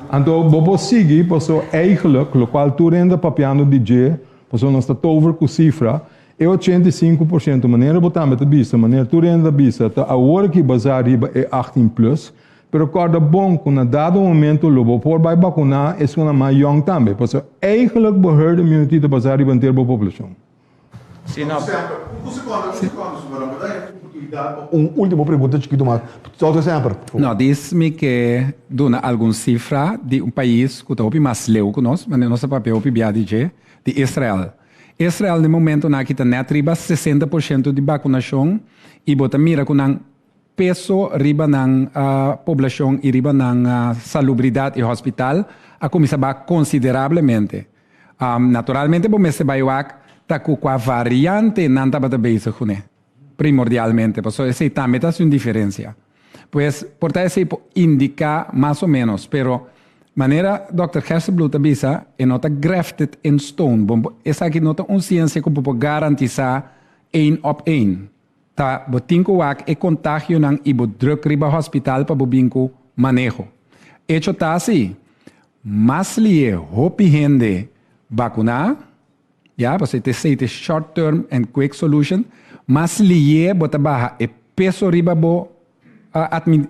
Anto bo por sigui paso eigenlijk lokual tur hende ta papiando di dje paso nos ta tover ku sifra e 85% manera bo tambe ta bisa manera tur hende ta bisa ta awor aki basá riba e 18 plus pero kòrda bon ku na dado momento lo bo por bai bakuná esunnan mas yòn tambe paso eigenlijk bo herd immunity ta basá riba henter bo poblashon. Si no. Un secondo, un secondo, Subaran, bo da e oportunidad pa un ultimo pregunta chikito mas. Doctor Semper, por favor. No, dis mi ke duna algun sifra di un pais ku ta hopi mas leu ku nos, manera nos a papia hopi bia di dje, di Israel. Israel den momentonan aki ta nèt riba 60% di bakunashon i bo ta mira ku nan peso riba nan poblashon i riba nan salubridat i hospital a kuminsá baha konsiderablemente. Naturalmente bo mester bai wak ta ku kua variante nan tabata bezig kuné primordialmente, pasobra esei tambe ta hasi un diferensia. Pues por ta esei por indiká mas o ménos, pero manera dòkter Gerstenbluth ta bisa e no ta grafted in stone, bo esaki no ta un siensia ku bo por garantisá één op één. Ta bo tin ku wak e kontagionan i bo druk riba hospital pa bo bin ku maneho. Echo ta si, mas lié hopi hende bakuná, ya, pasobra e ta esei ta e short term and quick solution, mas lié bo ta baha e peso riba bo admi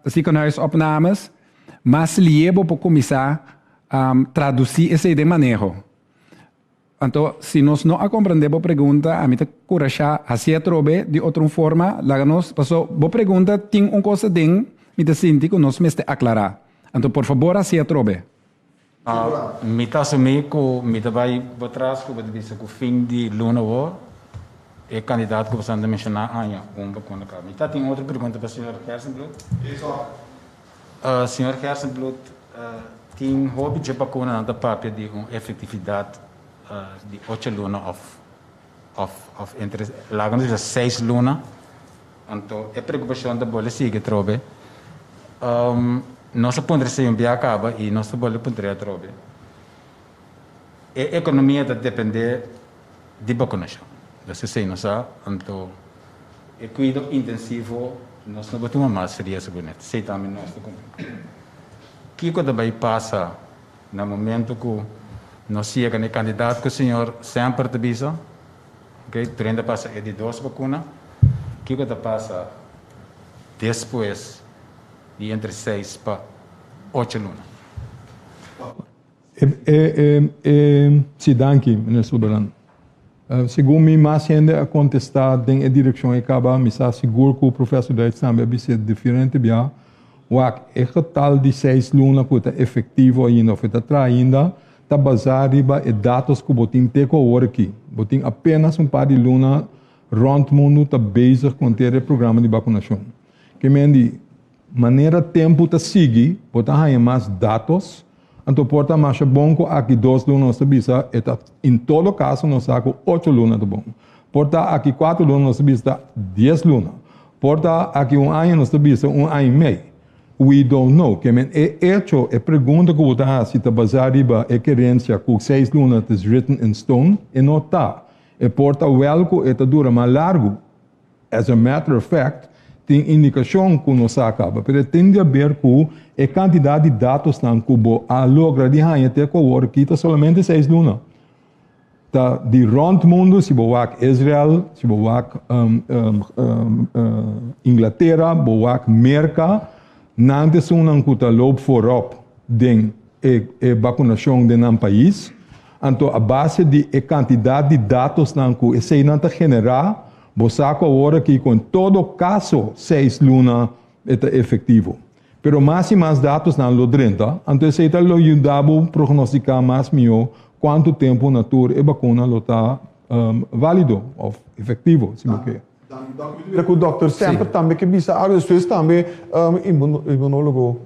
ziekenhuisopnames, mas lié bo por kuminsá tradusí esei den maneho. Anto, si nos no a comprende bo pregunta, ami ta curasha haci atrobe di otro un forma, laga nos, paso bo pregunta tin un cosa den mi ta sinti cu nos mester aclara. Anto, por fabor haci atrobe. Mi ta asumi cu mi ta bay bo tras cu bo ta bisa cu fin di luna awor e candidato cu bo ta menciona aña un vacuna caba. Mi ta tin otro pregunta pa señor Gerstenbluth. Señor Gerstenbluth, tin hopi dje bakunanan ta papia di un efektividat di ocho luna òf òf òf entre laga nos bisa seis luna. Anto e preokupashon ta bolbe sigui atrobe. Nos a puntra esei un bia kaba i nos ta bolbe puntr'é atrobe. E ekonomia ta dependé di bakunashon. Dus esei nos sa. Anto e kuido intensivo nos no por tuma mas riesgo net. Esei tambe nos ta kumpli. Kiko ta bai pasa na momento ku nos yega na e kandidat ku señor Semper ta bisa, ok, 30 pasa e di dos bakuna, kiko ta pasa despues di entre seis pa ocho luna? E, e, e, si, danki, meneer Sulvaran. Segun mi mas hende a kontestá den e direkshon ei kaba, mi sa sigur ku Professor Duits tambe a bis'é diferente bia, wak, e getal di seis luna ku ta efektivo ainda òf e ta traha ainda, ta basá riba e datos ku bo tin te ku awor aki. Bo tin apenas un par di luna rònt mundu ta bezig ku henter e programa di bakunashon. Ke men di manera tempu ta sigui, bo ta haña mas datos, anto por ta masha bon ku aki dos luna nos ta bisa e ta, en todo kaso nos sa ku ocho luna ta bon. Por ta aki kuater luna nos ta bisa ta dies luna. Por ta aki un aña nos ta bisa un aña i mei. We don't know. Ke men e echo, e pregunta ku bo ta hasi ta basá riba e kerensia ku seis luna ta is written in stone, e no ta. E por ta wèl ku e ta dura mas largu. As a matter of fact, tin indikashon ku no sa kaba, pero e tin di haber ku e kantidat di datosnan ku bo a logra di haña te ku awor aki ta solamente seis luna. Ta di rònt mundu, si bo wak Israel, si bo wak Inglatera, bo wak Merka, nan ta esunnan ku ta loop voorop den e bakunashon den nan pais. Anto a base di e kantidat di datosnan ku eseinan ta generá, bo sa ku awor aki ku en todo kaso seis luna e ta efektivo. Pero mas i mas datosnan lo drenta, anto esei ta lo yuda bo prognostiká mas mihó kuantu tempu na tur e bakuna lo ta válido òf efektivo, si bo ke. Mira ku dòkter semper tambe ke bisa algu, despues tambe inmunólogo.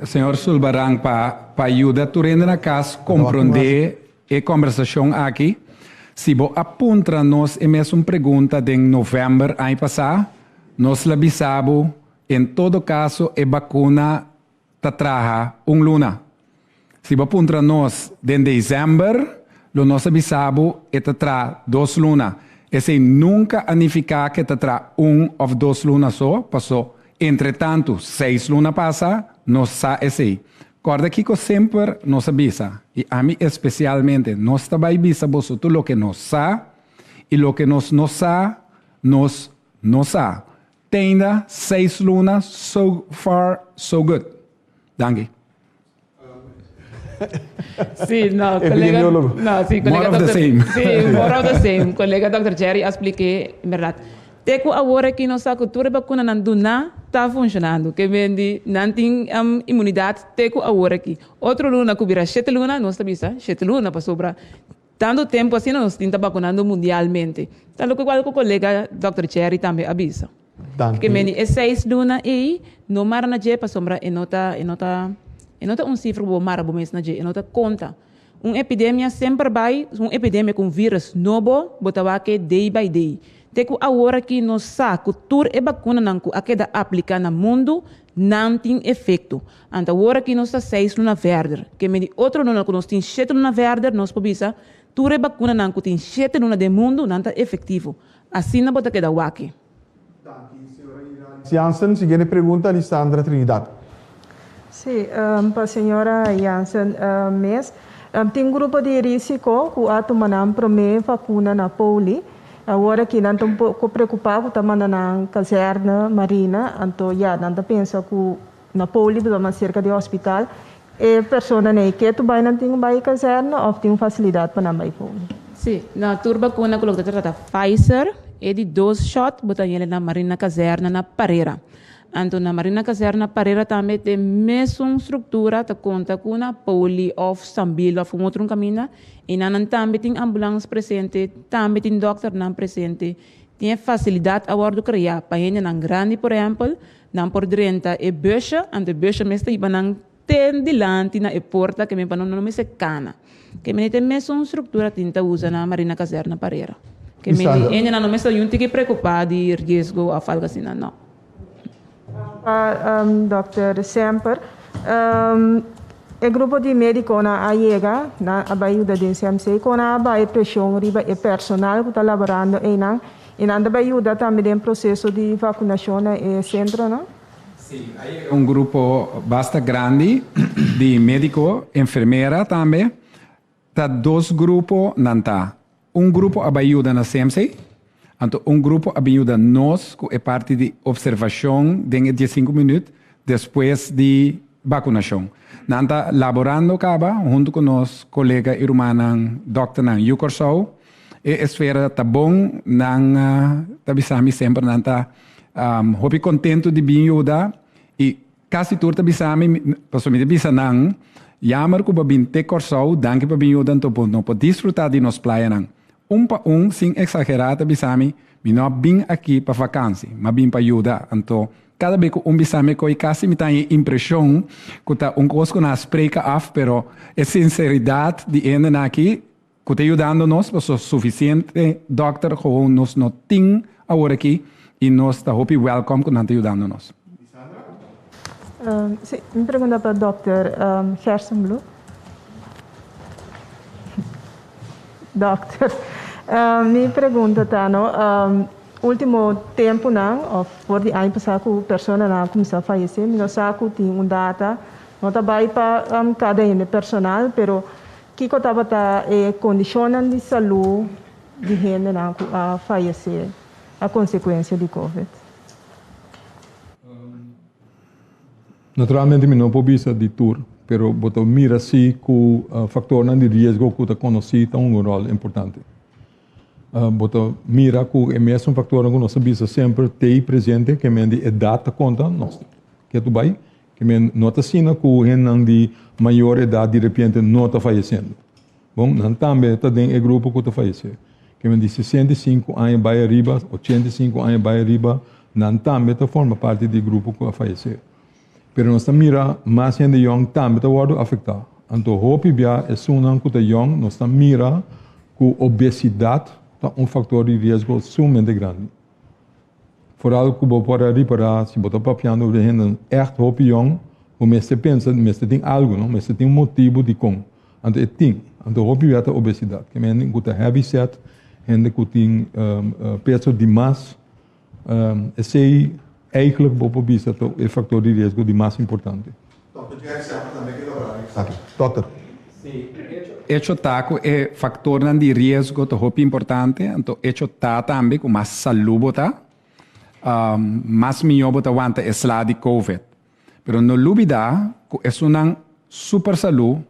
Señor Sulbaran, pa pa yuda tur hende na kas komprondé e kòmbersashon aki, si bo a puntra nos e mesun pregunta den novèmber aña pasá, nos la bisa bo, en todo kaso e bakuna ta traha un luna. Si bo puntra nos den december, lo nos a bisa bo e ta traha dos luna. Esei nunca a nifica cu e ta traha un of dos luna so, paso entretanto seis luna pasa, nos sa esei. Corda kico semper nos a bisa, y ami especialmente, nos ta bay bisa boso tur loke nos sa, y loke nos no sa, nos no sa. Teinda seis luna so far so good. Danki. Sí, no, colega, no, sí, colega More of the same. Sí, more of the same. Colega Dr. Jerry a spliké, en berdad. Te ku awor aki nos sa ku tur e bakunanan duná ta funshonando. Ke men di nan tin um, inmunidat te ku awor aki. Otro luna ku bira shete luna, nos ta bisa shete luna pasobra Tantu tempu asina nos tin ta bakunando mundialmente. Ta loke kual ku kolega Dòkter Cherry tambe a bisa. Danki. Ke meni e seis luna ei no mara na dje pasobra e no ta e no ta e no ta un sifra ku bo mara bo mes na dje, e no ta konta. Un epidemia semper bai, un epidemia ku un virus nobo bo ta wak e day by day. Te ku awor aki nos sa ku tur e bakunanan ku a keda apliká na mundu nan tin efekto. Anto awor aki nos ta seis luna verder. Ke medi otro luna ku nos tin shete luna verder, nos por bisa tur e bakunanan ku tin shete luna den mundu nan ta efektivo. Asina bo ta keda wak. Danki, señora Iralis Jansen. Siguiente pregunta, Lisandra Trinidad. Sí, pa señora Jansen mes. Tin grupo di risiko ku a tuma nan promé vakuna na Poli. Awor aki nan ta un poko preokupá ku ta manda nan kazèrne Marina, anto ya nan ta pensa ku Na poli bo ta mas serka di hospital. E personanan ei ke tu bai nan tin ku bai kazèrne òf tin un fasilidat pa nan bai poli? Sí, na tur bakuna ku loke ta trata Pfizer, e di dos shòt bo ta yende na Marina Kazèrne na Parera. Anto na Marina Kazèrne na Parera tambe t'e mesun struktura ta konta ku na poli òf Sambil òf un otro kaminda. Einan nan tambe tin ambulans presente, tambe tin dòkternan presente. Tin e fasilidat a wòrdu kreá pa hendenan grandi por ehèmpel Nan por drenta e busje, anto e busje mes ta hiba nan ten dilanti na e porta ke men pa nan no mester kana. Ke men e ta e mesun struktura tin ta usa na Marina Kazerna Parera. Ke men di hende nan no mester yun tiki preokupa di riesgo of algo asina, no. Pa Dòkter Semper, e grupo di medikonan a yega, nan a bai yuda den CMC, kon nan a bai preshon riba e personal ku ta laborando einan I nan ta bai yuda tambe den proseso di vakunashon na e sentronan. Sí, a yega un grupo basta grandi di médiko, enfermera tambe. Ta dos grupo nan ta. Un grupo a bai yuda na CMC, anto un grupo a bin yuda nos ku e parti di opservashon den e diesinku minüt despues di bakunashon. Nan ta laborando kaba huntu ku nos kolega i rumannan dòkternan Yu Kòrsou. E esfera ta bon, nan ta bisa mi semper nan ta hopi kontentu di bin yuda i kasi tur ta bisa mi, pasobra mi ta bisa nan, Jammer ku bo bin te Kòrsou, danki pa bin yuda anto bo no por disfrutá di nos playanan. Un pa un, sin eksagerá, ta bisa mi, Mi no a bin aki pa vakansi, m'a bin pa yuda. Anto, kada be ku un bisa mi koi kasi mi ta haña e impreshon ku ta un kos ku nan a spreka af, pero e sinseridat di hendenan aki ku ta yudando nos, pasobra sufisiente dòkter gewoon nos no tin awor aki i nos ta hopi wèlkòm ku nan ta yudando nos. Sí, mi pregunta pa dòkter Gerstenbluth. Dòkter, mi pregunta ta no, último tempunan òf for di aña pasá ku personanan a kuminsá fayesé, mi no sa ku tin un data, no ta bai pa kada hende personal, pero kiko tabata e kondishonnan di salú di hendenan ku a fayesé a konsekuensia di covid? Naturalmente mi no por bisa di tur, pero bo ta mira si ku faktornan di riesgo ku ta konosí ta hunga un ròl importante. Bo ta mira ku e mesun faktornan ku nos ta bisa semper t'ei presente, ke men di edat ta konta, nos ke tu bai, ke men no ta asina ku hendenan di mayor edat di repente no ta fayesiendo. Bon, nan tambe ta den e grupo ku ta fayesé. Ke men di 65 aña bai ariba, 85 aña bai ariba, nan tambe ta forma parti di e grupo ku a fayesé. Pero nos ta mira mas hende yòn tambe ta wòrdu afektá. Anto hopi bia esunnan ku ta yòn nos ta mira ku obesidat ta un faktor di riesgo sumamente grandi. Foral ku bo por a ripará si bo ta papiando ku hende ègt hopi yòn, bo mester pensa, mester tin algu, no? Mester tin un motibu dikon. Anto e tin. Anto hopi bia ta obesidat. Ke men hende ku ta heavy set, hende ku tin peso di mas, esei eigentlik bo por bisa ta e faktor di riesgo di mas importante. Dòkter Jerry Semper tambe ke logra esaki. Dòkter. Sí, echo ta ku e faktornan di riesgo ta hopi importante, anto echo ta tambe ku mas salú bo ta, mas mihó bo ta wanta e sla di covid. Pero no lubidá ku esunnan super salú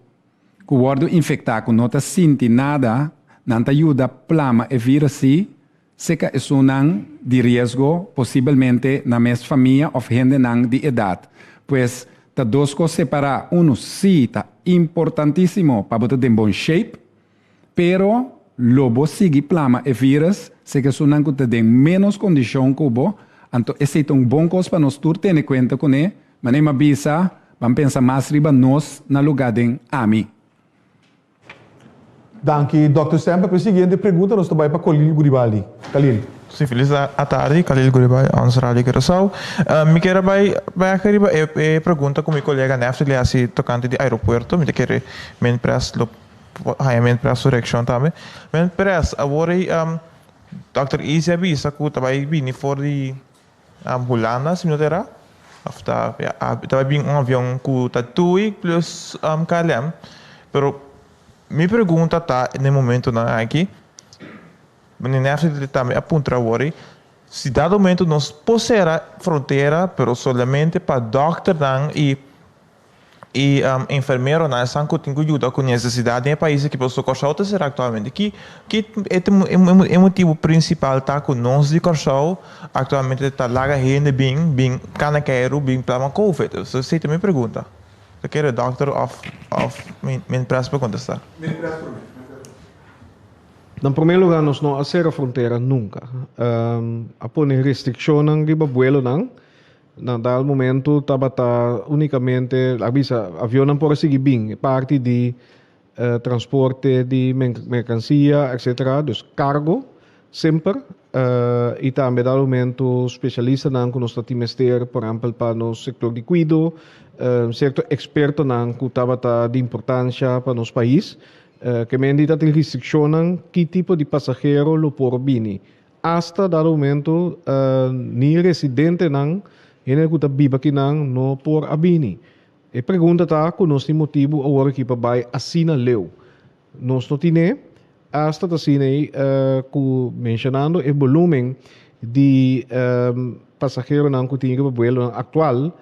ku wòrdu infektá ku no ta sinti nada, nan ta yuda plama e vírus sí, Seka esunnan di riesgo, posibelmente nan mes famia of hendenan di edat. Pues, ta dos kos separá, unu sí ta importantísimo pa bo ta den bon shape, pero lo bo sigui plama e vírus seka esunnan ku ta den ménos kondishon ku bo, anto esei ta un bon kos pa nos tur tene kuenta kuné, manera mi a bisa, ban pensa mas riba nos na lugá den ami. Danki Dòkter Semper. Pa e siguiente pregunta nos ta bai pa Khalil Guribali. Khalil. Si, felis atardi. Khalil Guribali, ons Radio Curaçao. Mi kier a bai bek riba e pregunta ku mi kolega Neftali a hasi tokante di aeropuerto. Mi ta kere Men Pres lo haña Men Pres su reakshon tambe. Men Pres, awor ei Dòkter Izzy a bisa ku ta bai bini for di Hulanda, si mi no ta erá. Of ta, ya, ta bai bin un avion ku ta TUI plus KLM. Pero mi pregunta ta na e momentonan aki, meneer Nefty tambe a puntra awor ei, si dado momento nos por sera frontera pero solamente pa dòkternan i E enfermeronan esnan ku tin ku yuda ku nesesidat den e pais aki pasobra Kòrsou ta sera aktualmente. Ki ki e motibu prinsipal ta ku nos di Kòrsou aktualmente ta laga hende bin bin kana keiru bin plama covid? Esei ta mi pregunta. Ta kere dòkter òf òf min pres por kontestá. Min pres promé. Na promé lugá nos no a sera frontera nunka. A pone restrikshonnan riba buelonan. Na dal momento tabata unicamente, a bisa, avionnan por a sigui bin, parti di transporte di mercancia, etcetera, dus cargo, semper, y tambe dal momento specialistanan cu nos ta tin mester, por ehempel pa nos sector di cuido, cierto expertonan cu tabata di importancia pa nos pais, ke men di ta tin restriccionnan ki tipo di pasahero lo por bini. Asta dado momento ni residentenan, hende ku ta biba akinan no por a bini. E pregunta ta ku nos tin motibu awor aki pa bai asina leu. Nos no tine, asta ta asina ei ku menshonando e bolumen di pasaheronan ku tin riba buelonan aktual,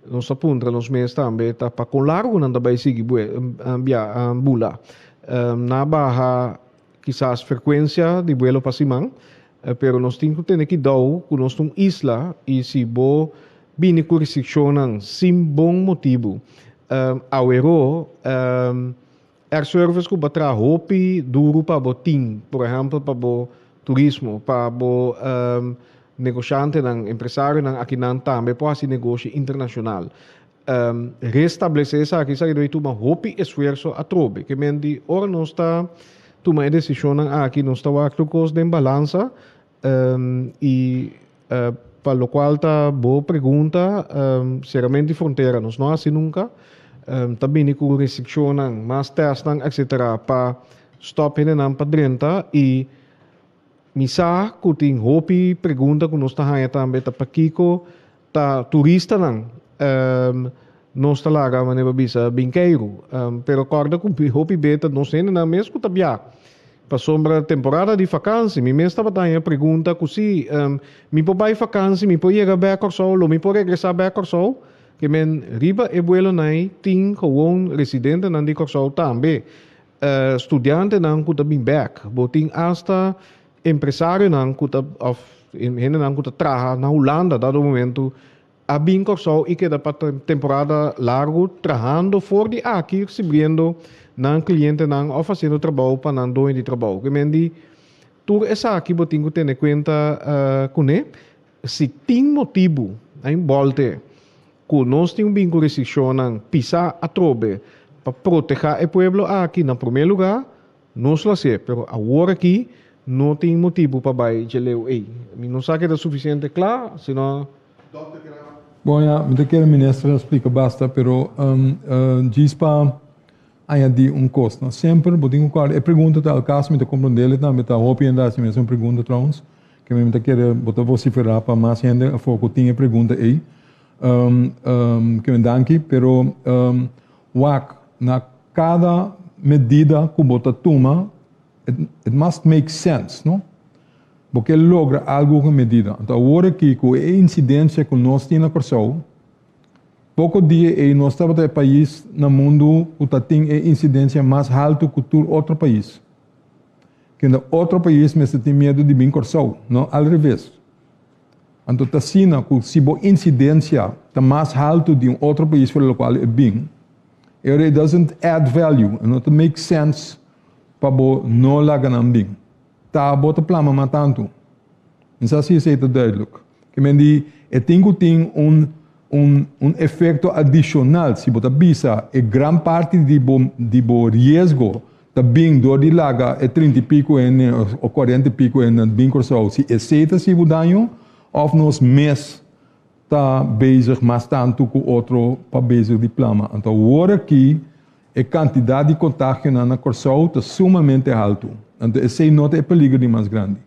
nos ta puntra nos mes tambe ta pa kon largu nan ta bai sigui bula. Nan a baha. kisas frekuensia di buelo pa siman, pero nos tin ku tene kidou ku nos ta un isla i si bo bini ku restrikshonnan sin bon motibu, aweró air service ku bo a traha hopi duru pa bo tin, por ehèmpel pa bo turismo, pa bo negoshantenan, empresarionan akinan tambe por hasi negoshi internashonal. Restablesé esaki, esaki debe tuma hopi esfuerso atrobe. Ke men di ora nos ta tuma e desishonnan aki, nos ta wak tur kos den balansa i pa lokual ta bo pregunta, serament di frontera nos no hasi nunka. Ta bini ku restrikshonnan, mas tèstnan etsetera pa stòp hendenan pa drenta i mi sa ku tin hopi pregunta ku nos ta haña tambe ta pakiko Ta turistanan nos ta laga manera bo bisa bin keiru. Pero kòrda ku hopi be ta nos hendenan mes ku ta bia. Pasobra temporada di fakansi mi mes tabata haña pregunta ku si mi por bai fakansi, mi por yega bèk Kòrsou, lo mi por regresá bèk Kòrsou? Ke men riba e buelonan ei tin gewon residentenan di Kòrsou tambe. Studiantenan ku ta bin bèk. Bo tin asta Empresarionan ku ta òf hendenan ku ta traha na Hulanda dado momentu a bin Kòrsou i keda pa temporada largu trahando for di aki risibiendo nan klientenan òf hasiendo trabou pa nan doño di trabou. Ke men di tur esaki bo tin ku tene kuenta kuné. Si tin motibu, ein bòlte, ku nos tin bin ku restrikshonnan pisá atrobe pa protehá e pueblo aki na promé lugá, Nos lo hasié, pero awor aki no tin motibu pa bai dje leu ei. Mi no sa keda sufisiente kla, sino. Bon ya, mi ta kere minister a splika basta, pero djis pa añadí un kos. No semper bo tin ku kòrda, e pregunta ta al kaso, mi ta komprondé tambe, ta hopi hende a hasi mesun pregunta trouwens, ke mi ta kere bo ta vosiferá pa mas hende afó ku tin e pregunta ei. Ke mi danki, pero Wak, na kada medida ku bo ta tuma, it, it must make sense, no? Bo ke logra algu ku e medida. Anto awor aki ku e insidensia ku nos tin na Kòrsou, poko dia ei nos tabata e pais na mundu ku ta tin e insidensia mas haltu ku tur otro pais. Kende otro pais mester tin miedu di bin Kòrsou, no al reves. Anto ta asina ku si bo insidensia ta mas haltu di un otro pais for lokual e bin, e ora it doesn't add value, e no ta make sense pa bo no laga nan bin. Ta bo ta plama mas tantu. Mi sa si esei ta duidelijk. Ke men di e tin ku tin un un un efekto adishonal si bo ta bisa e gran parti di bo di bo riesgo ta bin dor di laga e trinta i pico hende o cuarenta i pico hende bin Corsou si esey ta haci bo daño of nos mes ta bezig mas tanto cu otro pa bezig di plama. Anto awor aki e cantidad di contagionan na Corsou ta sumamente halto. Anto esey no ta e peligro di mas grandi.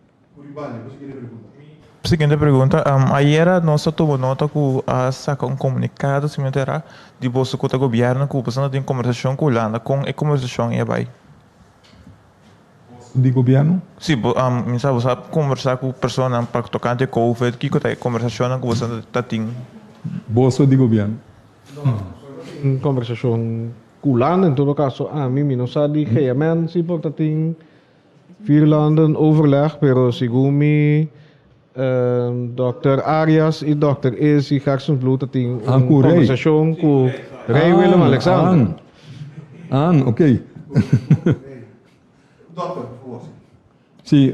Siguiente pregunta. Ayera nos a tuma nota cu a saca un comunicado, si mi no ta era, di boso cu ta gobierno cu boso no tin conversacion cu Hulanda. Con e conversacion ei a bay? Boso di gobierno? Si, mi sa boso a conversa cu personanan pa tocante covid. Kico ta e conversacionnan cu boso ta tin? Boso di gobierno? Un conversacion cu Hulanda, en todo caso ami, mi no sa di GMN si por ta tin. Vier landen overleg, pero segun mi Dòkter Arias i Dòkter Izzy Gerstenbluth ta tin un conversacion cu Rey Willem Alexander. An, an, ok. Si,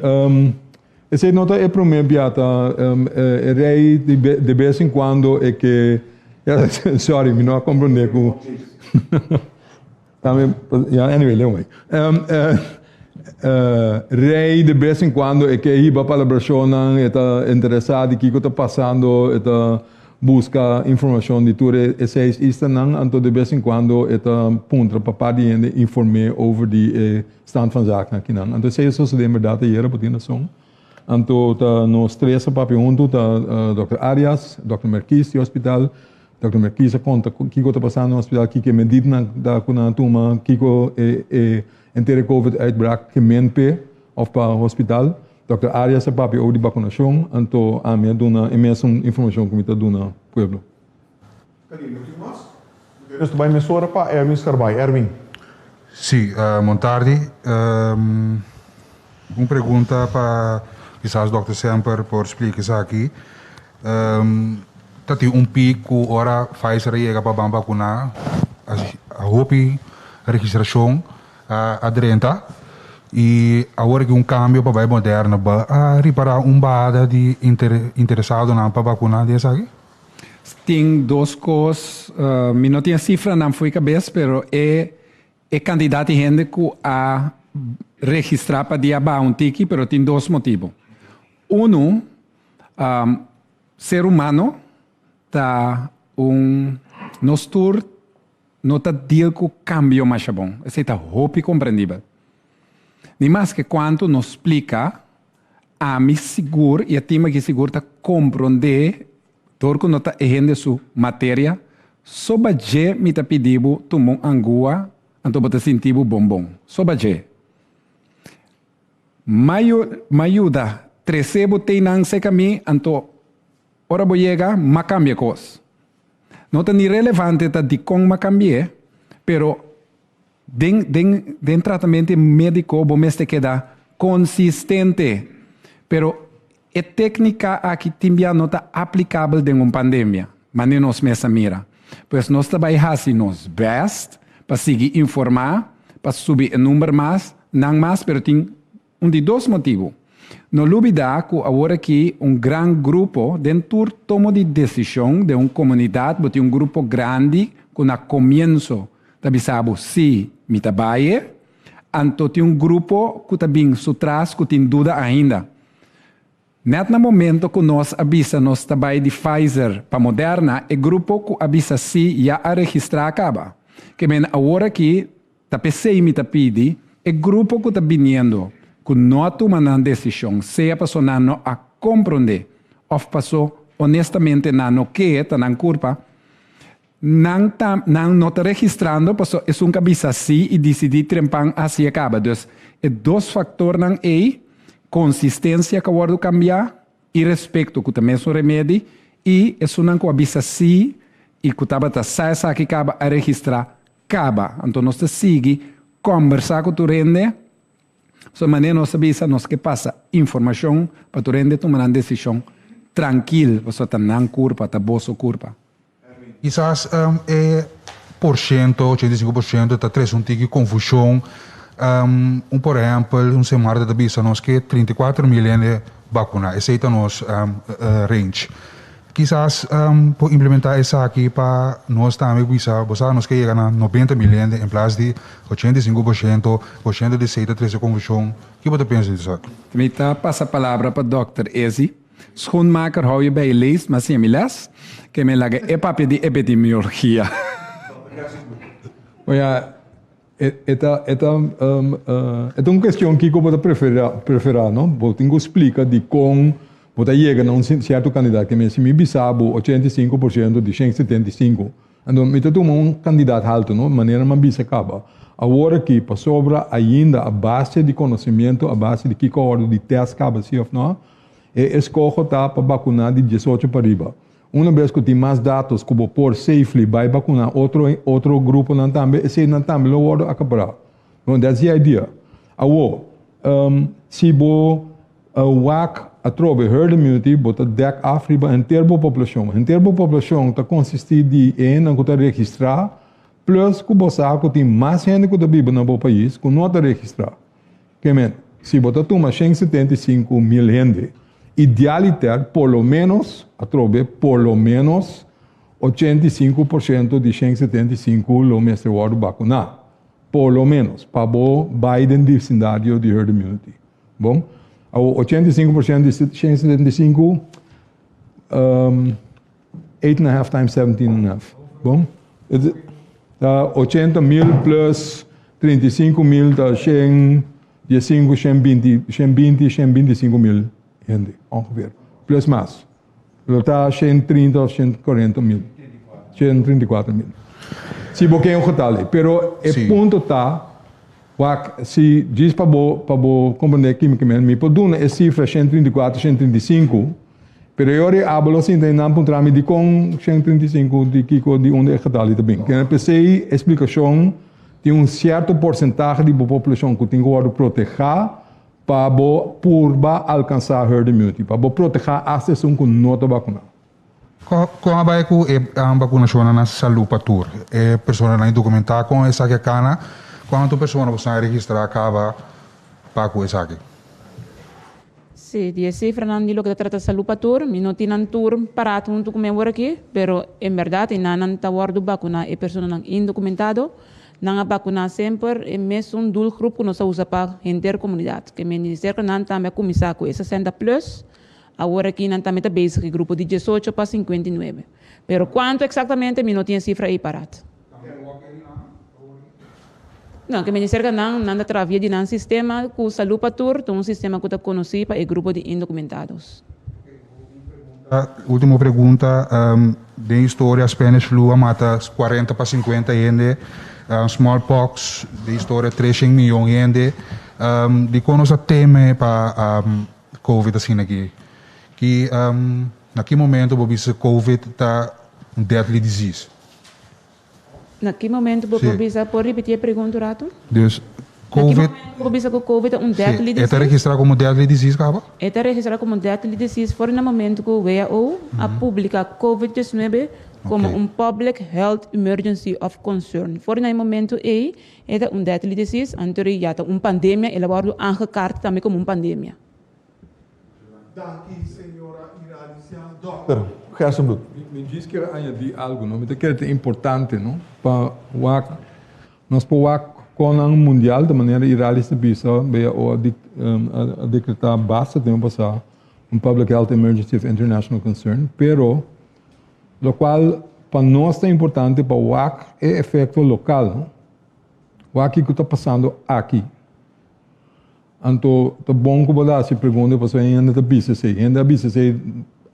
esei no ta e prome bia ta e rey de bes en cuando e ke, sorry mi no a comprende cu. Tambe, ya, anyway, leu mai. Um, uh, uh, rey de bes en cuando e ke hiba palabracionnan, e ta interesá di kiko ta pasando, e ta busca informacion di tur e, e seis islanan, anto de bes en cuando e ta puntra pa par di hende inform'é over di e stand van zaken akinan. Anto esei a sosodé en berdad ayera, bo tin rason. Anto ta nos tres a papia huntu, ta Dòkter Arias, Dòkter Merkies di hospital. Dòkter Merkies a konta kiko ta pasando na hospital, kiko e medidanan ta ku nan a tuma, kiko e e henter e covid uitbraak ke men p'e òf pa hospital. Dòkter Arias a papia over di bakunashon, anto ami a duna e mesun informashon ku mi ta duna pueblo. Nos ta bai mesora pa Erwin Scarbay. Erwin. Sí, bon tardi. Un pregunta pa kisas Dòkter Semper por splika esaki. Ta tin un piek ku ora Pfizer a yega pa ban bakuná a hopi registrashon a drenta i awor aki un kambio pa bai Moderna. Bo a ripará un bahada di interesadonan pa bakuná di esaki? Tin dos kos, mi no tin e sifranan fo'i kabes pero e E kantidat di hende ku a registrá pa dia baha un tiki, pero tin dos motibu. Unu, ser humano ta un, nos tur no ta deal ku kambio masha bon. Esei ta hopi komprendibel. Ni maske kuantu nos splika, ami sigur i e tim aki sigur ta komprondé Dor ku no ta e hende su materia, soba dje mi ta pidi bo tuma un angua, anto bo ta sinti bo bon bon. Soba dje. M'a yuda trese bo teinan seka mi, anto ora bo yega m'a kambia kos. No ta ni relevante ta dikon m'a kambi'é, pero den den den tratamente mediko bo mester keda konsistente. Pero E téknika aki tin bia no ta aplikabel den un pandemia, manera nos mes a mira. Pues nos ta bai hasi nos bèst pa sigui informá, pa subi e number mas, nan mas, pero tin un di dos motibu. No lubidá ku awor aki un gran grupo den tur tomo di desishon den un komunidat bo tin un grupo grandi ku na komienso ta bisa bo sí, mi ta bai e, anto tin un grupo ku ta bin su tras ku tin duda ainda. Net na momento ku nos a bisa nos ta bai di Pfizer pa Moderna, e grupo ku a bisa sí ya a registrá kaba. Ke men awor aki ta p'esei mi ta pidi e grupo ku ta biniendo ku no a tuma nan desishon, sea paso nan no a komprondé òf paso honestamente nan no ke ta nan kurpa, Nan ta nan no ta registrando paso esun ka bisa si y dicidi trempan haci e caba. Dus e dos factornan ey, consistencia ka wordo cambia y respecto cu ta mesun remedi y esunnan cu a bisa si y cu tabata sa esaki caba a registra caba. Anto nos ta sigui combersa cu tur hende. So manera nos ta bisa nos ke pasa informacion pa tur hende tuma nan decision trankil pasobra ta nan curpa, ta boso curpa. Kisas e porshento, 85%, ta trese un tiki konfushon. Un por ehèmpel, un Semarta ta bisa nos ke 34 mil hende bakuná. Esei ta nos range. Kisas por implementá esaki pa nos tambe bisa, bo sa nos ke yega na 90 mil hende en plas di 85%, porshento di esei ta trese konfushon. Ki bo ta pensa di esaki? Mi ta pasa palabra pa dòkter Ezi. Schoenmaker hou je bij je leest, ma siña mi les, ke mi laga e papia di epidemiologia. Oya, e ta e ta e ta un cuestion kico bo ta prefera prefera no. Bo tin cu splica dicon bo ta yega na un cierto cantidad. Ke mi si mi bisa bo 85% di 175, anto mi ta tuma un cantidad halto no, manera mi a bisa caba. Awor aki pasobra ainda a base di conocimiento, a base di kico a wordo di test caba si of no, E eskoho ta pa bakuná di 18 pa riba. Una bes ku tin mas datos ku bo por safely bai bakuná otro otro gruponan tambe, eseinan tambe lo wòrdu akapará. Bon, that's the idea. Awor, si bo wak atrobe herd immunity, bo ta dèk af riba henter bo poblashon. Henter bo poblashon ta konsistí di e hendenan ku ta registrá, plus ku bo sa ku tin mas hende ku ta biba na bo pais ku no ta registrá. Ke men, si bo ta tuma 175 mil hende, idealiter por lo menos, atrobe, por lo menos 85% di 175 lo mester wòrdu bakuná. Por lo menos, pa bo bai den vecindario di herd immunity. Bon? Awor, 85% di 175, 8 and a half times 17 and a half. Bon? Ta 80 mil plus 35 mil ta 115, 120, 120, 125 mil hende, ongeveer. Plus mas. Lo ta 130 of 140 mil. 134 mil. Si bo ke un getal. Pero e punto ta, wak, si djis pa bo komprondé kímikamente, mi por duna e sifra 134, 135, pero eu ori abalo sinta nan puntra mi di kon 135 di kiko di unda e getal ta bin. Ke p'esei eksplikashon tin un sierto porsentahe di populashon ku tin ku wòrdu protegá. Pa bo purba alkansá herd immunity, pa bo protehá asta esun ku no ta bakuná. Kon a bai ku e bakunashonnan na Salú pa Tur? E personanan indokumentá kon esaki a kana? Kuantu persona bo sa registrá kaba pa ku esaki? Sí, di e sifranan di loke ta trata Salú pa Tur, mi no tin nan tur pará huntu ku mi awor aki, pero en bèrdat einan nan ta wòrdu bakuná e personanan indokumentado. Nan a bakuná semper e mesun doelgroep ku nos a usa pa henter komunidat. Ke ministerio nan tambe a kuminsá ku e 60 plus, awor aki nan tambe ta bezig ku e grupo di 18 pa 59. Pero kuantu eksaktamente mi no tin e sifra ei parat. No, ke ministerio nan nan ta traha via di nan sistema ku Salú pa Tur ta un sistema ku ta konosí pa e grupo di indokumentados. Ultimo pregunta, Den historia Spanish flu a mata 40 pa 50 hende, smallpox den historia 300 miyon hende. Dikon nos a teme pa covid asina aki? Ki na ki momento bo bisa covid ta un deadly disease? Na ki momento bo por bisa, por ripiti e pregunta un rato? Dus, Na ki momento bo por bisa ku covid ta un deadly disease? E ta registra komo deadly disease kaba? E ta registra komo deadly disease for na momento ku WHO a publika covid 19 komo un public health emergency of concern. For na e momento ei e ta un deadly disease, anto ya ta un pandemia, el a wòrdu aangekaart tambe komo un pandemia. Danki señora Iralicia. Dòkter Gerstenbluth. Mi djis kier añadi algu, no? Mi ta kere ta importante, no? Pa wak, nos por wak kon nan mundial, di manera Iralis ta bisa, WHO a a dekretá basta tempu pasá un public health emergency of international concern, pero lokual pa nos ta importante pa wak e efekto lokal, no? Wak kiko ta pasando aki. Anto ta bon ku bo ta hasi pregunta pasobra hende ta bisa esei. Hende a bisa esei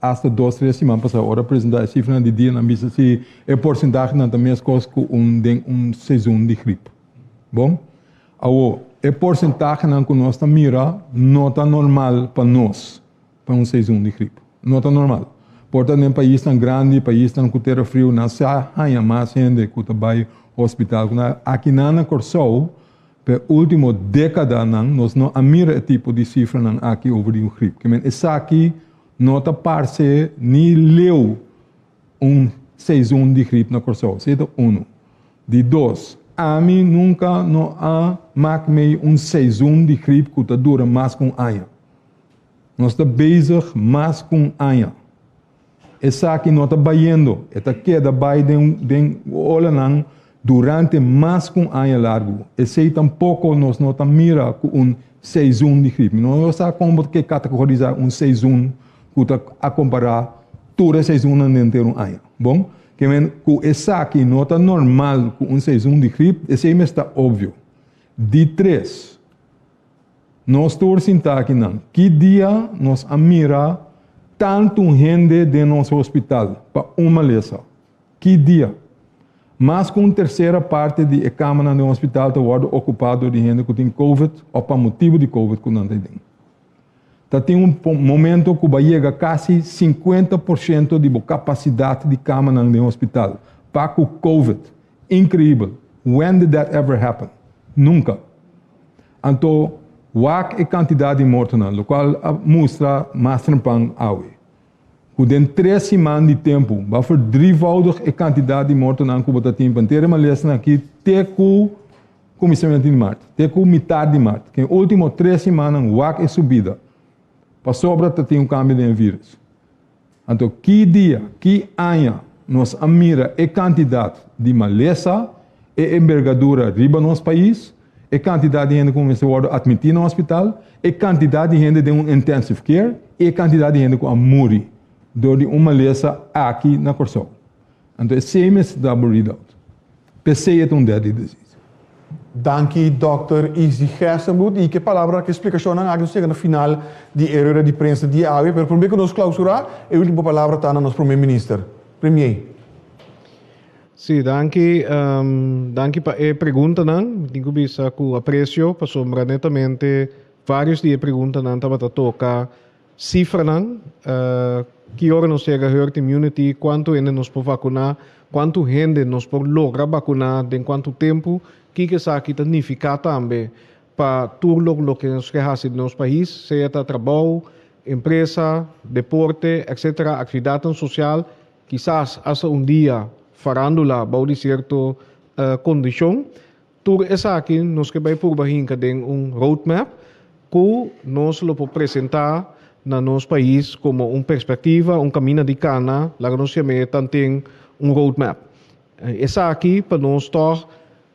asta dos tres siman pasá. Ora a presentá e sifranan di dia nan bisa si e porsentahenan ta meskos ku un den un seizoen di grip. Bon, awor e porsentahenan ku nos ta mira no ta normal pa nos pa un seizoen di grip. No ta normal. Por ta den paisnan grandi, paisnan ku tera friu nan sa haña mas hende ku ta bai hospital ku nan. Akinan na Kòrsou Pa e ultimo decadanan nos no a mira e tipo di cifranan aki over di un grip. Ke men esaki no ta parce ni leu un seizoen di grip na Corsou. Esei ta uno. Di dos, ami nunca no a mak mei un seizoen di grip cu ta dura mas cu un aña. Nos ta bezig mas cu un aña. Esaki no ta bayendo, e ta keda bai den den olanan durante mas ku un aña largu. Esei tampoko nos no ta mira ku un seizoen di grip. Mi no sa kon bo ke kategorisá un seizoen ku ta a kompará tur e seizoennan den henter un aña. Bon, ke men ku esaki no ta normal ku un seizoen di grip, esei mes ta obvio. Di tres. Nos tur sintá akinan. Ki dia nos a mira tantu hende den nos hospital pa un malesa? Ki dia? Mas ku un tersera parti di e kamanan den hospital ta wòrdu okupá dor di hende ku tin covid òf pa motibu di covid ku nan ta den. Ta tin un momento ku bo a yega kasi 50% di bo kapasidat di kamanan den hospital pa ku covid. Inkreibel! When did that ever happen? Nunka! Anto wak e kantidat di mortonan, lokual a mustra mas trempan awe. Ku den tres siman di tempu bo a verdrievoudig e kantidat di mortonan ku bo ta tin pa henter e malesnan aki te ku kuminsamentu di mart, te ku mitar di mart. Ken ultimo tres simannan wak e subida, pasobra ta tin un kambio den e virus. Anto ki dia, ki aña nos a mira e kantidat di malesa, e embergadura riba nos pais, e kantidat di hende ku mester wòrdu atmití na hospital, e kantidat di hende den un intensive care i e kantidat di hende ku a muri dor di un malesa aki na Kòrsou. Anto esei mester ta bo readout. P'esei e ta un deadly disease. Danki Dòkter Izzy Gerstenbluth y ke palabra ke splikashonnan aki nos yega na final di e rueda di prensa di awe pero prome ku nos klausura e ultimo palabra ta na nos prome minister. Premier. Sí, danki. Danki pa e preguntanan. Mi tin ku bisa ku apresio pasobra netamente varios di e preguntanan tabata toka Sifranan, Ki ora nos yega herd immunity, kuantu hende nos por vakuná, kuantu hende nos por logra bakuná den kuantu tempu, kiko esaki ta nifiká tambe. pa tur loke nos ke hasi den nos pais, sea ta trabou, empresa, deporte, etc. Aktividatnan sosial, kisas asta un dia farándula bou di sierto kondishon. Tur esaki nos ke bai purba hinka den un roadmap ku nos lo por presentá na nos pais komo un perspektiva, un kaminda di kana, laga nos yam'é tanten un roadmap. Esaki pa nos tòg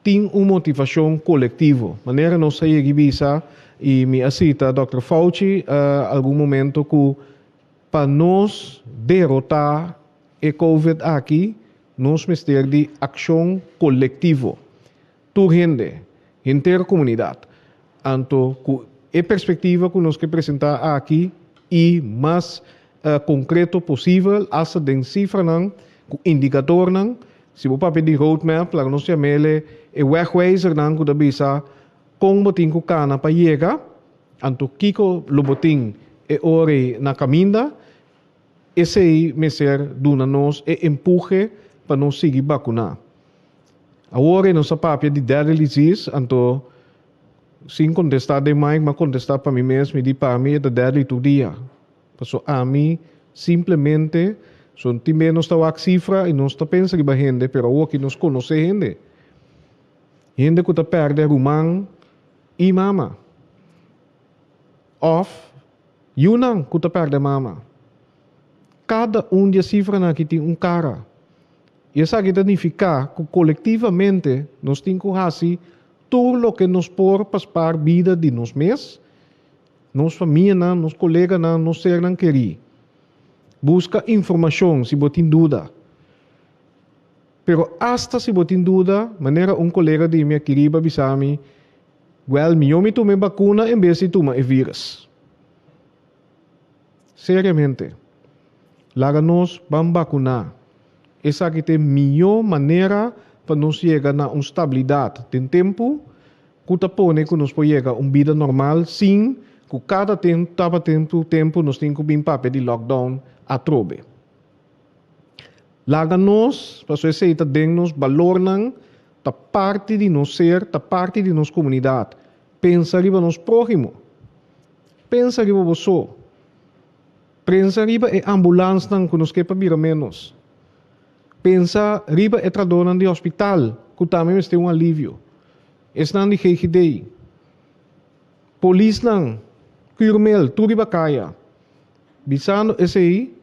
tin un motivashon kolektivo. Manera nos a yegi bisa i mi a sita dòkter Fauci algun momento ku pa nos derotá e covid aki nos mester di akshon kolektivo. Tur hende, henter komunidat. Anto ku e perspektiva ku nos ke presentá aki i mas konkreto posibel, asta den sifranan ku indikadornan, si bo papia di roadmap, laga nos yam'ele e wegwijzernan ku ta bisa kon bo tin ku kana pa yega, anto kiko lo bo tin e ora ei na kaminda, esei mester duna nos e empuhe pa nos sigui bakuná. Awor ei nos a papia di deadly disease, anto sin kontestá den mic, m'a kontestá pa mi mes, mi di pa mi e ta deadly tur dia. Paso ami simplemente, so tin bes nos ta wak sifra i nos ta pensa riba hende, pero awoki nos konosé hende. Hende ku ta pèrdè ruman i mama. Òf yunan ku ta pèrdè mama. Kada un di e sifranan aki tin un kara. I esaki ta nifiká ku kolektivamente nos tin ku hasi tur loke nos por pa spar bida di nos mes, nos famianan, nos koleganan, nos sernan kerí. Buska informashon si bo tin duda. Pero asta si bo tin duda, manera un kolega di mi aki riba bisa mi, Wèl, mihó mi tuma e bakuna en bes di tuma e vírus. Seriamente, laga nos ban bakuná. Esaki ta e mihó manera pa nos yega na un stabilidat den tempu ku ta pone ku nos por yega un bida normal sin ku kada tabatin tempu nos tin ku bin papia di lockdown atrobe. Laga nos, pasobra esei ta den nos balornan, ta parti di nos ser, ta parti di nos komunidat, pensa riba nos próhimo. Pensa riba bo so. Pensa riba e ambulansnan ku nos ke pa bira ménos. Pensa riba e tradónan di hospital ku tambe mester un alivio. Esnan di GGD. Polisnan, Curmel, tur riba kaya. Bisando esei,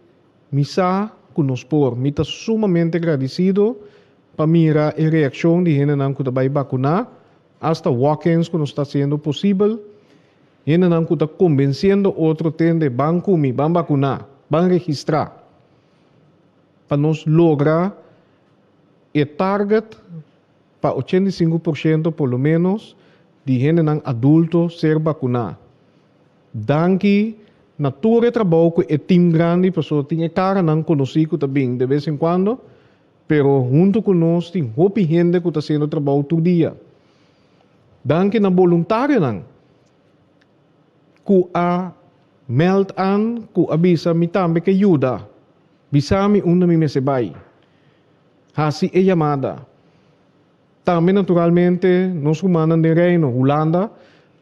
mi sa ku nos por. Mi ta sumamente gradisido pa mira e reakshon di hendenan ku ta bai bakuná, asta walk-ins ku nos ta hasiendo posibel. Hendenan ku ta kombensiendo otro tende ban ku mi, ban bakuná, ban registrá pa nos logra e target pa 85% por lo ménos di hendenan adulto ser bakuná. Danki na tur e trabou ku e tim grandi pasobra tin e karanan konosí ku ta bin de bes en kuando, pero huntu ku nos tin hopi hende ku ta hasiendo trabou tur dia. Danki na boluntarionan ku a meld an ku a bisa mi tambe ke yuda. Bisa mi unda mi mester bai. Hasi e yamada. Tambe naturalmente nos rumannan den Reino, Hulanda,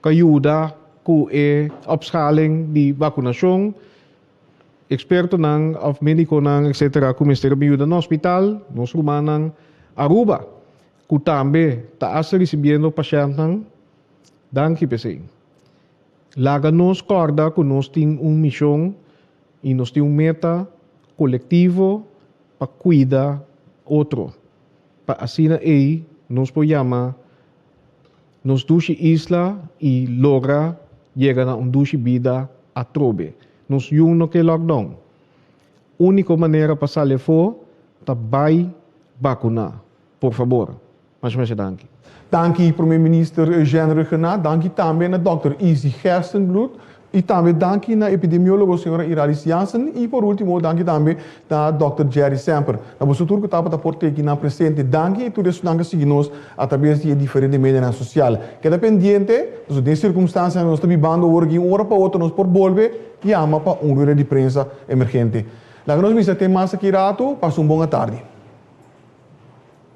ku a yuda ku e opschaling di bakunashon. Ekspertonan òf medikonan etcetera ku mester a bin yuda na hospital, nos rumannan Aruba. Ku tambe ta hasta risibiendo pashèntnan, danki p'esei. Laga nos kòrda ku nos tin un mishon i nos tin un meta kolektivo pa kuida otro, pa asina ei nos por yama nos dushi isla i logra yega na un dushi bida atrobe. Nos yu no ke lockdown. Úniko manera pa sali afó ta bai bakuná. Por fabor. Masha masha danki. Danki Prome Minister Eugène Rhuggenaath, danki tambe na Dòkter Izzy Gerstenbluth y tambe danki na epidemiologo señora Iralis Jansen y por ultimo danki tambe na Dòkter Jerry Semper. Na boso tur cu tabata por teki nan presente danki y tur esunnan cu a sigui nos a traves di e diferente medianan social. Keda pendiente, pasobra den circumstancianan nos ta bibando awor aki un ora pa otro nos por bolbe yama pa un rueda di prensa emergente. Laga nos bisa te mas aki rato, pasa un bon atardi.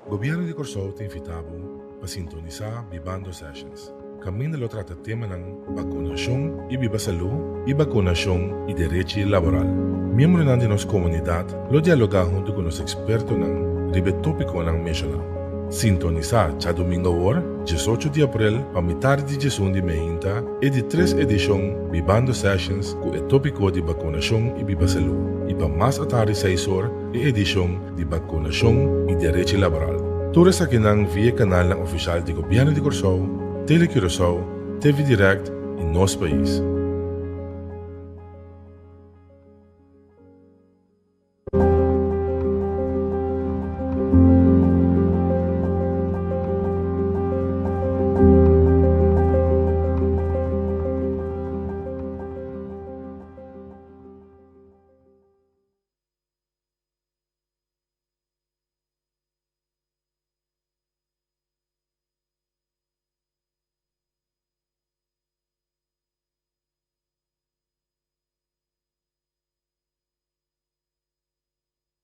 Gobièrnu di Kòrsou ta invitá bo pa sintonisá Bibando Sessions. kaminda lo trata temanan bakunashon i biba salú i bakunashon i derechi laboral. Miembronan di nos komunidat lo dialogá huntu ku nos ekspertonan riba e tópikonan menshoná. Sintonisá djadumingu awor, 18 di aprel, pa mitar di 11 di meinta, e di tres edishon Bibando Sessions ku e tópiko di bakunashon i biba salú i pa mas atardi seis or e edishon di bakunashon i derechi laboral. Tur esakinan via e kanalnan ofishal di Gobièrnu di Kòrsou, Tele Curaçao, TV Direct i Nos Pais.